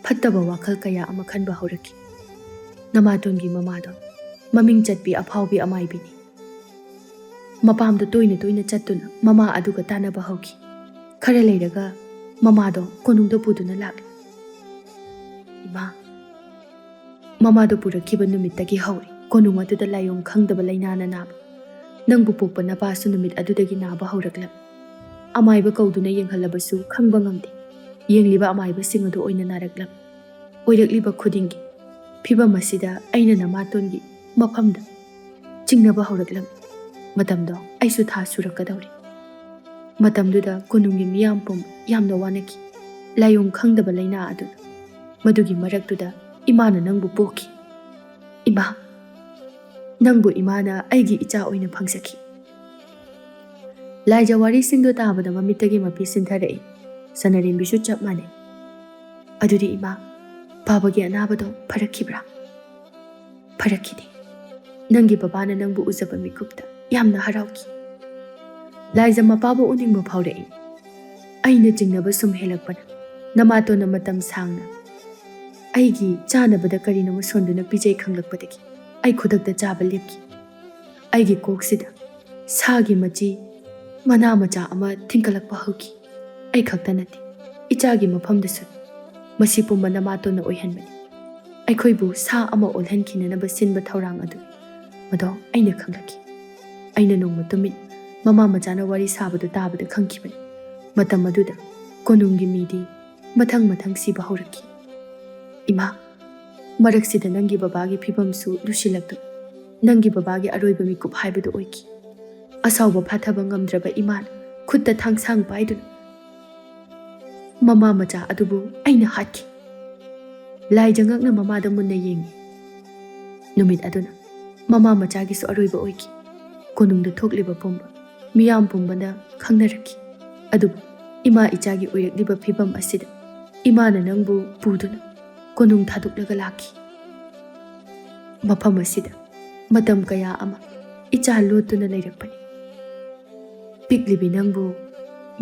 ꯐꯠꯇꯕ ꯋꯥꯈꯜ ꯀꯌꯥ ꯑꯃ ꯈꯟꯕ ꯍꯧꯔꯛꯈꯤ꯫ ꯅꯃꯥꯇꯣꯟꯒꯤ ꯃꯃꯥꯗꯣ ꯃꯃꯤꯡ ꯆꯠꯄꯤ ꯑꯐꯥꯎꯕꯤ ꯑꯃꯥꯏꯕꯤꯅꯤ꯫ ꯃꯄꯥꯝꯗ ꯇꯣꯏꯅ ꯇꯣꯏꯅ ꯆꯠꯇꯨꯅ ꯃꯃꯥ ꯑꯗꯨꯒ ꯇꯥꯟꯅꯕ ꯍꯧꯈꯤ꯫ ꯈꯔ ꯂꯩꯔꯒ ꯃꯃꯥꯗꯣ ꯀꯣꯅꯨꯡꯗ ꯄꯨꯗꯨꯅ ꯂꯥꯛꯂꯦ꯫ ꯏꯃꯥ, ꯃꯃꯥꯗꯣ ꯄꯨꯔꯛꯈꯤꯕ ꯅꯨꯃꯤꯠꯇꯒꯤ ꯍꯧꯔꯦ ꯀꯣꯅꯨꯡ ꯑꯗꯨꯗ ꯂꯥꯏꯑꯣꯡ ꯈꯪꯗꯕ ꯂꯥꯏꯅꯥꯅ ꯅꯥꯕ꯫ ꯅꯪꯕꯨ ꯄꯣꯛꯄ ꯅꯄꯥꯁꯨ ꯅꯨꯃꯤꯠ ꯑꯗꯨꯗꯒꯤ ꯅꯥꯕ ꯍꯧꯔꯛꯂꯝꯃꯤ꯫ ꯑꯃꯥꯏꯕ ꯀꯧꯗꯨꯅ ꯌꯦꯡꯍꯜꯂꯕꯁꯨ ꯈꯪꯕ ꯉꯝꯗꯦ꯫ ꯌꯦꯡꯂꯤꯕ ꯑꯃꯥꯏꯕꯁꯤꯡ ꯑꯗꯨ ꯑꯣꯏꯅ ꯅꯥꯔꯛꯂꯝꯃꯤ꯫ ꯑꯣꯏꯔꯛꯂꯤꯕ ꯈꯨꯗꯤꯡꯒꯤ ꯐꯤꯚꯝ ꯑꯁꯤꯗ ꯑꯩꯅ ꯅꯃꯥꯇꯣꯟꯒꯤ ꯃꯐꯝꯗ ꯆꯤꯡꯅꯕ ꯍꯧꯔꯛꯂꯝꯃꯤ꯫ ꯃꯇꯝꯗꯣ ꯑꯩꯁꯨ ꯊꯥ ꯁꯨꯔꯛꯀꯗꯧꯔꯦ꯫ ꯃꯇꯝꯗꯨꯗ ꯀꯣꯅꯨꯡꯒꯤ ꯃꯤꯌꯥꯝ ꯄꯨꯝꯕ ꯌꯥꯝꯅ ꯋꯥꯅꯈꯤ꯫ ꯂꯥꯏꯑꯣꯡ ꯈꯪꯗꯕ ꯂꯥꯏꯅꯥ ꯑꯗꯨꯅ꯫ ꯃꯗꯨꯒꯤ ꯃꯔꯛꯇꯨꯗ ꯏꯃꯥꯅ ꯅꯪꯕꯨ ꯄꯣꯛꯈꯤ꯫ ꯏꯃꯥ, ꯅꯪꯕꯨ ꯏꯃꯥꯅ ꯑꯩꯒꯤ ꯏꯆꯥ ꯑꯣꯏꯅ ꯐꯪꯖꯈꯤ꯫ ꯂꯥꯏꯖ ꯋꯥꯔꯤꯁꯤꯡꯗꯨ ꯇꯥꯕꯗ ꯃꯃꯤꯠꯇꯒꯤ ꯃꯄꯤ ꯁꯤꯟꯊꯔꯛꯏ꯫ ꯁꯅꯥꯔꯦꯝꯕꯤꯁꯨ ꯆꯞ ꯃꯥꯟꯅꯩ꯫ ꯑꯗꯨꯗꯤ ꯏꯃꯥ, ꯄꯥꯕꯒꯤ ꯑꯅꯥꯕꯗꯣ ꯐꯔꯛꯈꯤꯕ꯭ꯔꯥ? ꯐꯔꯛꯈꯤꯗꯦ꯫ ꯅꯪꯒꯤ ꯕꯕꯥꯅ ꯅꯪꯕꯨ ꯎꯖꯕ ꯃꯤꯀꯨꯞꯇ ꯌꯥꯝꯅ ꯍꯔꯥꯎꯈꯤ꯫ ꯂꯥꯏꯖ ꯃꯄꯥꯕꯨ ꯎꯅꯤꯡꯕ ꯐꯥꯎꯔꯛꯏ꯫ ꯑꯩꯅ ꯆꯤꯡꯅꯕ ꯁꯨꯝ ꯍꯦꯜꯂꯛꯄꯅ ꯅꯃꯥꯇꯣꯟꯅ ꯃꯇꯝ ꯁꯥꯡꯅ ꯑꯩꯒꯤ ꯆꯥꯅꯕꯗ ꯀꯔꯤꯅꯣꯃ ꯁꯣꯟꯗꯨꯅ ꯄꯤꯖꯩ ꯈꯪꯂꯛꯄꯗꯒꯤ ꯑꯩ ꯈꯨꯗꯛꯇ ꯆꯥꯕ ꯂꯦꯞꯈꯤ꯫ ꯑꯩꯒꯤ ꯀꯣꯛꯁꯤꯗ ꯁꯥꯒꯤ ꯃꯆꯤ ꯃꯅꯥ ꯃꯆꯥ ꯑꯃ ꯊꯤꯟꯀꯠꯂꯛꯄ ꯍꯧꯈꯤ꯫ ꯑꯩ ꯈꯛꯇ ꯅꯠꯇꯦ, ꯏꯆꯥꯒꯤ ꯃꯐꯝꯗꯁꯨ꯫ ꯃꯁꯤ ꯄꯨꯝꯕ ꯅꯃꯥꯇꯣꯟꯅ ꯑꯣꯏꯍꯟꯕꯅꯤ꯫ ꯑꯩꯈꯣꯏꯕꯨ ꯁꯥ ꯑꯃ ꯑꯣꯜꯍꯟꯈꯤꯅꯅꯕ ꯁꯤꯟꯕ ꯊꯧꯔꯥꯡ ꯑꯗꯨ ꯃꯗꯣ ꯑꯩꯅ ꯈꯪꯂꯛꯈꯤ꯫ ꯑꯩꯅ ꯅꯣꯡꯃ ꯇꯨꯃꯤꯟ ꯃꯃꯥ ꯃꯆꯥꯅ ꯋꯥꯔꯤ ꯁꯥꯕꯗꯨ ꯇꯥꯕꯗ ꯈꯪꯈꯤꯕꯅꯤ꯫ ꯃꯇꯝ ꯑꯗꯨꯗ ꯀꯣꯅꯨꯡꯒꯤ ꯃꯤꯗꯤ ꯃꯊꯪ ꯃꯊꯪ ꯁꯤꯕ ꯍꯧꯔꯛꯈꯤ꯫ ꯏꯃꯥ, ꯃꯔꯛꯁꯤꯗ ꯅꯪꯒꯤ ꯕꯕꯥꯒꯤ ꯐꯤꯕꯝꯁꯨ ꯂꯨꯁꯤꯜꯂꯛꯇꯨꯅ ꯅꯪꯒꯤ ꯕꯕꯥꯒꯤ ꯑꯔꯣꯏꯕ ꯃꯤꯀꯨꯞ ꯍꯥꯏꯕꯗꯨ ꯑꯣꯏꯈꯤ꯫ ꯑꯁꯥꯎꯕ ꯐꯥꯊꯕ ꯉꯝꯗ꯭ꯔꯕ ꯏꯃꯥꯅ ꯈꯨꯠꯇ ꯊꯥꯡꯁꯥꯡ ꯄꯥꯏꯗꯨꯅ ꯃꯃꯥ ꯃꯆꯥ ꯑꯗꯨꯕꯨ ꯑꯩꯅ ꯍꯥꯠꯈꯤ꯫ ꯂꯥꯏꯖꯉꯛꯅ ꯃꯃꯥꯗ ꯃꯨꯟꯅ ꯌꯦꯡꯉꯤ꯫ ꯅꯨꯃꯤꯠ ꯑꯗꯨꯅ ꯃꯃꯥ ꯃꯆꯥꯒꯤꯁꯨ ꯑꯔꯣꯏꯕ ꯑꯣꯏꯈꯤ꯫ ꯀꯣꯅꯨꯡꯗ ꯊꯣꯛꯂꯤꯕ ꯄꯨꯝꯕ ꯃꯤꯌꯥꯝ ꯄꯨꯝꯕꯅ ꯈꯪꯅꯔꯛꯈꯤ꯫ ꯑꯗꯨꯕꯨ ꯏꯃꯥ ꯏꯆꯥꯒꯤ ꯑꯣꯏꯔꯛꯂꯤꯕ ꯐꯤꯕꯝ ꯑꯁꯤꯗ ꯏꯃꯥꯅ ꯅꯪꯕꯨ ꯄꯨꯗꯨꯅ ꯀꯣꯅꯨꯡ ꯊꯥꯗꯣꯛꯂꯒ ꯂꯥꯛꯈꯤ꯫ ꯃꯐꯝ ꯑꯁꯤꯗ ꯃꯇꯝ ꯀꯌꯥ ꯑꯃ ꯏꯆꯥ ꯂꯣꯠꯇꯨꯅ ꯂꯩꯔꯛꯄꯅꯤ꯫ ꯄꯤꯛꯂꯤꯕꯤ ꯅꯪꯕꯨ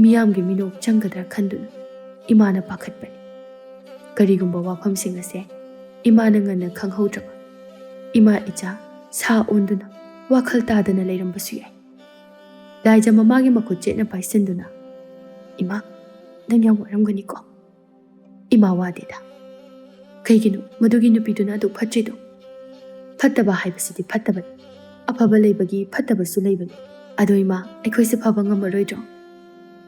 ꯃꯤꯌꯥꯝꯒꯤ ꯃꯤꯅꯣꯛ ꯆꯪꯒꯗ꯭ꯔꯥ ꯈꯟꯗꯨꯅ ꯏꯃꯥꯅ ꯄꯥꯈꯠꯄꯅꯤ꯫ ꯀꯔꯤꯒꯨꯝꯕ ꯋꯥꯐꯝꯁꯤꯡ ꯑꯁꯦ ꯏꯃꯥꯅ ꯉꯟꯅ ꯈꯪꯍꯧꯗ꯭ꯔꯕ, ꯏꯃꯥ ꯏꯆꯥ ꯁꯥ ꯑꯣꯟꯗꯨꯅ ꯋꯥꯈꯜ ꯇꯥꯗꯅ ꯂꯩꯔꯝꯕꯁꯨ ꯌꯥꯏ꯫ ꯂꯥꯏꯖ ꯃꯃꯥꯒꯤ ꯃꯈꯨꯠ ꯆꯦꯠꯅ ꯄꯥꯏꯁꯤꯟꯗꯨꯅ, "ꯏꯃꯥ, ꯅꯪ ꯌꯥꯝ ꯋꯥꯔꯝꯒꯅꯤꯀꯣ?" ꯏꯃꯥ ꯋꯥꯗꯦꯗ꯫ ꯀꯩꯒꯤꯅꯣ ꯃꯗꯨꯒꯤ ꯅꯨꯄꯤꯗꯨꯅ ꯑꯗꯨꯛ ꯐꯠꯇ꯭ꯔꯤꯗꯣ? ꯐꯠꯇꯕ ꯍꯥꯏꯕꯁꯤꯗꯤ ꯐꯠꯇꯕꯅꯤ꯫ ꯑꯐꯕ ꯂꯩꯕꯒꯤ ꯐꯠꯇꯕꯁꯨ ꯂꯩꯕꯅꯤ꯫ ꯑꯗꯣ ꯏꯃꯥ, ꯑꯩꯈꯣꯏꯁꯦ ꯐꯕ ꯉꯝꯃꯔꯣꯏꯗ꯭ꯔꯣ?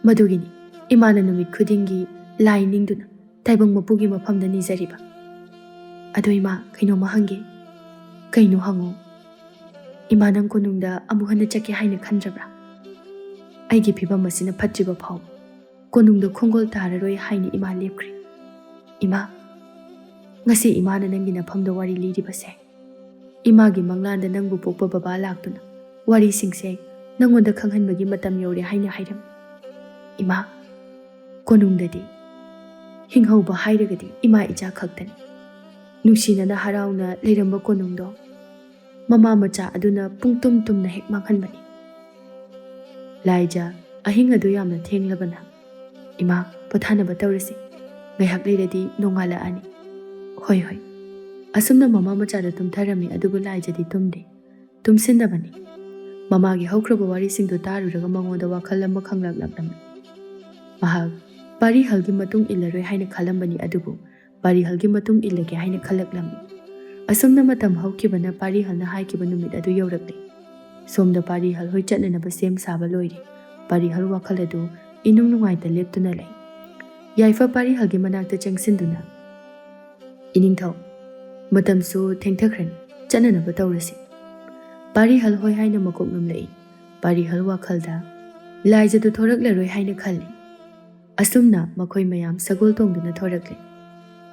ꯃꯗꯨꯒꯤꯅꯤ ꯏꯃꯥꯅ ꯅꯨꯃꯤꯠ ꯈꯨꯗꯤꯡꯒꯤ ꯂꯥꯏ ꯅꯤꯡꯗꯨꯅ ꯇꯥꯏꯕꯪ ꯃꯄꯨꯒꯤ ꯃꯐꯝꯗ ꯅꯤꯖꯔꯤꯕ꯫ ꯑꯗꯣ ꯏꯃꯥ, ꯀꯩꯅꯣꯝꯃ ꯍꯪꯒꯦ꯫ ꯀꯩꯅꯣ ꯍꯪꯉꯣ꯫ ꯏꯃꯥ, ꯅꯪ ꯀꯣꯅꯨꯡꯗ ꯑꯃꯨꯛ ꯍꯟꯅ ꯆꯠꯀꯦ ꯍꯥꯏꯅ ꯈꯟꯗ꯭ꯔꯕ꯭ꯔꯥ? ꯑꯩꯒꯤ ꯐꯤꯕꯝ ꯑꯁꯤꯅ ꯐꯠꯇ꯭ꯔꯤꯕ ꯐꯥꯎꯕ ꯀꯣꯅꯨꯡꯗ ꯈꯣꯡꯒꯣꯜ ꯇꯥꯔꯔꯣꯏ ꯍꯥꯏꯅ ꯏꯃꯥ ꯂꯦꯞꯈ꯭ꯔꯦ꯫ ꯏꯃꯥ, ꯉꯁꯤ ꯏꯃꯥꯅ ꯅꯪꯒꯤ ꯅꯐꯝꯗ ꯋꯥꯔꯤ ꯂꯤꯔꯤꯕꯁꯦ, ꯏꯃꯥꯒꯤ ꯃꯪꯂꯥꯟꯗ ꯅꯪꯕꯨ ꯄꯣꯛꯄ ꯕꯕꯥ ꯂꯥꯛꯇꯨꯅ ꯋꯥꯔꯤꯁꯤꯡꯁꯦ ꯅꯪꯉꯣꯟꯗ ꯈꯪꯍꯟꯕꯒꯤ ꯃꯇꯝ ꯌꯧꯔꯦ ꯍꯥꯏꯅ ꯍꯥꯏꯔꯝꯃꯤ꯫ ꯏꯃꯥ, ꯀꯣꯅꯨꯡꯗꯗꯤ ꯍꯤꯡꯍꯧꯕ ꯍꯥꯏꯔꯒꯗꯤ ꯏꯃꯥ ꯏꯆꯥ ꯈꯛꯇꯅꯤ꯫ ꯅꯨꯡꯁꯤꯅꯅ ꯍꯔꯥꯎꯅ ꯂꯩꯔꯝꯕ ꯀꯣꯅꯨꯡꯗꯣ ꯃꯃꯥ ꯃꯆꯥ ꯑꯗꯨꯅ ꯄꯨꯡꯇꯨꯝ ꯇꯨꯝꯅ ꯍꯦꯛ ꯃꯥꯡꯍꯟꯕꯅꯤ꯫ ꯂꯥꯏꯖ, ꯑꯍꯤꯡ ꯑꯗꯨ ꯌꯥꯝꯅ ꯊꯦꯡꯂꯕꯅ, "ꯏꯃꯥ, ꯄꯣꯊꯥꯅꯕ ꯇꯧꯔꯁꯤ꯫ ꯉꯥꯏꯍꯥꯛ ꯂꯩꯔꯗꯤ ꯅꯣꯡꯉꯥꯜꯂꯛꯑꯅꯤ꯫" "ꯍꯣꯏ, ꯍꯣꯏ꯫" ꯑꯁꯨꯝꯅ ꯃꯃꯥ ꯃꯆꯥꯗ ꯇꯨꯝꯊꯔꯝꯃꯤ, ꯑꯗꯨꯕꯨ ꯂꯥꯏꯖꯗꯤ ꯇꯨꯝꯗꯦ꯫ ꯇꯨꯝꯁꯤꯟꯗꯕꯅꯤ꯫ ꯃꯃꯥꯒꯤ ꯍꯧꯈ꯭ꯔꯕ ꯋꯥꯔꯤꯁꯤꯡꯗꯨ ꯇꯥꯔꯨꯔꯒ ꯃꯉꯣꯟꯗ ꯋꯥꯈꯜ ꯑꯃ ꯈꯪꯂꯛꯂꯛꯂꯝꯃꯤ꯫ ꯃꯍꯥꯛ ꯄꯥꯔꯤꯍꯜꯒꯤ ꯃꯇꯨꯡ ꯏꯜꯂꯔꯣꯏ ꯍꯥꯏꯅ ꯈꯜꯂꯝꯕꯅꯤ, ꯑꯗꯨꯕꯨ ꯄꯥꯔꯤꯍꯜꯒꯤ ꯃꯇꯨꯡ ꯏꯜꯂꯒꯦ ꯍꯥꯏꯅ ꯈꯜꯂꯛꯂꯝꯃꯤ꯫ ꯑꯁꯨꯝꯅ ꯃꯇꯝ ꯍꯧꯈꯤꯕꯅ ꯄꯥꯔꯤꯍꯜꯅ ꯍꯥꯏꯈꯤꯕ ꯅꯨꯃꯤꯠ ꯑꯗꯨ ꯌꯧꯔꯛꯂꯦ꯫ ꯁꯣꯝꯗ ꯄꯥꯔꯤꯍꯜ ꯍꯣꯏ ꯆꯠꯅꯅꯕ ꯁꯦꯝ ꯁꯥꯕ ꯂꯣꯏꯔꯦ꯫ ꯄꯥꯔꯤꯍꯜ ꯋꯥꯈꯜ ꯑꯗꯨ ꯏꯅꯨꯡ ꯅꯨꯡꯉꯥꯏꯇ ꯂꯦꯞꯇꯨꯅ ꯂꯩ꯫ ꯌꯥꯏꯐ ꯄꯥꯔꯤꯍꯜꯒꯤ ꯃꯅꯥꯛꯇ ꯆꯪꯁꯤꯟꯗꯨꯅ, "ꯏꯅꯤꯡꯊꯧ, ꯃꯇꯝꯁꯨ ꯊꯦꯡꯊꯈ꯭ꯔꯅꯤ, ꯆꯠꯅꯅꯕ ꯇꯧꯔꯁꯤ꯫" ꯄꯥꯔꯤꯍꯜ ꯍꯣꯏ ꯍꯥꯏꯅ ꯃꯀꯣꯛ ꯅꯣꯝꯂꯛꯏ꯫ ꯄꯥꯔꯤꯍꯜ ꯋꯥꯈꯜꯗ, "ꯂꯥꯏꯖꯗꯨ ꯊꯣꯔꯛꯂꯔꯣꯏ" ꯍꯥꯏꯅ ꯈꯜꯂꯤ꯫ ꯑꯁꯨꯝꯅ ꯃꯈꯣꯏ ꯃꯌꯥꯝ ꯁꯒꯣꯜ ꯇꯣꯡꯗꯨꯅ ꯊꯣꯔꯛꯂꯦ꯫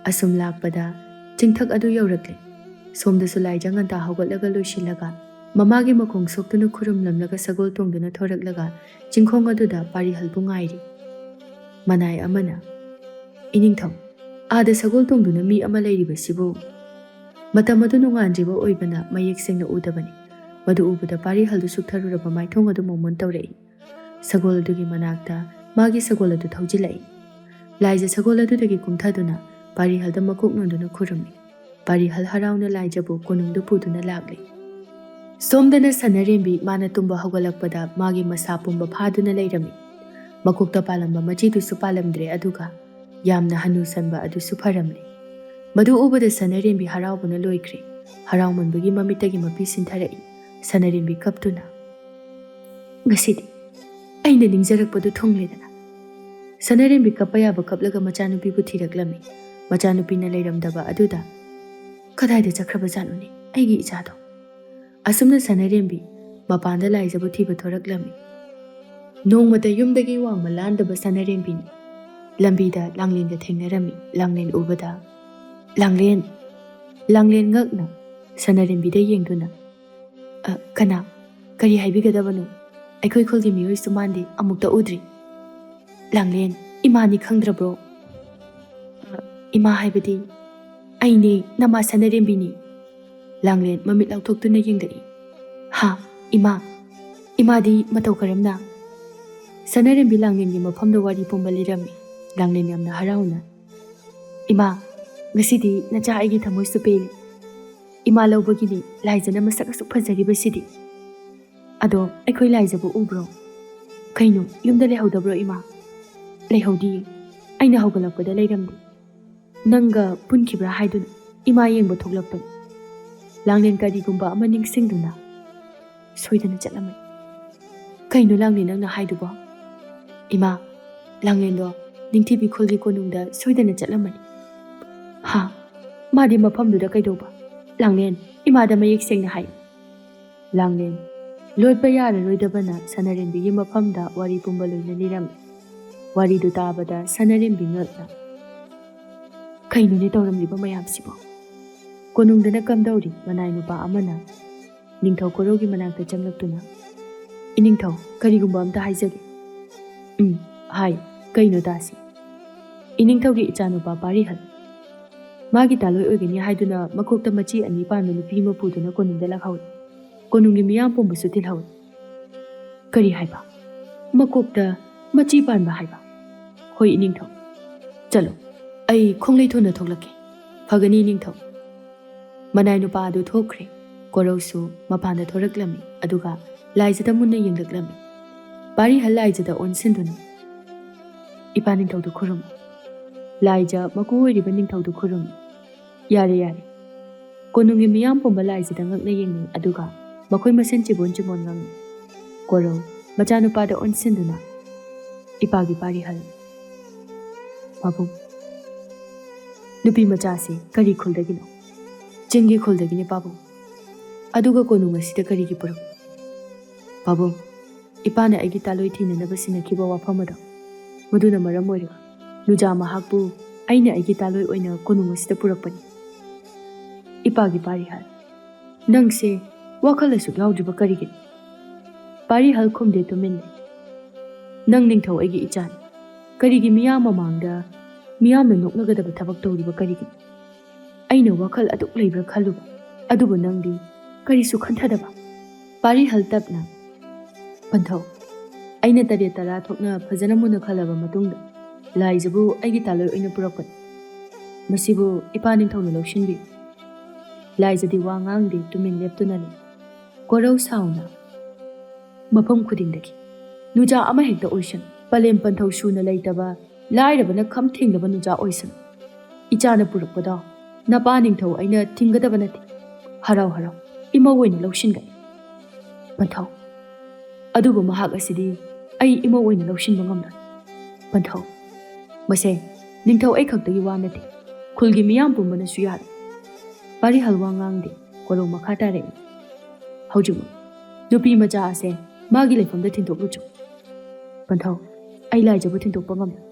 ꯑꯁꯨꯝ ꯂꯥꯛꯄꯗ ꯆꯤꯡꯊꯛ ꯑꯗꯨ ꯌꯧꯔꯛꯂꯦ꯫ ꯁꯣꯝꯗꯁꯨ ꯂꯥꯏꯖ ꯉꯟꯇꯥ ꯍꯧꯒꯠꯂꯒ ꯂꯣꯏꯁꯤꯜꯂꯒ ꯃꯃꯥꯒꯤ ꯃꯈꯣꯡ ꯁꯣꯛꯇꯨꯅ ꯈꯨꯔꯨꯝꯂꯝꯂꯒ ꯁꯒꯣꯜ ꯇꯣꯡꯗꯨꯅ ꯊꯣꯔꯛꯂꯒ ꯆꯤꯡꯈꯣꯡ ꯑꯗꯨꯗ ꯄꯥꯔꯤꯍꯜꯕꯨ ꯉꯥꯏꯔꯤ꯫ ꯃꯅꯥꯏ ꯑꯃꯅ, "ꯏꯅꯤꯡꯊꯧ, ꯑꯥꯗ ꯁꯒꯣꯜ ꯇꯣꯡꯗꯨꯅ ꯃꯤ ꯑꯃ ꯂꯩꯔꯤꯕꯁꯤꯕꯨ?" ꯃꯇꯝ ꯑꯗꯨ ꯅꯣꯡꯉꯥꯟꯗ꯭ꯔꯤꯕ ꯑꯣꯏꯕꯅ ꯃꯌꯦꯛ ꯁꯦꯡꯅ ꯎꯗꯕꯅꯤ꯫ ꯃꯗꯨ ꯎꯕꯗ ꯄꯥꯔꯤꯍꯜꯗꯨ ꯁꯨꯛꯊꯔꯨꯔꯕ ꯃꯥꯏꯊꯣꯡ ꯑꯗꯨ ꯃꯣꯃꯣꯟ ꯇꯧꯔꯛꯏ꯫ ꯁꯒꯣꯜ ꯑꯗꯨꯒꯤ ꯃꯅꯥꯛꯇ ꯃꯥꯒꯤ ꯁꯒꯣꯜ ꯑꯗꯨ ꯊꯧꯖꯤꯜꯂꯛꯏ꯫ ꯂꯥꯏꯖ ꯁꯒꯣꯜ ꯑꯗꯨꯗꯒꯤ ꯀꯨꯝꯊꯗꯨꯅ ꯄꯥꯔꯤꯍꯜꯗ ꯃꯀꯣꯛ ꯅꯣꯟꯗꯨꯅ ꯈꯨꯔꯨꯝꯃꯤ꯫ ꯄꯥꯔꯤꯍꯜ ꯍꯔꯥꯎꯅ ꯂꯥꯏꯖꯕꯨ ꯀꯣꯅꯨꯡꯗ ꯄꯨꯗꯨꯅ ꯂꯥꯛꯂꯤ꯫ ꯁꯣꯝꯗꯅ ꯁꯅꯔꯦꯝꯕꯤ ꯃꯥꯅ ꯇꯨꯝꯕ ꯍꯧꯒꯠꯂꯛꯄꯗ ꯃꯥꯒꯤ ꯃꯁꯥ ꯄꯨꯝꯕ ꯐꯥꯗꯨꯅ ꯂꯩꯔꯝꯃꯤ꯫ ꯃꯀꯣꯛꯇ ꯄꯥꯜꯂꯝꯕ ꯃꯆꯤꯗꯨꯁꯨ ꯄꯥꯜꯂꯝꯗ꯭ꯔꯦ, ꯑꯗꯨꯒ ꯌꯥꯝꯅ ꯍꯅꯨꯁꯟꯕ ꯑꯗꯨꯁꯨ ꯐꯔꯝꯂꯦ꯫ ꯃꯗꯨ ꯎꯕꯗ ꯁꯅꯔꯦꯝꯕꯤ ꯍꯔꯥꯎꯕꯅ ꯂꯣꯏꯈ꯭ꯔꯦ꯫ ꯍꯔꯥꯎꯃꯟꯕꯒꯤ ꯃꯃꯤꯠꯇꯒꯤ ꯃꯄꯤ ꯁꯤꯟꯊꯔꯛꯏ꯫ ꯁꯅꯔꯦꯝꯕꯤ ꯀꯞꯇꯨꯅ, "ꯉꯁꯤꯗꯤ ꯑꯩꯅ ꯅꯤꯡꯖꯔꯛꯄꯗꯨ ꯊꯨꯡꯂꯦꯗꯅ꯫" ꯁꯅꯔꯦꯝꯕꯤ ꯀꯞꯄ ꯌꯥꯕ ꯀꯞꯂꯒ ꯃꯆꯥꯅꯨꯄꯤꯕꯨ ꯊꯤꯔꯛꯂꯝꯃꯤ꯫ ꯃꯆꯥꯅꯨꯄꯤꯅ ꯂꯩꯔꯝꯗꯕ ꯑꯗꯨꯗ, "ꯀꯗꯥꯏꯗ ꯆꯠꯈ꯭ꯔꯕꯖꯥꯠꯅꯣꯅꯦ ꯑꯩꯒꯤ ꯏꯆꯥꯗꯣ?" ꯑꯁꯨꯝꯅ ꯁꯅꯔꯦꯝꯕꯤ ꯃꯄꯥꯟꯗ ꯂꯥꯏꯖꯕꯨ ꯊꯤꯕ ꯊꯣꯔꯛꯂꯝꯃꯤ꯫ ꯅꯣꯡꯃꯇ ꯌꯨꯝꯗꯒꯤ ꯋꯥꯡꯃ ꯂꯥꯟꯗꯕ ꯁꯅꯔꯦꯝꯕꯤꯅꯤ꯫ ꯂꯝꯕꯤꯗ ꯂꯥꯡꯂꯦꯟꯒ ꯊꯦꯡꯅꯔꯝꯃꯤ꯫ ꯂꯥꯡꯂꯦꯟ ꯎꯕꯗ, "ꯂꯥꯡꯂꯦꯟ!" ꯂꯥꯡꯂꯦꯟ ꯉꯛꯅ ꯁꯅꯔꯦꯝꯕꯤꯗ ꯌꯦꯡꯗꯨꯅ, "ꯑ, ꯀꯅꯥ? ꯀꯔꯤ ꯍꯥꯏꯕꯤꯒꯗꯕꯅꯣ? ꯑꯩꯈꯣꯏ ꯈꯨꯜꯒꯤ ꯃꯤꯑꯣꯏꯁꯨ ꯃꯥꯟꯗꯦ, ꯑꯃꯨꯛꯇ ꯎꯗ꯭ꯔꯤ꯫" "ꯂꯥꯡꯂꯦꯟ, ꯏꯃꯥꯅꯤ ꯈꯪꯗ꯭ꯔꯕ꯭ꯔꯣ?" "ꯑ, ꯏꯃꯥ ꯍꯥꯏꯕꯗꯤ?" "ꯑꯩꯅꯦ, ꯅꯃꯥ ꯁꯅꯔꯦꯝꯕꯤꯅꯤ꯫" ꯂꯥꯡꯂꯦꯟ ꯃꯃꯤꯠ ꯂꯥꯎꯊꯣꯛꯇꯨꯅ ꯌꯦꯡꯂꯛꯏ꯫ "ꯍꯥ? ꯏꯃꯥ? ꯏꯃꯥꯗꯤ ꯃꯇꯧ ꯀꯔꯝꯅ?" ꯁꯅꯔꯦꯝꯕꯤ ꯂꯥꯡꯂꯦꯟꯒꯤ ꯃꯐꯝꯗ ꯋꯥꯔꯤ ꯄꯨꯝꯕ ꯂꯤꯔꯝꯃꯤ꯫ ꯂꯥꯡꯂꯦꯟ ꯌꯥꯝꯅ ꯍꯔꯥꯎꯅ, "ꯏꯃꯥ, ꯉꯁꯤꯗꯤ ꯅꯆꯥ ꯑꯩꯒꯤ ꯊꯃꯣꯏꯁꯨ ꯄꯦꯜꯂꯤ꯫ ꯏꯃꯥ ꯂꯧꯕꯒꯤꯅꯤ ꯂꯥꯏꯖꯅ ꯃꯁꯛ ꯑꯁꯨꯛ ꯐꯖꯔꯤꯕꯁꯤꯗꯤ꯫ ꯑꯗꯣ ꯑꯩꯈꯣꯏ ꯂꯥꯏꯖꯕꯨ ꯎꯕ꯭ꯔꯣ?" "ꯀꯩꯅꯣ, ꯌꯨꯝꯗ ꯂꯩꯍꯧꯗꯕ꯭ꯔꯣ ꯏꯃꯥ?" "ꯂꯩꯍꯧꯗꯤꯌꯦ꯫ ꯑꯩꯅ ꯍꯧꯒꯠꯂꯛꯄꯗ ꯂꯩꯔꯝꯗꯦ꯫ ꯅꯪꯒ ꯄꯨꯟꯈꯤꯕ꯭ꯔꯥ ꯍꯥꯏꯗꯨꯅ ꯏꯃꯥ ꯌꯦꯡꯕ ꯊꯣꯛꯂꯛꯄꯅꯤ꯫" ꯂꯥꯡꯂꯦꯟ ꯀꯔꯤꯒꯨꯝꯕ ꯑꯃ ꯅꯤꯡꯁꯤꯡꯗꯨꯅ, "ꯁꯣꯏꯗꯅ ꯆꯠꯂꯝꯃꯅꯤ꯫" "ꯀꯩꯅꯣ ꯂꯥꯡꯂꯦꯟ ꯅꯪꯅ ꯍꯥꯏꯗꯨꯕꯣ?" "ꯏꯃꯥ, ꯂꯥꯡꯂꯦꯟꯗꯣ ꯅꯤꯡꯊꯤꯕꯤ ꯈꯨꯜꯒꯤ ꯀꯣꯅꯨꯡꯗ ꯁꯣꯏꯗꯅ ꯆꯠꯂꯝꯃꯅꯤ꯫" "ꯍꯥ? ꯃꯥꯗꯤ ꯃꯐꯝꯗꯨꯗ ꯀꯩꯗꯧꯕ?" "ꯂꯥꯡꯂꯦꯟ, ꯏꯃꯥꯗ ꯃꯌꯦꯛ ꯁꯦꯡꯅ ꯍꯥꯏ꯫" ꯂꯥꯡꯂꯦꯟ ꯂꯣꯠꯄ ꯌꯥꯔꯔꯣꯏꯗꯕꯅ ꯁꯅꯔꯦꯝꯕꯤꯒꯤ ꯃꯐꯝꯗ ꯋꯥꯔꯤ ꯄꯨꯝꯕ ꯂꯣꯏꯅ ꯂꯤꯔꯝꯃꯤ꯫ ꯋꯥꯔꯤꯗꯨ ꯇꯥꯕꯗ ꯁꯅꯔꯦꯝꯕꯤ ꯉꯛꯅ, "ꯀꯩꯅꯣꯅꯦ ꯇꯧꯔꯝꯂꯤꯕ ꯃꯌꯥꯝꯁꯤꯕꯣ?" ꯀꯣꯅꯨꯡꯗꯅ ꯀꯝꯗꯧꯔꯤ? ꯃꯅꯥꯏ ꯅꯨꯄꯥ ꯑꯃꯅ ꯅꯤꯡꯊꯧ ꯀꯣꯔꯧꯒꯤ ꯃꯅꯥꯛꯇ ꯆꯪꯂꯛꯇꯨꯅ, "ꯏꯅꯤꯡꯊꯧ, ꯀꯔꯤꯒꯨꯝꯕ ꯑꯝꯇ ꯍꯥꯏꯖꯒꯦ꯫" "ꯎꯝ, ꯍꯥꯏ, ꯀꯩꯅꯣ ꯇꯥꯁꯤ?" "ꯏꯅꯤꯡꯊꯧꯒꯤ ꯏꯆꯥꯅꯨꯄꯥ ꯄꯥꯔꯤꯍꯜ, ꯃꯥꯒꯤ ꯇꯥꯂꯣꯏ ꯑꯣꯏꯒꯅꯤ ꯍꯥꯏꯗꯨꯅ ꯃꯀꯣꯛꯇ ꯃꯆꯤ ꯑꯅꯤ ꯄꯥꯟꯕ ꯅꯨꯄꯤ ꯑꯃ ꯄꯨꯗꯨꯅ ꯀꯣꯅꯨꯡꯗ ꯂꯥꯛꯍꯧꯏ꯫ ꯀꯣꯅꯨꯡꯒꯤ ꯃꯤꯌꯥꯝ ꯄꯨꯝꯕꯁꯨ ꯇꯤꯜꯍꯧꯏ꯫" "ꯀꯔꯤ ꯍꯥꯏꯕ? ꯃꯀꯣꯛꯇ ꯃꯆꯤ ꯄꯥꯟꯕ ꯍꯥꯏꯕ?" "ꯍꯣꯏ, ꯏꯅꯤꯡꯊꯧ꯫ "ꯆꯠꯂꯣ, ꯑꯩ ꯈꯣꯡꯂꯩ ꯊꯨꯅ ꯊꯣꯛꯂꯛꯀꯦ꯫" "ꯐꯒꯅꯤ ꯅꯤꯡꯊꯧ꯫" ꯃꯅꯥꯏ ꯅꯨꯄꯥ ꯑꯗꯨ ꯊꯣꯛꯈ꯭ꯔꯦ꯫ ꯀꯣꯔꯧꯁꯨ ꯃꯄꯥꯟꯗ ꯊꯣꯔꯛꯂꯝꯃꯤ, ꯑꯗꯨꯒ ꯂꯥꯏꯖꯗ ꯃꯨꯟꯅ ꯌꯦꯡꯂꯛꯂꯝꯃꯤ꯫ ꯄꯥꯔꯤꯍꯜ ꯂꯥꯏꯖꯗ ꯑꯣꯟꯁꯤꯟꯗꯨꯅ, "ꯏꯄꯥ ꯅꯤꯡꯊꯧꯗꯨ ꯈꯨꯔꯨꯝꯃꯨ꯫" ꯂꯥꯏꯖ ꯃꯀꯨ ꯑꯣꯏꯔꯤꯕ ꯅꯤꯡꯊꯧꯗꯨ ꯈꯨꯔꯨꯝꯃꯤ꯫ "ꯌꯥꯔꯦ, ꯌꯥꯔꯦ꯫" ꯀꯣꯅꯨꯡꯒꯤ ꯃꯤꯌꯥꯝ ꯄꯨꯝꯕ ꯂꯥꯏꯖꯗ ꯉꯛꯅ ꯌꯦꯡꯅꯩ, ꯑꯗꯨꯒ ꯃꯈꯣꯏ ꯃꯁꯦꯟ ꯆꯤꯕꯣꯟ ꯆꯤꯕꯣꯟ ꯉꯥꯡꯅꯩ꯫ ꯀꯣꯔꯧ ꯃꯆꯥꯅꯨꯄꯥꯗ ꯑꯣꯟꯁꯤꯟꯗꯨꯅ, "ꯏꯄꯥꯒꯤ ꯄꯥꯔꯤꯍꯜ꯫" "ꯄꯥꯕꯨꯡ, ꯅꯨꯄꯤ ꯃꯆꯥꯁꯤ ꯀꯔꯤ ꯈꯨꯜꯗꯒꯤꯅꯣ?" "ꯆꯤꯡꯒꯤ ꯈꯨꯜꯗꯒꯤꯅꯤ ꯄꯥꯕꯨꯡ꯫" "ꯑꯗꯨꯒ ꯀꯣꯅꯨꯡ ꯑꯁꯤꯗ ꯀꯔꯤꯒꯤ ꯄꯨꯔꯛ?" "ꯄꯥꯕꯨꯡ, ꯏꯄꯥꯅ ꯑꯩꯒꯤ ꯇꯥꯂꯣꯏ ꯊꯤꯅꯅꯕ ꯁꯤꯟꯅꯈꯤꯕ ꯋꯥꯐꯝ ꯑꯗꯣ, ꯃꯗꯨꯅ ꯃꯔꯝ ꯑꯣꯏꯔꯒ ꯅꯨꯖꯥ ꯃꯍꯥꯛꯄꯨ ꯑꯩꯅ ꯑꯩꯒꯤ ꯇꯥꯂꯣꯏ ꯑꯣꯏꯅ ꯀꯣꯅꯨꯡ ꯑꯁꯤꯗ ꯄꯨꯔꯛꯄꯅꯤ꯫" "ꯏꯄꯥꯒꯤ ꯄꯥꯔꯤꯍꯜ, ꯅꯪꯁꯦ ꯋꯥꯈꯜ ꯑꯁꯨꯛ ꯌꯥꯎꯗ꯭ꯔꯤꯕ ꯀꯔꯤꯒꯤꯅꯣ?" ꯄꯥꯔꯤꯍꯜ ꯈꯨꯝꯗꯦ, ꯇꯨꯃꯤꯟ ꯂꯩ꯫ "ꯅꯪ ꯅꯤꯡꯊꯧ ꯑꯩꯒꯤ ꯏꯆꯥꯅꯤ꯫ ꯀꯔꯤꯒꯤ ꯃꯤꯌꯥꯝ ꯃꯃꯥꯡꯗ ꯃꯤꯌꯥꯝꯅ ꯅꯣꯛꯅꯒꯗꯕ ꯊꯕꯛ ꯇꯧꯔꯤꯕ ꯀꯔꯤꯒꯤꯅꯣ? ꯑꯩꯅ ꯋꯥꯈꯜ ꯑꯗꯨꯛ ꯂꯩꯕ꯭ꯔꯥ ꯈꯜꯂꯨꯕ, ꯑꯗꯨꯕꯨ ꯅꯪꯗꯤ ꯀꯔꯤꯁꯨ ꯈꯟꯊꯗꯕ꯫" ꯄꯥꯔꯤꯍꯜ ꯇꯞꯅ, "ꯄꯟꯊꯧ, ꯑꯩꯅ ꯇꯔꯦꯠ ꯇꯔꯥ ꯊꯣꯛꯅ ꯐꯖꯅ ꯃꯨꯟꯅ ꯈꯜꯂꯕ ꯃꯇꯨꯡꯗ ꯂꯥꯏꯖꯕꯨ ꯑꯩꯒꯤ ꯇꯥꯂꯣꯏ ꯑꯣꯏꯅ ꯄꯨꯔꯛꯄꯅꯤ꯫ ꯃꯁꯤꯕꯨ ꯏꯄꯥ ꯅꯤꯡꯊꯧꯅ ꯂꯧꯁꯤꯟꯕꯤꯌꯨ꯫" ꯂꯥꯏꯖꯗꯤ ꯋꯥ ꯉꯥꯡꯗꯦ, ꯇꯨꯃꯤꯟ ꯂꯦꯞꯇꯨꯅ ꯂꯩ꯫ ꯀꯣꯔꯧ ꯁꯥꯎꯅ, "ꯃꯐꯝ ꯈꯨꯗꯤꯡꯗꯒꯤ ꯅꯨꯖꯥ ꯑꯃꯍꯦꯛꯇ ꯑꯣꯏꯁꯅꯨ, ꯄꯂꯦꯝ ꯄꯟꯊꯧ ꯁꯨꯅ ꯂꯩꯇꯕ, ꯂꯥꯏꯔꯕꯅ ꯈꯝ ꯊꯦꯡꯂꯕ ꯅꯨꯖꯥ ꯑꯣꯏꯁꯅꯨ꯫ ꯏꯆꯥꯅ ꯄꯨꯔꯛꯄꯗꯣ ꯅꯄꯥ ꯅꯤꯡꯊꯧ ꯑꯩꯅ ꯊꯤꯡꯒꯗꯕ ꯅꯠꯇꯦ꯫ ꯍꯔꯥꯎ ꯍꯔꯥꯎ ꯏꯃꯧ ꯑꯣꯏꯅ ꯂꯧꯁꯤꯟꯒꯅꯤ꯫" "ꯄꯟꯊꯧ, ꯑꯗꯨꯕꯨ ꯃꯍꯥꯛ ꯑꯁꯤꯗꯤ ꯑꯩ ꯏꯃꯧ ꯑꯣꯏꯅ ꯂꯧꯁꯤꯟꯕ ꯉꯝꯂꯣꯏ꯫" "ꯄꯟꯊꯧ, ꯃꯁꯦ ꯅꯤꯡꯊꯧ ꯑꯩ ꯈꯛꯇꯒꯤ ꯋꯥ ꯅꯠꯇꯦ, ꯈꯨꯜꯒꯤ ꯃꯤꯌꯥꯝ ꯄꯨꯝꯕꯅꯁꯨ ꯌꯥꯔꯣꯏ꯫" ꯄꯥꯔꯤꯍꯜ ꯋꯥ ꯉꯥꯡꯗꯦ꯫ ꯀꯣꯔꯧ ꯃꯈꯥ ꯇꯥꯔꯛꯏ, "ꯍꯧꯖꯤꯛꯃꯛ ꯅꯨꯄꯤ ꯃꯆꯥ ꯑꯁꯦ ꯃꯥꯒꯤ ꯂꯩꯐꯝꯗ ꯊꯤꯟꯗꯣꯛꯂꯨꯆꯣ꯫" "ꯄꯟꯊꯧ, ꯑꯩ ꯂꯥꯏꯖꯕꯨ ꯊꯤꯟꯗꯣꯛꯄ ꯉꯝꯂꯣꯏ꯫"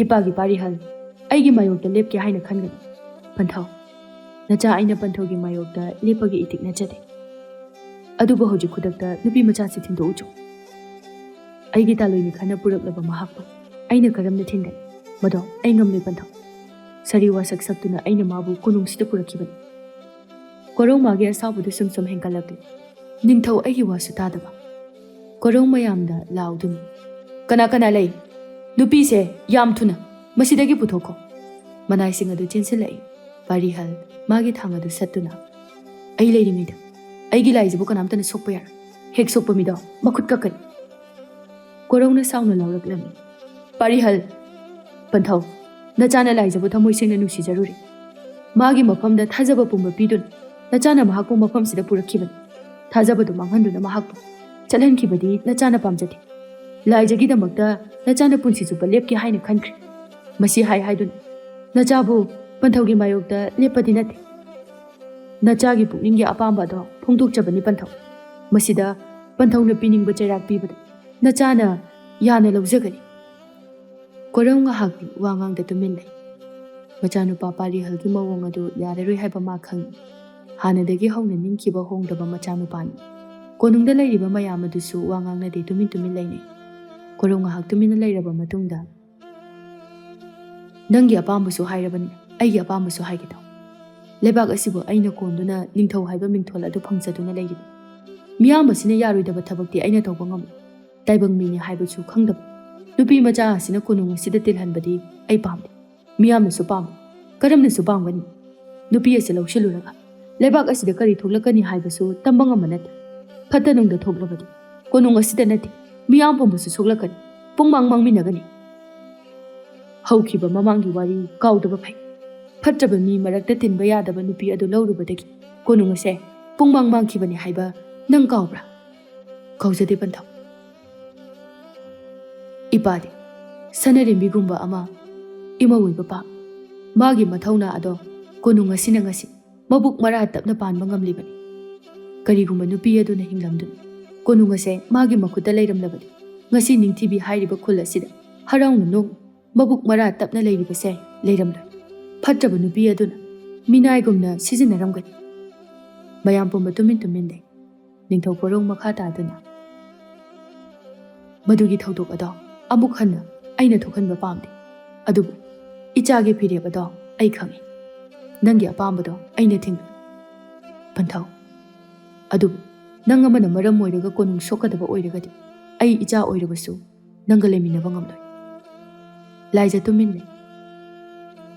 "ꯏꯄꯥꯒꯤ ꯄꯥꯔꯤꯍꯜ, ꯑꯩꯒꯤ ꯃꯥꯌꯣꯛꯇ ꯂꯦꯞꯀꯦ ꯍꯥꯏꯅ ꯈꯟꯒꯅꯨ꯫ ꯄꯟꯊꯧ, ꯅꯆꯥ ꯑꯩꯅ ꯄꯟꯊꯧꯒꯤ ꯃꯥꯌꯣꯛꯇ ꯂꯦꯞꯄꯒꯤ ꯏꯊꯤꯛ ꯅꯠꯆꯗꯦ꯫ ꯑꯗꯨꯕꯨ ꯍꯧꯖꯤꯛ ꯈꯨꯗꯛꯇ ꯅꯨꯄꯤ ꯃꯆꯥꯁꯤ ꯊꯤꯟꯗꯣꯛꯎꯆꯣ꯫ ꯑꯩꯒꯤ ꯇꯥꯂꯣꯏꯅꯤ ꯈꯟꯅ ꯄꯨꯔꯛꯂꯕ ꯃꯍꯥꯛꯄꯨ ꯑꯩꯅ ꯀꯔꯝꯅ ꯊꯤꯟꯒꯅꯤ? ꯃꯗꯣ ꯑꯩ ꯉꯝꯂꯣꯏ ꯄꯟꯊꯧ꯫ ꯁꯥꯔꯤ ꯋꯥꯁꯛ ꯁꯛꯇꯨꯅ ꯑꯩꯅ ꯃꯥꯕꯨ ꯀꯣꯅꯨꯡꯁꯤꯗ ꯄꯨꯔꯛꯈꯤꯕꯅꯤ꯫" ꯀꯣꯔꯧ ꯃꯥꯒꯤ ꯑꯁꯥꯎꯕꯗꯨ ꯁꯨꯝ ꯁꯨꯝ ꯍꯦꯟꯒꯠꯂꯛꯂꯤ꯫ ꯅꯤꯡꯊꯧ ꯑꯩꯒꯤ ꯋꯥꯁꯨ ꯇꯥꯗꯕ꯫ ꯀꯣꯔꯧ ꯃꯌꯥꯝꯗ ꯂꯥꯎꯗꯨꯅ, "ꯀꯅꯥ ꯀꯅꯥ ꯂꯩ? ꯅꯨꯄꯤꯁꯦ ꯌꯥꯝ ꯊꯨꯅ!" "ꯃꯁꯤꯗꯒꯤ ꯄꯨꯊꯣꯛꯈꯣ꯫" ꯃꯅꯥꯏꯁꯤꯡ ꯑꯗꯨ ꯆꯦꯟꯁꯤꯜꯂꯛꯏ꯫ ꯄꯥꯔꯤꯍꯜ ꯃꯥꯒꯤ ꯊꯥꯡ ꯑꯗꯨ ꯁꯠꯇꯨꯅ, "ꯑꯩ ꯂꯩꯔꯤꯉꯩꯗ ꯑꯩꯒꯤ ꯂꯥꯏꯖꯕꯨ ꯀꯅꯥꯝꯇꯅ ꯁꯣꯛꯄ ꯌꯥꯔꯣꯏ꯫ ꯍꯦꯛ ꯁꯣꯛꯄ ꯃꯤꯗꯣ ꯃꯈꯨꯠ ꯀꯛꯀꯅꯤ꯫" ꯀꯣꯔꯧꯅ ꯁꯥꯎꯅ ꯂꯥꯎꯔꯛꯂꯝꯃꯤ꯫ "ꯄꯥꯔꯤꯍꯜ, ꯄꯟꯊꯧ, ꯅꯆꯥꯅ ꯂꯥꯏꯖꯕꯨ ꯊꯃꯣꯏ ꯁꯦꯡꯅ ꯅꯨꯡꯁꯤꯖꯔꯨꯔꯦ꯫ ꯃꯥꯒꯤ ꯃꯐꯝꯗ ꯊꯥꯖꯕ ꯄꯨꯝꯕ ꯄꯤꯗꯨꯅ ꯅꯆꯥꯅ ꯃꯍꯥꯛꯄꯨ ꯃꯐꯝꯁꯤꯗ ꯄꯨꯔꯛꯈꯤꯕꯅꯤ꯫ ꯊꯥꯖꯕꯗꯨ ꯃꯥꯡꯍꯟꯗꯨꯅ ꯃꯍꯥꯛꯄꯨ ꯆꯠꯍꯟꯈꯤꯕꯗꯤ ꯅꯆꯥꯅ ꯄꯥꯝꯖꯗꯦ꯫ ꯂꯥꯏꯖꯒꯤꯗꯃꯛꯇ ꯅꯆꯥꯅ ꯄꯨꯟꯁꯤ ꯆꯨꯞꯄ ꯂꯦꯞꯀꯦ ꯍꯥꯏꯅ ꯈꯟꯈ꯭ꯔꯦ꯫ ꯃꯁꯤ ꯍꯥꯏ ꯍꯥꯏꯗꯨꯅ ꯅꯆꯥꯕꯨ ꯄꯟꯊꯧꯒꯤ ꯃꯥꯌꯣꯛꯇ ꯂꯦꯞꯄꯗꯤ ꯅꯠꯇꯦ꯫ ꯅꯆꯥꯒꯤ ꯄꯨꯛꯅꯤꯡꯒꯤ ꯑꯄꯥꯝꯕ ꯑꯗꯣ ꯐꯣꯡꯗꯣꯛꯆꯕꯅꯤ ꯄꯟꯊꯧ꯫ ꯃꯁꯤꯗ ꯄꯟꯊꯧꯅ ꯄꯤꯅꯤꯡꯕ ꯆꯩꯔꯥꯛ ꯄꯤꯕꯗ ꯅꯆꯥꯅ ꯌꯥꯅ ꯂꯧꯖꯒꯅꯤ꯫" ꯀꯣꯔꯧ ꯉꯥꯏꯍꯥꯛꯇꯤ ꯋꯥ ꯉꯥꯡꯗ ꯇꯨꯃꯤꯟ ꯂꯩ꯫ ꯃꯆꯥꯅꯨꯄꯥ ꯄꯥꯔꯤꯍꯜꯒꯤ ꯃꯑꯣꯡ ꯑꯗꯨ ꯌꯥꯔꯔꯣꯏ ꯍꯥꯏꯕ ꯃꯥ ꯈꯪꯏ꯫ ꯍꯥꯟꯅꯗꯒꯤ ꯍꯧꯅ ꯅꯤꯡꯈꯤꯕ ꯍꯣꯡꯗꯕ ꯃꯆꯥꯅꯨꯄꯥꯅꯤ꯫ ꯀꯣꯅꯨꯡꯗ ꯂꯩꯔꯤꯕ ꯃꯌꯥꯝ ꯑꯗꯨꯁꯨ ꯋꯥ ꯉꯥꯡꯅꯗꯦ, ꯇꯨꯃꯤꯟ ꯇꯨꯃꯤꯟ ꯂꯩꯅꯩ꯫ ꯀꯣꯔꯧ ꯉꯥꯏꯍꯥꯛ ꯇꯨꯃꯤꯟꯅ ꯂꯩꯔꯕ ꯃꯇꯨꯡꯗ, "ꯅꯪꯒꯤ ꯑꯄꯥꯝꯕꯁꯨ ꯍꯥꯏꯔꯕꯅꯤ, ꯑꯩꯒꯤ ꯑꯄꯥꯝꯕꯁꯨ ꯍꯥꯏꯒꯦ ꯇꯥꯎ꯫ ꯂꯩꯕꯥꯛ ꯑꯁꯤꯕꯨ ꯑꯩꯅ ꯀꯣꯟꯗꯨꯅ ꯅꯤꯡꯊꯧ ꯍꯥꯏꯕ ꯃꯤꯡꯊꯣꯜ ꯑꯗꯨ ꯐꯪꯖꯗꯨꯅ ꯂꯩꯔꯤꯕ꯫ ꯃꯤꯌꯥꯝꯕꯁꯤꯅ ꯌꯥꯔꯣꯏꯗꯕ ꯊꯕꯛꯇꯤ ꯑꯩꯅ ꯇꯧꯕ ꯉꯝꯂꯣꯏ꯫ ꯇꯥꯏꯕꯪ ꯃꯤꯅꯤ ꯍꯥꯏꯕꯁꯨ ꯈꯪꯗꯕ ꯅꯨꯄꯤ ꯃꯆꯥ ꯑꯁꯤꯅ ꯀꯣꯅꯨꯡ ꯑꯁꯤꯗ ꯇꯤꯜꯍꯟꯕꯗꯤ ꯑꯩ ꯄꯥꯝꯗꯦ꯫ ꯃꯤꯌꯥꯝꯅꯁꯨ ꯄꯥꯝꯃꯣꯏ꯫ ꯀꯔꯝꯅꯁꯨ ꯄꯥꯝꯒꯅꯤ? ꯅꯨꯄꯤ ꯑꯁꯤ ꯂꯧꯁꯤꯜꯂꯨꯔꯒ ꯂꯩꯕꯥꯛ ꯑꯁꯤꯗ ꯀꯔꯤ ꯊꯣꯛꯂꯛꯀꯅꯤ ꯍꯥꯏꯕꯁꯨ ꯇꯝꯕ ꯉꯝꯕ ꯅꯠꯇꯦ꯫ ꯐꯠꯇ ꯅꯨꯡꯗ ꯊꯣꯛꯂꯕꯗꯤ ꯀꯣꯅꯨꯡ ꯑꯁꯤꯗ ꯅꯠꯇꯦ, ꯃꯤꯌꯥꯝ ꯄꯨꯝꯕꯁꯨ ꯁꯣꯛꯂꯛꯀꯅꯤ, ꯄꯨꯡꯃꯥꯡ ꯃꯥꯡꯃꯤꯟꯅꯒꯅꯤ꯫ ꯍꯧꯈꯤꯕ ꯃꯃꯥꯡꯒꯤ ꯋꯥꯔꯤ ꯀꯥꯎꯗꯕ ꯐꯩ꯫ ꯐꯠꯇ꯭ꯔꯕ ꯃꯤ ꯃꯔꯛꯇ ꯇꯤꯟꯕ ꯌꯥꯗꯕ ꯅꯨꯄꯤ ꯑꯗꯨ ꯂꯧꯔꯨꯕꯗꯒꯤ ꯀꯣꯅꯨꯡ ꯑꯁꯦ ꯄꯨꯡꯃꯥꯡ ꯃꯥꯡꯈꯤꯕꯅꯤ ꯍꯥꯏꯕ ꯅꯪ ꯀꯥꯎꯕ꯭ꯔꯥ?" "ꯀꯥꯎꯖꯗꯦ ꯄꯟꯊꯧ꯫ ꯏꯄꯥꯗꯤ ꯁꯅꯔꯦꯝꯕꯤꯒꯨꯝꯕ ꯑꯃ ꯏꯃꯧ ꯑꯣꯏꯕ ꯄꯥꯝꯃꯤ꯫ ꯃꯥꯒꯤ ꯃꯊꯧꯅꯥ ꯑꯗꯣ ꯀꯣꯅꯨꯡ ꯑꯁꯤꯅ ꯉꯁꯤ ꯃꯕꯨꯛ ꯃꯔꯥ ꯇꯞꯅ ꯄꯥꯟꯕ ꯉꯝꯂꯤꯕꯅꯤ꯫ ꯀꯔꯤꯒꯨꯝꯕ ꯅꯨꯄꯤ ꯑꯗꯨꯅ ꯍꯤꯡꯂꯝꯗꯨꯅ ꯀꯣꯅꯨꯡ ꯑꯁꯦ ꯃꯥꯒꯤ ꯃꯈꯨꯠꯇ ꯂꯩꯔꯝꯂꯕꯗꯤ ꯉꯁꯤ ꯅꯤꯡꯊꯤꯕꯤ ꯍꯥꯏꯔꯤꯕ ꯈꯨꯜ ꯑꯁꯤꯗ ꯍꯔꯥꯎꯅ ꯅꯣꯛꯅ ꯃꯕꯨꯛ ꯃꯔꯥ ꯇꯞꯅ ꯂꯩꯔꯤꯕꯁꯦ ꯂꯩꯔꯝꯂꯣꯏ꯫ ꯐꯠꯇ꯭ꯔꯕ ꯅꯨꯄꯤ ꯑꯗꯨꯅ ꯃꯤꯅꯥꯏꯒꯨꯝꯅ ꯁꯤꯖꯤꯟꯅꯔꯝꯒꯅꯤ꯫" ꯃꯌꯥꯝ ꯄꯨꯝꯕ ꯇꯨꯃꯤꯟ ꯇꯨꯃꯤꯟ ꯂꯩ꯫ ꯅꯤꯡꯊꯧ ꯀꯣꯔꯧ ꯃꯈꯥ ꯇꯥꯗꯨꯅ, "ꯃꯗꯨꯒꯤ ꯊꯧꯗꯣꯛ ꯑꯗꯣ ꯑꯃꯨꯛ ꯍꯟꯅ ꯑꯩꯅ ꯊꯣꯛꯍꯟꯕ ꯄꯥꯝꯗꯦ꯫ ꯑꯗꯨꯕꯨ ꯏꯆꯥꯒꯤ ꯐꯤꯔꯦꯞ ꯑꯗꯣ ꯑꯩ ꯈꯪꯏ꯫ ꯅꯪꯒꯤ ꯑꯄꯥꯝꯕꯗꯣ ꯑꯩꯅ ꯊꯤꯡꯂꯣꯏ ꯄꯟꯊꯧ꯫ ꯑꯗꯨꯕꯨ ꯅꯪ ꯑꯃꯅ ꯃꯔꯝ ꯑꯣꯏꯔꯒ ꯀꯣꯅꯨꯡ ꯁꯣꯛꯀꯗꯕ ꯑꯣꯏꯔꯒꯗꯤ ꯑꯩ ꯏꯆꯥ ꯑꯣꯏꯔꯕꯁꯨ ꯅꯪꯒ ꯂꯩꯃꯤꯟꯅꯕ ꯉꯝꯂꯣꯏ꯫" ꯂꯥꯏꯖ ꯇꯨꯃꯤꯟ ꯂꯩ꯫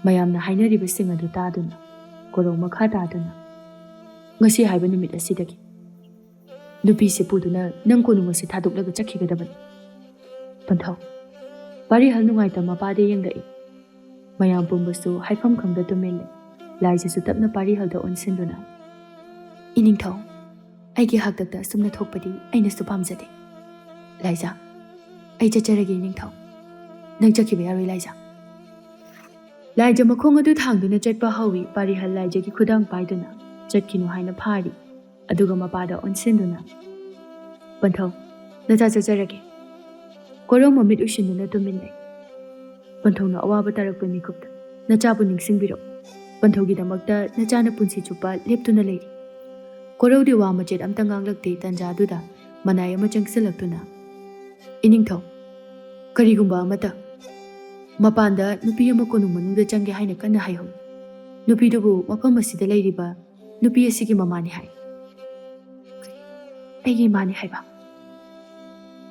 ꯃꯌꯥꯝꯅ ꯍꯥꯏꯅꯔꯤꯕꯁꯤꯡ ꯑꯗꯨ ꯇꯥꯗꯨꯅ ꯀꯣꯔꯧ ꯃꯈꯥ ꯇꯥꯗꯨꯅ, "ꯉꯁꯤ ꯍꯥꯏꯕ ꯅꯨꯃꯤꯠ ꯑꯁꯤꯗꯒꯤ ꯅꯨꯄꯤꯁꯦ ꯄꯨꯗꯨꯅ ꯅꯪ ꯀꯣꯅꯨꯡ ꯑꯁꯤ ꯊꯥꯗꯣꯛꯂꯒ ꯆꯠꯈꯤꯒꯗꯕꯅꯤ꯫ ꯄꯟꯊꯧ!" ꯄꯥꯔꯤꯍꯜ ꯅꯨꯡꯉꯥꯏꯇ ꯃꯄꯥꯗ ꯌꯦꯡꯂꯛꯏ꯫ ꯃꯌꯥꯝ ꯄꯨꯝꯕꯁꯨ ꯍꯥꯏꯐꯝ ꯈꯪꯗ ꯇꯨꯃꯤꯟ ꯂꯩ꯫ ꯂꯥꯏꯖꯁꯨ ꯇꯞꯅ ꯄꯥꯔꯤꯍꯜꯗ ꯑꯣꯟꯁꯤꯟꯗꯨꯅ, "ꯏꯅꯤꯡꯊꯧ, ꯑꯩꯒꯤ ꯍꯥꯛꯇꯛꯇ ꯑꯁꯨꯝꯅ ꯊꯣꯛꯄꯗꯤ ꯑꯩꯅꯁꯨ ꯄꯥꯝꯖꯗꯦ꯫ ꯂꯥꯏꯖ, ꯑꯩ ꯆꯠꯆꯔꯒꯦ ꯏꯅꯤꯡꯊꯧ꯫ ꯅꯪ ꯆꯠꯈꯤꯕ ꯌꯥꯔꯣꯏ ꯂꯥꯏꯖ꯫" ꯂꯥꯏꯖ ꯃꯈꯣꯡ ꯑꯗꯨ ꯊꯥꯡꯗꯨꯅ ꯆꯠꯄ ꯍꯧꯏ꯫ ꯄꯥꯔꯤꯍꯜ ꯂꯥꯏꯖꯒꯤ ꯈꯨꯗꯥꯡ ꯄꯥꯏꯗꯨꯅ, "ꯆꯠꯈꯤꯅꯨ" ꯍꯥꯏꯅ ꯐꯥꯔꯤ꯫ ꯑꯗꯨꯒ ꯃꯄꯥꯗ ꯑꯣꯟꯁꯤꯟꯗꯨꯅ, "ꯄꯟꯊꯧ, ꯅꯆꯥ ꯆꯠꯆꯔꯒꯦ꯫" ꯀꯣꯔꯧ ꯃꯃꯤꯠ ꯎꯏꯁꯤꯟꯗꯨꯅ ꯇꯨꯃꯤꯟ ꯂꯩ꯫ ꯄꯟꯊꯧꯅ ꯑꯋꯥꯕ ꯇꯥꯔꯛꯄ ꯃꯤꯀꯨꯞꯇ, "ꯅꯆꯥꯕꯨ ꯅꯤꯡꯁꯤꯡꯕꯤꯔꯣ꯫ ꯄꯟꯊꯧꯒꯤꯗꯃꯛꯇ ꯅꯆꯥꯅ ꯄꯨꯟꯁꯤ ꯆꯨꯞꯄ ꯂꯦꯞꯇꯨꯅ ꯂꯩꯔꯤ꯫" ꯀꯣꯔꯧꯗꯤ ꯋꯥ ꯃꯆꯦꯠ ꯑꯝꯇ ꯉꯥꯡꯂꯛꯇꯦ꯫ ꯇꯟꯖꯥꯗꯨꯗ ꯃꯅꯥꯏ ꯑꯃ ꯆꯪꯁꯤꯜꯂꯛꯇꯨꯅ, "ꯏꯅꯤꯡꯊꯧ, ꯀꯔꯤꯒꯨꯝꯕ ꯑꯃꯇ ꯃꯄꯥꯟꯗ ꯅꯨꯄꯤ ꯑꯃ ꯀꯣꯅꯨꯡ ꯃꯅꯨꯡꯗ ꯆꯪꯒꯦ ꯍꯥꯏꯅ ꯀꯟꯅ ꯍꯥꯏꯍꯧ꯫ ꯅꯨꯄꯤꯗꯨꯕꯨ ꯃꯐꯝ ꯑꯁꯤꯗ ꯂꯩꯔꯤꯕ ꯅꯨꯄꯤ ꯑꯁꯤꯒꯤ ꯃꯃꯥꯅꯤ ꯍꯥꯏ꯫" "ꯑꯩꯒꯤ ꯏꯃꯥꯅꯤ ꯍꯥꯏꯕ?"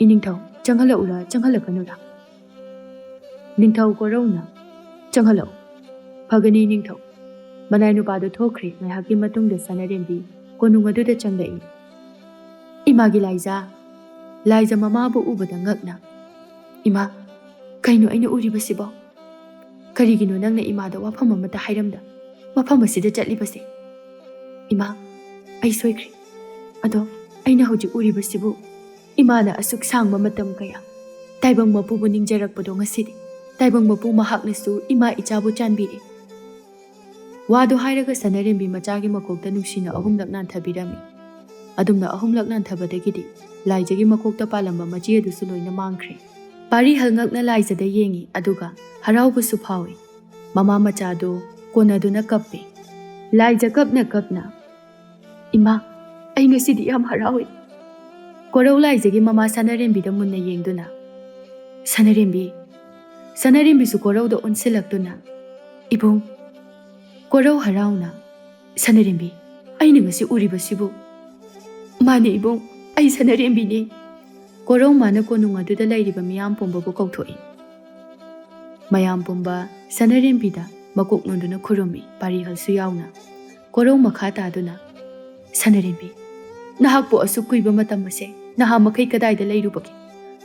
"ꯏꯅꯤꯡꯊꯧ, ꯆꯪꯍꯜꯂꯛꯎꯔꯥ, ꯆꯪꯍꯜꯂꯛꯀꯅꯨꯔꯥ?" ꯅꯤꯡꯊꯧ ꯀꯣꯔꯧꯅ, "ꯆꯪꯍꯜꯂꯛꯎ꯫" "ꯐꯒꯅꯤ ꯅꯤꯡꯊꯧ꯫" ꯃꯅꯥꯏ ꯅꯨꯄꯥꯗꯨ ꯊꯣꯛꯈ꯭ꯔꯦ꯫ ꯉꯥꯏꯍꯥꯛꯀꯤ ꯃꯇꯨꯡꯗ ꯁꯅꯥꯔꯦꯝꯕꯤ ꯀꯣꯅꯨꯡ ꯑꯗꯨꯗ ꯆꯪꯂꯛꯏ꯫ ꯏꯃꯥꯒꯤ ꯂꯥꯏꯖꯥ! ꯂꯥꯏꯖ ꯃꯃꯥꯕꯨ ꯎꯕꯗ ꯉꯛꯅ, "ꯏꯃꯥ, ꯀꯩꯅꯣ ꯑꯩꯅ ꯎꯔꯤꯕꯁꯤꯕꯣ? ꯀꯔꯤꯒꯤꯅꯣ ꯅꯪꯅ ꯏꯃꯥꯗ ꯋꯥꯐꯝ ꯑꯃꯠꯇ ꯍꯥꯏꯔꯝꯗ ꯃꯐꯝ ꯑꯁꯤꯗ ꯆꯠꯂꯤꯕꯁꯦ? ꯏꯃꯥ, ꯑꯩ ꯁꯣꯏꯈ꯭ꯔꯦ꯫ ꯑꯗꯣ ꯑꯩꯅ ꯍꯧꯖꯤꯛ ꯎꯔꯤꯕꯁꯤꯕꯨ ꯏꯃꯥꯅ ꯑꯁꯨꯛ ꯁꯥꯡꯕ ꯃꯇꯝ ꯀꯌꯥ ꯇꯥꯏꯕꯪ ꯃꯄꯨꯕꯨ ꯅꯤꯡꯖꯔꯛꯄꯗꯣ ꯉꯁꯤꯗꯤ ꯇꯥꯏꯕꯪ ꯃꯄꯨ ꯃꯍꯥꯛꯅꯁꯨ ꯏꯃꯥ ꯏꯆꯥꯕꯨ ꯆꯥꯟꯕꯤꯔꯦ꯫" ꯋꯥꯗꯨ ꯍꯥꯏꯔꯒ ꯁꯅꯥꯔꯦꯝꯕꯤ ꯃꯆꯥꯒꯤ ꯃꯀꯣꯛꯇ ꯅꯨꯡꯁꯤꯅ ꯑꯍꯨꯝꯂꯛ ꯅꯥꯟꯊꯕꯤꯔꯝꯃꯤ꯫ ꯑꯗꯨꯝꯅ ꯑꯍꯨꯝꯂꯛ ꯅꯥꯟꯊꯕꯗꯒꯤꯗꯤ ꯂꯥꯏꯖꯒꯤ ꯃꯀꯣꯛꯇ ꯄꯥꯜꯂꯝꯕ ꯃꯆꯤ ꯑꯗꯨꯁꯨ ꯂꯣꯏꯅ ꯃꯥꯡꯈ꯭ꯔꯦ꯫ ꯄꯥꯔꯤꯍꯜ ꯉꯛꯅ ꯂꯥꯏꯖꯗ ꯌꯦꯡꯉꯤ, ꯑꯗꯨꯒ ꯍꯔꯥꯎꯕꯁꯨ ꯐꯥꯎꯏ꯫ ꯃꯃꯥ ꯃꯆꯥꯗꯨ ꯀꯣꯟꯅꯗꯨꯅ ꯀꯞꯄꯤ꯫ ꯂꯥꯏꯖ ꯀꯞꯅ ꯀꯞꯅ, "ꯏꯃꯥ, ꯑꯩ ꯉꯁꯤꯗꯤ ꯌꯥꯝ ꯍꯔꯥꯎꯏ꯫" ꯀꯣꯔꯧ ꯂꯥꯏꯖꯒꯤ ꯃꯃꯥ ꯁꯅꯥꯔꯦꯝꯕꯤꯗ ꯃꯨꯟꯅ ꯌꯦꯡꯗꯨꯅ, "ꯁꯅꯥꯔꯦꯝꯕꯤ!" ꯁꯅꯥꯔꯦꯝꯕꯤꯁꯨ ꯀꯣꯔꯧꯗ ꯑꯣꯟꯁꯤꯜꯂꯛꯇꯨꯅ, "ꯏꯕꯨꯡ!" ꯀꯣꯔꯧ ꯍꯔꯥꯎꯅ, "ꯁꯅꯥꯔꯦꯝꯕꯤ, ꯑꯩꯅ ꯉꯁꯤ ꯎꯔꯤꯕꯁꯤꯕꯨ?" "ꯃꯥꯅꯦ ꯏꯕꯨꯡ, ꯑꯩ ꯁꯅꯥꯔꯦꯝꯕꯤꯅꯦ꯫" ꯀꯣꯔꯧ ꯃꯥꯅ ꯀꯣꯅꯨꯡ ꯑꯗꯨꯗ ꯂꯩꯔꯤꯕ ꯃꯤꯌꯥꯝ ꯄꯨꯝꯕꯕꯨ ꯀꯧꯊꯣꯛꯏ꯫ ꯃꯌꯥꯝ ꯄꯨꯝꯕ ꯁꯅꯔꯦꯝꯕꯤꯗ ꯃꯀꯣꯛ ꯅꯣꯟꯗꯨꯅ ꯈꯨꯔꯨꯝꯃꯤ, ꯄꯥꯔꯤꯍꯜꯁꯨ ꯌꯥꯎꯅ꯫ ꯀꯣꯔꯧ ꯃꯈꯥ ꯇꯥꯗꯨꯅ, "ꯁꯅꯔꯦꯝꯕꯤ, ꯅꯍꯥꯛꯄꯨ ꯑꯁꯨꯛ ꯀꯨꯏꯕ ꯃꯇꯝ ꯑꯁꯦ ꯅꯍꯥ ꯃꯈꯩ ꯀꯗꯥꯏꯗ ꯂꯩꯔꯨꯕꯒꯦ?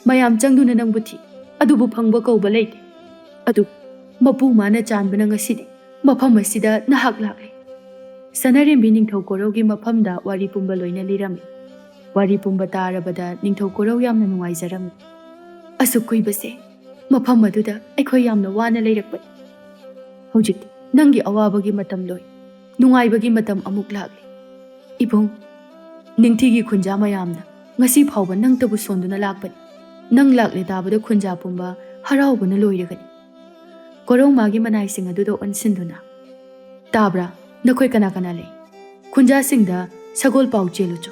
ꯃꯌꯥꯝ ꯆꯪꯗꯨꯅ ꯅꯪꯕꯨ ꯊꯤ, ꯑꯗꯨꯕꯨ ꯐꯪꯕ ꯀꯧꯕ ꯂꯩꯇꯦ꯫ ꯑꯗꯨ ꯃꯄꯨ ꯃꯥꯅ ꯆꯥꯟꯕꯅ ꯉꯁꯤꯗꯤ ꯃꯐꯝ ꯑꯁꯤꯗ ꯅꯍꯥꯛ ꯂꯥꯛꯂꯦ꯫" ꯁꯅꯔꯦꯝꯕꯤ ꯅꯤꯡꯊꯧ ꯀꯣꯔꯧꯒꯤ ꯃꯐꯝꯗ ꯋꯥꯔꯤ ꯄꯨꯝꯕ ꯂꯣꯏꯅ ꯂꯤꯔꯝꯃꯤ꯫ ꯋꯥꯔꯤ ꯄꯨꯝꯕ ꯇꯥꯔꯕꯗ ꯅꯤꯡꯊꯧ ꯀꯣꯔꯧ ꯌꯥꯝꯅ ꯅꯨꯡꯉꯥꯏꯖꯔꯝꯃꯤ꯫ "ꯑꯁꯨꯛ ꯀꯨꯏꯕꯁꯦ ꯃꯐꯝ ꯑꯗꯨꯗ ꯑꯩꯈꯣꯏ ꯌꯥꯝꯅ ꯋꯥꯅ ꯂꯩꯔꯛꯄꯅꯤ꯫ ꯍꯧꯖꯤꯛ ꯅꯪꯒꯤ ꯑꯋꯥꯕꯒꯤ ꯃꯇꯝ ꯂꯣꯏ, ꯅꯨꯡꯉꯥꯏꯕꯒꯤ ꯃꯇꯝ ꯑꯃꯨꯛ ꯂꯥꯛꯂꯦ꯫ ꯏꯕꯨꯡ, ꯅꯤꯡꯊꯤꯒꯤ ꯈꯨꯟꯖꯥ ꯃꯌꯥꯝꯅ ꯉꯁꯤ ꯐꯥꯎꯕ ꯅꯪꯇꯕꯨ ꯁꯣꯟꯗꯨꯅ ꯂꯥꯛꯄꯅꯤ꯫ ꯅꯪ ꯂꯥꯛꯂꯦ ꯇꯥꯕꯗ ꯈꯨꯟꯖꯥ ꯄꯨꯝꯕ ꯍꯔꯥꯎꯕꯅ ꯂꯣꯏꯔꯒꯅꯤ꯫" ꯀꯣꯔꯧ ꯃꯥꯒꯤ ꯃꯅꯥꯏꯁꯤꯡ ꯑꯗꯨꯗ ꯑꯣꯟꯁꯤꯟꯗꯨꯅ, "ꯇꯥꯕ꯭ꯔꯥ? ꯅꯈꯣꯏ ꯀꯅꯥ ꯀꯅꯥ ꯂꯩ? ꯈꯨꯟꯖꯥꯁꯤꯡꯗ ꯁꯒꯣꯜ ꯄꯥꯎ ꯆꯦꯜꯂꯨꯆꯣ꯫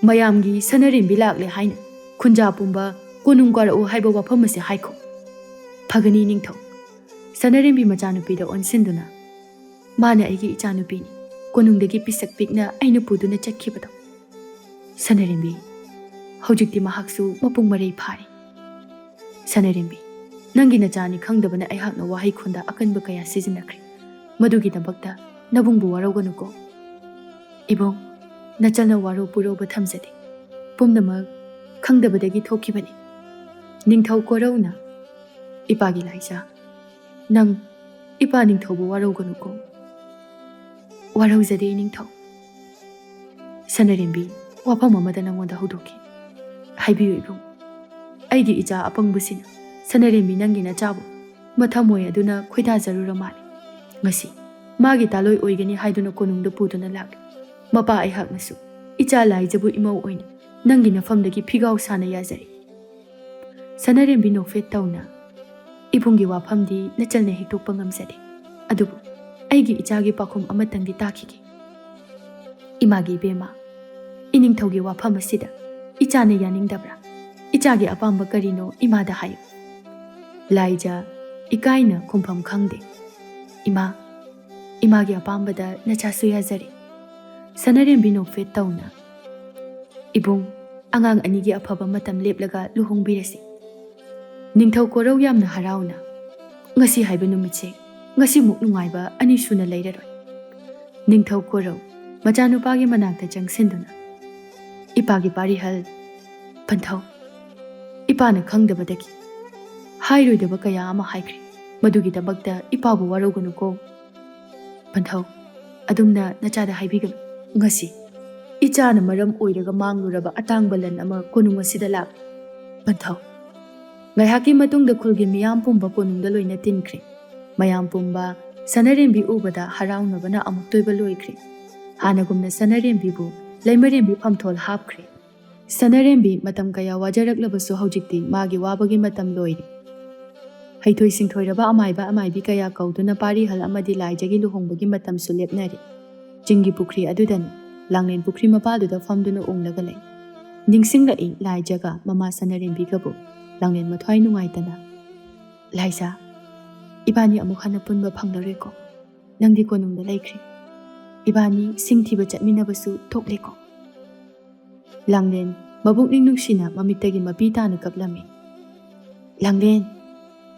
ꯃꯌꯥꯝꯒꯤ ꯁꯅꯔꯦꯝꯕꯤ ꯂꯥꯛꯂꯦ ꯍꯥꯏꯅ ꯈꯨꯟꯖꯥ ꯄꯨꯝꯕ ꯀꯣꯅꯨꯡ ꯀꯥꯔꯛꯎ ꯍꯥꯏꯕ ꯋꯥꯐꯝ ꯑꯁꯤ ꯍꯥꯏꯈꯣ꯫" "ꯐꯒꯅꯤ ꯅꯤꯡꯊꯧ꯫" ꯁꯅꯔꯦꯝꯕꯤ ꯃꯆꯥꯅꯨꯄꯤꯗ ꯑꯣꯟꯁꯤꯟꯗꯨꯅ, "ꯃꯥꯅ ꯑꯩꯒꯤ ꯏꯆꯥꯅꯨꯄꯤꯅꯤ, ꯀꯣꯅꯨꯡꯗꯒꯤ ꯄꯤꯁꯛ ꯄꯤꯛꯅ ꯑꯩꯅ ꯄꯨꯗꯨꯅ ꯆꯠꯈꯤꯕꯗꯣ꯫" "ꯁꯅꯔꯦꯝꯕꯤ, ꯍꯧꯖꯤꯛꯇꯤ ꯃꯍꯥꯛꯁꯨ ꯃꯄꯨꯡ ꯃꯔꯩ ꯐꯥꯔꯦ꯫ ꯁꯅꯔꯦꯝꯕꯤ, ꯅꯪꯒꯤ ꯅꯆꯥꯅꯤ ꯈꯪꯗꯕꯅ ꯑꯩꯍꯥꯛꯅ ꯋꯥꯍꯩ ꯈꯣꯟꯗ ꯑꯀꯟꯕ ꯀꯌꯥ ꯁꯤꯖꯤꯟꯅꯈ꯭ꯔꯦ꯫ ꯃꯗꯨꯒꯤꯗꯃꯛꯇ ꯅꯕꯨꯡꯕꯨ ꯋꯥꯔꯧꯒꯅꯨꯀꯣ꯫" "ꯏꯕꯨꯡ, ꯅꯆꯜꯅ ꯋꯥꯔꯧ ꯄꯨꯔꯧꯕ ꯊꯝꯖꯗꯦ꯫ ꯄꯨꯝꯅꯃꯛ ꯈꯪꯗꯕꯗꯒꯤ ꯊꯣꯛꯈꯤꯕꯅꯤ꯫" ꯅꯤꯡꯊꯧ ꯀꯣꯔꯧꯅ, "ꯏꯄꯥꯒꯤ ꯂꯥꯏꯖꯥ, ꯅꯪ ꯏꯄꯥ ꯅꯤꯡꯊꯧꯕꯨ ꯋꯥꯔꯧꯒꯅꯨꯀꯣ꯫" "ꯋꯥꯔꯧꯖꯗꯦ ꯅꯤꯡꯊꯧ꯫" "ꯁꯅꯔꯦꯝꯕꯤ, ꯋꯥꯐꯝ ꯑꯃꯗ ꯅꯉꯣꯟꯗ ꯍꯧꯗꯣꯛꯀꯦ꯫" "ꯍꯥꯏꯕꯤꯌꯨ ꯏꯕꯨꯡ꯫" "ꯑꯩꯒꯤ ꯏꯆꯥ ꯑꯄꯪꯕꯁꯤꯅ ꯁꯅꯔꯦꯝꯕꯤ ꯅꯪꯒꯤ ꯅꯆꯥꯕꯨ ꯃꯊꯃꯣꯏ ꯑꯗꯨꯅ ꯈꯣꯏꯗꯥꯖꯔꯨꯔ ꯃꯥꯜꯂꯦ꯫ ꯉꯁꯤ ꯃꯥꯒꯤ ꯇꯥꯂꯣꯏ ꯑꯣꯏꯒꯅꯤ ꯍꯥꯏꯗꯨꯅ ꯀꯣꯅꯨꯡꯗ ꯄꯨꯗꯨꯅ ꯂꯥꯛꯂꯤ꯫ ꯃꯄꯥ ꯑꯩꯍꯥꯛꯅꯁꯨ ꯏꯆꯥ ꯂꯥꯏꯖꯕꯨ ꯏꯃꯧ ꯑꯣꯏꯅ ꯅꯪꯒꯤ ꯅꯐꯝꯗꯒꯤ ꯐꯤꯒꯥꯎ ꯁꯥꯅ ꯌꯥꯖꯔꯤ꯫" ꯁꯅꯔꯦꯝꯕꯤ ꯅꯣꯛꯐꯦꯠ ꯇꯧꯅ, "ꯏꯕꯨꯡꯒꯤ ꯋꯥꯐꯝꯗꯤ ꯅꯆꯜꯅ ꯍꯤꯛꯇꯣꯛꯄ ꯉꯝꯖꯗꯦ꯫ ꯑꯗꯨꯕꯨ ꯑꯩꯒꯤ ꯏꯆꯥꯒꯤ ꯄꯥꯎꯈꯨꯝ ꯑꯃꯇꯪꯗꯤ ꯇꯥꯈꯤꯒꯦ꯫" "ꯏꯃꯥꯒꯤ ꯏꯕꯦꯝꯃ, ꯏꯅꯤꯡꯊꯧꯒꯤ ꯋꯥꯐꯝ ꯑꯁꯤꯗ ꯏꯆꯥꯅ ꯌꯥꯅꯤꯡꯗꯕ꯭ꯔꯥ? ꯏꯆꯥꯒꯤ ꯑꯄꯥꯝꯕ ꯀꯔꯤꯅꯣ ꯏꯃꯥꯗ ꯍꯥꯏꯌꯨ꯫" ꯂꯥꯏꯖ ꯏꯀꯥꯏꯅ ꯈꯨꯝꯐꯝ ꯈꯪꯗꯦ꯫ "ꯏꯃꯥ, ꯏꯃꯥꯒꯤ ꯑꯄꯥꯝꯕꯗ ꯅꯆꯥꯁꯨ ꯌꯥꯖꯔꯦ꯫" ꯁꯅꯔꯦꯝꯕꯤ ꯅꯣꯛꯐꯦꯠ ꯇꯧꯅ, "ꯏꯕꯨꯡ, ꯑꯉꯥꯡ ꯑꯅꯤꯒꯤ ꯑꯐꯕ ꯃꯇꯝ ꯂꯦꯞꯂꯒ ꯂꯨꯍꯣꯡꯕꯤꯔꯁꯤ꯫" ꯅꯤꯡꯊꯧ ꯀꯣꯔꯧ ꯌꯥꯝꯅ ꯍꯔꯥꯎꯅ, ꯉꯁꯤ ꯍꯥꯏꯕ ꯅꯨꯃꯤꯠꯁꯦ ꯉꯁꯤꯃꯨꯛ ꯅꯨꯡꯉꯥꯏꯕ ꯑꯅꯤ ꯁꯨꯅ ꯂꯩꯔꯔꯣꯏ꯫ ꯅꯤꯡꯊꯧ ꯀꯣꯔꯧ ꯃꯆꯥꯅꯨꯄꯥꯒꯤ ꯃꯅꯥꯛꯇ ꯆꯪꯁꯤꯟꯗꯨꯅ, "ꯏꯄꯥꯒꯤ ꯄꯥꯔꯤꯍꯜ, ꯄꯟꯊꯧ, ꯏꯄꯥꯅ ꯈꯪꯗꯕꯗꯒꯤ ꯍꯥꯏꯔꯣꯏꯗꯕ ꯀꯌꯥ ꯑꯃ ꯍꯥꯏꯈ꯭ꯔꯦ꯫ ꯃꯗꯨꯒꯤꯗꯃꯛꯇ ꯏꯄꯥꯕꯨ ꯋꯥꯔꯧꯒꯅꯨꯀꯣ꯫ ꯄꯟꯊꯧ, ꯑꯗꯨꯝꯅ ꯅꯆꯥꯗ ꯍꯥꯏꯕꯤꯒꯅꯨ꯫ ꯉꯁꯤ ꯏꯆꯥꯅ ꯃꯔꯝ ꯑꯣꯏꯔꯒ ꯃꯥꯡꯂꯨꯔꯕ ꯑꯇꯥꯡꯕ ꯂꯟ ꯑꯃ ꯀꯣꯅꯨꯡ ꯑꯁꯤꯗ ꯂꯥꯛꯂꯦ꯫ ꯄꯟꯊꯧ, ꯉꯥꯏꯍꯥꯛꯀꯤ ꯃꯇꯨꯡꯗ ꯈꯨꯜꯒꯤ ꯃꯤꯌꯥꯝ ꯄꯨꯝꯕ ꯀꯣꯅꯨꯡꯗ ꯂꯣꯏꯅ ꯇꯤꯟꯈ꯭ꯔꯦ꯫ ꯃꯌꯥꯝ ꯄꯨꯝꯕ ꯁꯅꯔꯦꯝꯕꯤ ꯎꯕꯗ ꯍꯔꯥꯎꯅꯕꯅ ꯑꯃꯨꯛꯇꯣꯏꯕ ꯂꯣꯏꯈ꯭ꯔꯦ꯫ ꯍꯥꯟꯅꯒꯨꯝꯅ ꯁꯅꯔꯦꯝꯕꯤꯕꯨ ꯂꯩꯃꯔꯦꯝꯕꯤ ꯐꯝꯊꯣꯜ ꯍꯥꯞꯈ꯭ꯔꯦ꯫ ꯁꯅꯔꯦꯝꯕꯤ ꯃꯇꯝ ꯀꯌꯥ ꯋꯥꯖꯔꯛꯂꯕꯁꯨ ꯍꯧꯖꯤꯛꯇꯤ ꯃꯥꯒꯤ ꯋꯥꯕꯒꯤ ꯃꯇꯝ ꯂꯣꯏꯔꯦ꯫ ꯍꯩꯊꯣꯏ ꯁꯤꯡꯊꯣꯏꯔꯕ ꯑꯃꯥꯏꯕ ꯑꯃꯥꯏꯕꯤ ꯀꯌꯥ ꯀꯧꯗꯨꯅ ꯄꯥꯔꯤꯍꯜ ꯑꯃꯗꯤ ꯂꯥꯏꯖꯒꯤ ꯂꯨꯍꯣꯡꯕꯒꯤ ꯃꯇꯝꯁꯨ ꯂꯦꯞꯅꯔꯦ꯫ ꯆꯤꯡꯒꯤ ꯄꯨꯈ꯭ꯔꯤ ꯑꯗꯨꯗꯅꯤ ꯂꯥꯡꯂꯦꯟ ꯄꯨꯈ꯭ꯔꯤ ꯃꯄꯥꯜꯗꯨꯗ ꯐꯝꯗꯨꯅ ꯎꯪꯂꯒ ꯂꯩ꯫ ꯅꯤꯡꯁꯤꯡꯂꯛꯏ ꯂꯥꯏꯖꯒ ꯃꯃꯥ ꯁꯅꯔꯦꯝꯕꯤꯒꯕꯨ꯫ ꯂꯥꯡꯂꯦꯟ ꯃꯊ꯭ꯋꯥꯏ ꯅꯨꯡꯉꯥꯏꯇꯅ, "ꯂꯥꯏꯖ, ꯏꯕꯥꯅꯤ ꯑꯃꯨꯛ ꯍꯟꯅ ꯄꯨꯟꯕ ꯐꯪꯂꯔꯣꯏꯀꯣ꯫ ꯅꯪꯗꯤ ꯀꯣꯅꯨꯡꯗ ꯂꯩꯈ꯭ꯔꯦ꯫ ꯏꯕꯥꯅꯤ ꯁꯤꯡ ꯊꯤꯕ ꯆꯠꯃꯤꯟꯅꯕꯁꯨ ꯊꯣꯛꯂꯦꯀꯣ?" ꯂꯥꯡꯂꯦꯟ ꯃꯕꯨꯛꯅꯤꯡ ꯅꯨꯡꯁꯤꯅ ꯃꯃꯤꯠꯇꯒꯤ ꯃꯄꯤ ꯇꯥꯅ ꯀꯞꯂꯝꯃꯤ꯫ "ꯂꯥꯡꯂꯦꯟ!"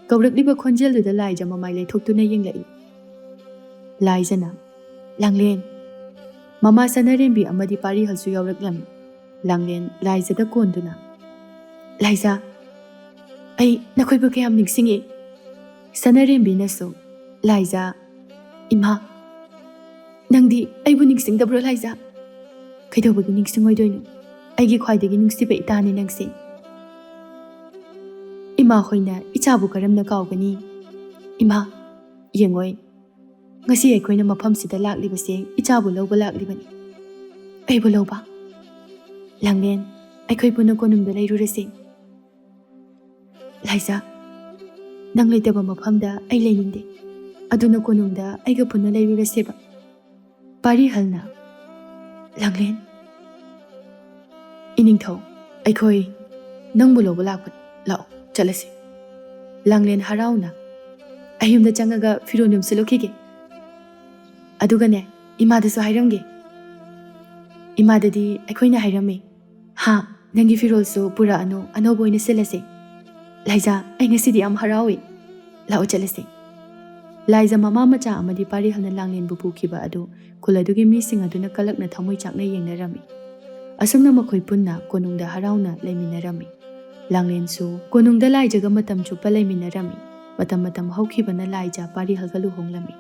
ꯀꯧꯔꯛꯂꯤꯕ ꯈꯣꯟꯖꯦꯜꯗꯨꯗ ꯂꯥꯏꯖ ꯃꯃꯥꯏ ꯂꯩꯊꯣꯛꯇꯨꯅ ꯌꯦꯡꯂꯛꯏ꯫ ꯂꯥꯏꯖꯅ, "ꯂꯥꯡꯂꯦꯟ!" ꯃꯃꯥ ꯁꯅꯔꯦꯝꯕꯤ ꯑꯃꯗꯤ ꯄꯥꯔꯤꯍꯜꯁꯨ ꯌꯥꯎꯔꯛꯂꯝꯃꯤ꯫ ꯂꯥꯡꯂꯦꯟ ꯂꯥꯏꯖꯗ ꯀꯣꯟꯗꯨꯅ, "ꯂꯥꯏꯖ, ꯑꯩ ꯅꯈꯣꯏꯕꯨ ꯀꯌꯥꯝ ꯅꯤꯡꯁꯤꯡꯉꯤ!" ꯁꯅꯔꯦꯝꯕꯤꯅꯁꯨ, "ꯂꯥꯏꯖ, ꯏꯃꯥ, ꯅꯪꯗꯤ ꯑꯩꯕꯨ ꯅꯤꯡꯁꯤꯡꯗꯕ꯭ꯔꯣ ꯂꯥꯏꯖ? ꯀꯩꯗꯧꯕꯒꯤ ꯅꯤꯡꯁꯤꯡꯉꯣꯏꯗꯣꯏꯅꯣ? ꯑꯩꯒꯤ ꯈ꯭ꯋꯥꯏꯗꯒꯤ ꯅꯨꯡꯁꯤꯕ ꯏꯇꯥꯅꯤ ꯅꯪꯁꯦ꯫ ꯏꯃꯥ ꯍꯣꯏꯅ ꯏꯆꯥꯕꯨ ꯀꯔꯝꯅ ꯀꯥꯎꯒꯅꯤ? ꯏꯃꯥ, ꯌꯦꯡꯉꯣꯏ, ꯉꯁꯤ ꯑꯩꯈꯣꯏꯅ ꯃꯐꯝꯁꯤꯗ ꯂꯥꯛꯂꯤꯕꯁꯦ ꯏꯆꯥꯕꯨ ꯂꯧꯕ ꯂꯥꯛꯂꯤꯕꯅꯤ꯫" "ꯑꯩꯕꯨ ꯂꯧꯕ?" "ꯂꯥꯡꯂꯦꯟ, ꯑꯩꯈꯣꯏ ꯄꯨꯟꯅ ꯀꯣꯅꯨꯡꯗ ꯂꯩꯔꯨꯔꯁꯦ꯫" "ꯂꯥꯏꯖ, ꯅꯪ ꯂꯩꯇꯕ ꯃꯐꯝꯗ ꯑꯩ ꯂꯩꯅꯤꯡꯗꯦ꯫ ꯑꯗꯨꯅ ꯀꯣꯅꯨꯡꯗ ꯑꯩꯒ ꯄꯨꯟꯅ ꯂꯩꯔꯨꯔꯁꯦꯕ꯫" ꯄꯥꯔꯤꯍꯜꯅ, "ꯂꯥꯡꯂꯦꯟ, ꯏꯅꯤꯡꯊꯧ, ꯑꯩꯈꯣꯏ ꯅꯪꯕꯨ ꯂꯧꯕ ꯂꯥꯛꯄꯅꯤ꯫ ꯂꯥꯛꯑꯣ, ꯆꯠꯂꯁꯤ꯫" ꯂꯥꯡꯂꯦꯟ ꯍꯔꯥꯎꯅ, "ꯑꯩ ꯌꯨꯝꯗ ꯆꯪꯉꯒ ꯐꯤꯔꯣꯜ ꯌꯣꯝꯁꯤꯜꯂꯨꯈꯤꯒꯦ꯫ ꯑꯗꯨꯒꯅꯦ, ꯏꯃꯥꯗꯁꯨ ꯍꯥꯏꯔꯝꯒꯦ꯫ ꯏꯃꯥꯗꯗꯤ ꯑꯩꯈꯣꯏꯅ ꯍꯥꯏꯔꯝꯃꯦ꯫ ꯍꯥ, ꯅꯪꯒꯤ ꯐꯤꯔꯣꯜꯁꯨ ꯄꯨꯔꯛꯑꯅꯨ, ꯑꯅꯧꯕ ꯑꯣꯏꯅ ꯁꯤꯜꯂꯁꯦ꯫ ꯂꯥꯏꯖ, ꯑꯩ ꯉꯁꯤꯗꯤ ꯌꯥꯝ ꯍꯔꯥꯎꯏ꯫" ꯂꯥꯛꯑꯣ ꯆꯠꯂꯁꯤ꯫ ꯂꯥꯏꯖ ꯃꯃꯥ ꯃꯆꯥ ꯑꯃꯗꯤ ꯄꯥꯔꯤꯍꯜꯅ ꯂꯥꯡꯂꯦꯟꯕꯨ ꯄꯨꯈꯤꯕ ꯑꯗꯨ ꯈꯨꯜ ꯑꯗꯨꯒꯤ ꯃꯤꯁꯤꯡ ꯑꯗꯨꯅ ꯀꯂꯛꯅ ꯊꯃꯣꯏ ꯆꯥꯛꯅ ꯌꯦꯡꯅꯔꯝꯃꯤ꯫ ꯑꯁꯨꯝꯅ ꯃꯈꯣꯏ ꯄꯨꯟꯅ ꯀꯣꯅꯨꯡꯗ ꯍꯔꯥꯎꯅ ꯂꯩꯃꯤꯟꯅꯔꯝꯃꯤ꯫ ꯂꯥꯡꯂꯦꯟꯁꯨ ꯀꯣꯅꯨꯡꯗ ꯂꯥꯏꯖꯒ ꯃꯇꯝ ꯆꯨꯞꯄ ꯂꯩꯃꯤꯟꯅꯔꯝꯃꯤ꯫ ꯃꯇꯝ ꯃꯇꯝ ꯍꯧꯈꯤꯕꯅ ꯂꯥꯏꯖ ꯄꯥꯔꯤꯍꯜꯒ ꯂꯨꯍꯣꯡꯂꯝꯃꯤ꯫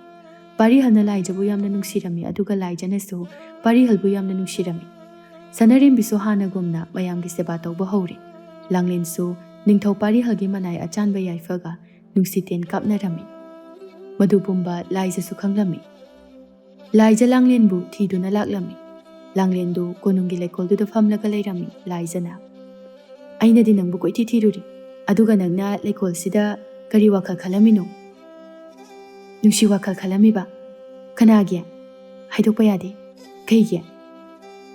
ꯄꯥꯔꯤꯍꯜꯅ ꯂꯥꯏꯖꯕꯨ ꯌꯥꯝꯅ ꯅꯨꯡꯁꯤꯔꯝꯃꯤ, ꯑꯗꯨꯒ ꯂꯥꯏꯖꯅꯁꯨ ꯄꯥꯔꯤꯍꯜꯕꯨ ꯌꯥꯝꯅ ꯅꯨꯡꯁꯤꯔꯝꯃꯤ꯫ ꯁꯅꯥꯔꯦꯝꯕꯤꯁꯨ ꯍꯥꯟꯅꯒꯨꯝꯅ ꯃꯌꯥꯝꯒꯤ ꯁꯦꯕꯥ ꯇꯧꯕ ꯍꯧꯔꯦ꯫ ꯂꯥꯡꯂꯦꯟꯁꯨ ꯅꯤꯡꯊꯧ ꯄꯥꯔꯤꯍꯜꯒꯤ ꯃꯅꯥꯏ ꯑꯆꯥꯟꯕ ꯌꯥꯏꯐꯒ ꯅꯨꯡꯁꯤꯇꯦꯟ ꯀꯥꯞꯅꯔꯝꯃꯤ꯫ ꯃꯗꯨ ꯄꯨꯝꯕ ꯂꯥꯏꯖꯁꯨ ꯈꯪꯂꯝꯃꯤ꯫ ꯂꯥꯏꯖ ꯂꯥꯡꯂꯦꯟꯕꯨ ꯊꯤꯗꯨꯅ ꯂꯥꯛꯂꯝꯃꯤ꯫ ꯂꯥꯡꯂꯦꯟꯗꯨ ꯀꯣꯅꯨꯡꯒꯤ ꯂꯩꯀꯣꯜꯗꯨꯗ ꯐꯝꯂꯒ ꯂꯩꯔꯝꯃꯤ꯫ ꯂꯥꯏꯖꯅ, "ꯑꯩꯅꯗꯤ ꯅꯪꯕꯨ ꯀꯣꯏꯊꯤ ꯊꯤꯔꯨꯔꯤ, ꯑꯗꯨꯒ ꯅꯪꯅ ꯂꯩꯀꯣꯜꯁꯤꯗ ꯀꯔꯤ ꯋꯥꯈꯜ ꯈꯜꯂꯝꯃꯤꯅꯣ?" "ꯅꯨꯡꯁꯤ ꯋꯥꯈꯜ ꯈꯜꯂꯝꯃꯤꯕ?" "ꯀꯅꯥꯒꯤ? ꯍꯥꯏꯗꯣꯛꯄ ꯌꯥꯗꯦ꯫ ꯀꯩꯒꯤ?"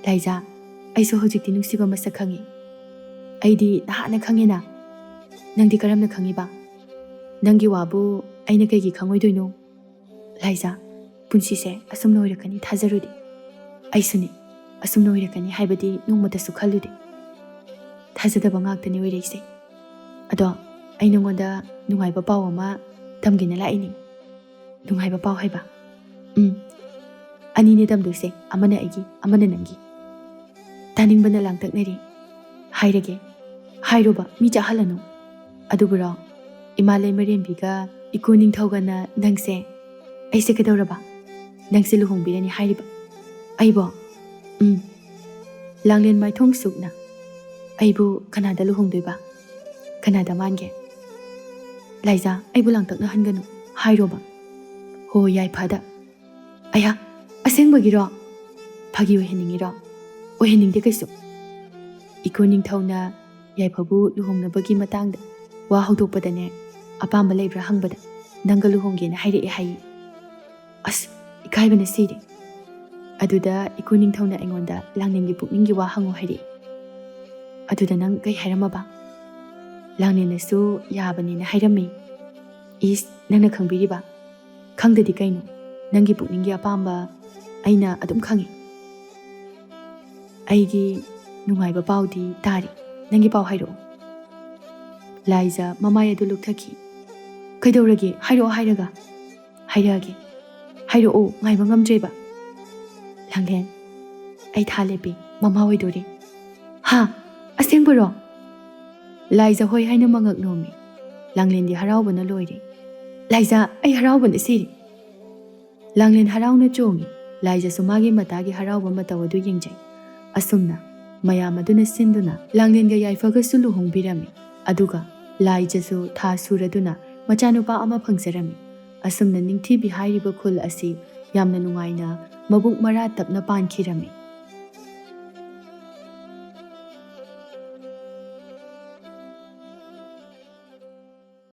"ꯂꯥꯏꯖ, ꯑꯩꯁꯨ ꯍꯧꯖꯤꯛꯇꯤ ꯅꯨꯡꯁꯤꯕ ꯃꯁꯛ ꯈꯪꯉꯤ꯫ ꯑꯩꯗꯤ ꯅꯍꯥꯟꯅ ꯈꯪꯉꯦꯅ꯫ ꯅꯪꯗꯤ ꯀꯔꯝꯅ ꯈꯪꯉꯤꯕ? ꯅꯪꯒꯤ ꯋꯥꯕꯨ ꯑꯩꯅ ꯀꯩꯒꯤ ꯈꯪꯉꯣꯏꯗꯣꯏꯅꯣ?" "ꯂꯥꯏꯖ, ꯄꯨꯟꯁꯤꯁꯦ ꯑꯁꯨꯝꯅ ꯑꯣꯏꯔꯛꯀꯅꯤ ꯊꯥꯖꯔꯨꯗꯦ꯫ ꯑꯩꯁꯨꯅꯤ, ꯑꯁꯨꯝꯅ ꯑꯣꯏꯔꯛꯀꯅꯤ ꯍꯥꯏꯕꯗꯤ ꯅꯣꯡꯃꯇꯁꯨ ꯈꯜꯂꯨꯗꯦ꯫ ꯊꯥꯖꯗꯕ ꯉꯥꯛꯇꯅꯤ ꯑꯣꯏꯔꯛꯏꯁꯦ꯫ ꯑꯗꯣ ꯑꯩ ꯅꯉꯣꯟꯗ ꯅꯨꯡꯉꯥꯏꯕ ꯄꯥꯎ ꯑꯃ ꯇꯝꯒꯦꯅ ꯂꯥꯛꯏꯅꯤ꯫" "ꯅꯨꯡꯉꯥꯏꯕ ꯄꯥꯎ ꯍꯥꯏꯕ?" "ꯎꯝ, ꯑꯅꯤꯅꯦ ꯇꯝꯗꯣꯏꯁꯦ, ꯑꯃꯅ ꯑꯩꯒꯤ, ꯑꯃꯅ ꯅꯪꯒꯤ꯫" ꯇꯥꯅꯤꯡꯕꯅ ꯂꯥꯡꯇꯛꯅꯔꯤ꯫ "ꯍꯥꯏꯔꯒꯦ, ꯍꯥꯏꯔꯣꯕ, ꯃꯤ ꯆꯥꯍꯜꯂꯅꯨ꯫" "ꯑꯗꯨꯕꯨꯔꯣ, ꯏꯃꯥ ꯂꯩꯃꯔꯦꯝꯕꯤꯒ ꯏꯀꯨ ꯅꯤꯡꯊꯧꯒꯅ ꯅꯪꯁꯦ, ꯑꯩꯁꯦ ꯀꯩꯗꯧꯔꯕ? ꯅꯪꯁꯦ ꯂꯨꯍꯣꯡꯕꯤꯔꯅꯤ ꯍꯥꯏꯔꯤꯕ?" "ꯑꯩꯕꯣ?" "ꯎꯝ꯫" ꯂꯥꯡꯂꯦꯟ ꯃꯥꯏꯊꯣꯡ ꯁꯨꯛꯅ꯫ "ꯑꯩꯕꯨ ꯀꯅꯥꯗ ꯂꯨꯍꯣꯡꯗꯣꯏꯕ? ꯀꯅꯥꯗ ꯃꯥꯟꯒꯦ?" "ꯂꯥꯏꯖ, ꯑꯩꯕꯨ ꯂꯥꯡꯇꯛꯅꯍꯟꯒꯅꯨ, ꯍꯥꯏꯔꯣꯕ꯫" "ꯍꯣ, ꯌꯥꯏꯐꯗ꯫" "ꯑꯌꯥ, ꯑꯁꯦꯡꯕꯒꯤꯔꯣ? ꯐꯥꯒꯤ ꯑꯣꯏꯍꯟꯅꯤꯡꯉꯤꯔꯣ?" "ꯑꯣꯏꯍꯟꯅꯤꯡꯗꯦ ꯀꯩꯁꯨ꯫ ꯏꯀꯨ ꯅꯤꯡꯊꯧꯅ ꯌꯥꯏꯐꯕꯨ ꯂꯨꯍꯣꯡꯅꯕꯒꯤ ꯃꯇꯥꯡꯗ ꯋꯥ ꯍꯧꯗꯣꯛꯄꯗꯅꯦ, ꯑꯄꯥꯝꯕ ꯂꯩꯕ꯭ꯔꯥ ꯍꯪꯕꯗ ꯅꯪꯒ ꯂꯨꯍꯣꯡꯒꯦꯅ ꯍꯥꯏꯔꯛꯑꯦ ꯍꯥꯏꯌꯦ꯫" "ꯑꯁ, ꯏꯀꯥꯏꯕꯅ ꯁꯤꯔꯦ꯫" "ꯑꯗꯨꯗ ꯏꯀꯨ ꯅꯤꯡꯊꯧꯅ ꯑꯩꯉꯣꯟꯗ ꯂꯥꯡꯂꯦꯟꯒꯤ ꯄꯨꯛꯅꯤꯡꯒꯤ ꯋꯥ ꯍꯪꯉꯨ ꯍꯥꯏꯔꯛꯑꯦ꯫ ꯑꯗꯨꯗ ꯅꯪ ꯀꯩ ꯍꯥꯏꯔꯝꯃꯕ?" "ꯂꯥꯡꯂꯦꯟꯅꯁꯨ ꯌꯥꯕꯅꯦꯅ ꯍꯥꯏꯔꯝꯃꯤ꯫" "ꯏꯁ, ꯅꯪꯅ ꯈꯪꯕꯤꯔꯤꯕ? ꯈꯪꯗꯗꯤ ꯀꯩꯅꯣ? ꯅꯪꯒꯤ ꯄꯨꯛꯅꯤꯡꯒꯤ ꯑꯄꯥꯝꯕ ꯑꯩꯅ ꯑꯗꯨꯝ ꯈꯪꯉꯤ꯫" "ꯑꯩꯒꯤ ꯅꯨꯡꯉꯥꯏꯕ ꯄꯥꯎꯗꯤ ꯇꯥꯔꯦ꯫ ꯅꯪꯒꯤ ꯄꯥꯎ ꯍꯥꯏꯔꯛꯑꯣ꯫" ꯂꯥꯏꯖ ꯃꯃꯥꯏ ꯑꯗꯨ ꯂꯨꯛꯊꯈꯤ꯫ "ꯀꯩꯗꯧꯔꯒꯦ? ꯍꯥꯏꯔꯛꯑꯣ ꯍꯥꯏꯔꯒ꯫" "ꯍꯥꯏꯔꯛꯑꯒꯦ꯫" "ꯍꯥꯏꯔꯛꯑꯣ, ꯉꯥꯏꯕ ꯉꯝꯗ꯭ꯔꯦꯕ꯫" "ꯂꯥꯡꯂꯦꯟ, ꯑꯩ ꯊꯥ ꯂꯦꯞꯄꯤ, ꯃꯃꯥ ꯑꯣꯏꯗꯣꯔꯦ꯫" "ꯍꯥ? ꯑꯁꯦꯡꯕꯔꯣ?" ꯂꯥꯏꯖ ꯍꯣꯏ ꯍꯥꯏꯅ ꯃꯉꯛ ꯅꯣꯝꯃꯤ꯫ ꯂꯥꯡꯂꯦꯟꯗꯤ ꯍꯔꯥꯎꯕꯅ ꯂꯣꯏꯔꯦ꯫ "ꯂꯥꯏꯖ, ꯑꯩ ꯍꯔꯥꯎꯕꯅ ꯁꯤꯔꯦ꯫" ꯂꯥꯡꯂꯦꯟ ꯍꯔꯥꯎꯅ ꯆꯣꯡꯉꯤ꯫ ꯂꯥꯏꯖꯁꯨ ꯃꯥꯒꯤ ꯃꯇꯥꯒꯤ ꯍꯔꯥꯎꯕ ꯃꯇꯧ ꯑꯗꯨ ꯌꯦꯡꯖꯩ꯫ ꯑꯁꯨꯝꯅ ꯃꯌꯥꯝ ꯑꯗꯨꯅ ꯁꯤꯟꯗꯨꯅ ꯂꯥꯡꯂꯦꯟꯒ ꯌꯥꯏꯐꯒꯁꯨ ꯂꯨꯍꯣꯡꯕꯤꯔꯝꯃꯤ꯫ ꯑꯗꯨꯒ ꯂꯥꯏꯖꯁꯨ ꯊꯥ ꯁꯨꯔꯗꯨꯅ ꯃꯆꯥꯅꯨꯄꯥ ꯑꯃ ꯐꯪꯖꯔꯝꯃꯤ꯫ ꯑꯁꯨꯝꯅ ꯅꯤꯡꯊꯤꯕꯤ ꯍꯥꯏꯔꯤꯕ ꯈꯨꯜ ꯑꯁꯤ ꯌꯥꯝꯅ ꯅꯨꯡꯉꯥꯏꯅ ꯃꯕꯨꯛ ꯃꯔꯥ ꯇꯞꯅ ꯄꯥꯟꯈꯤꯔꯝꯃꯤ꯫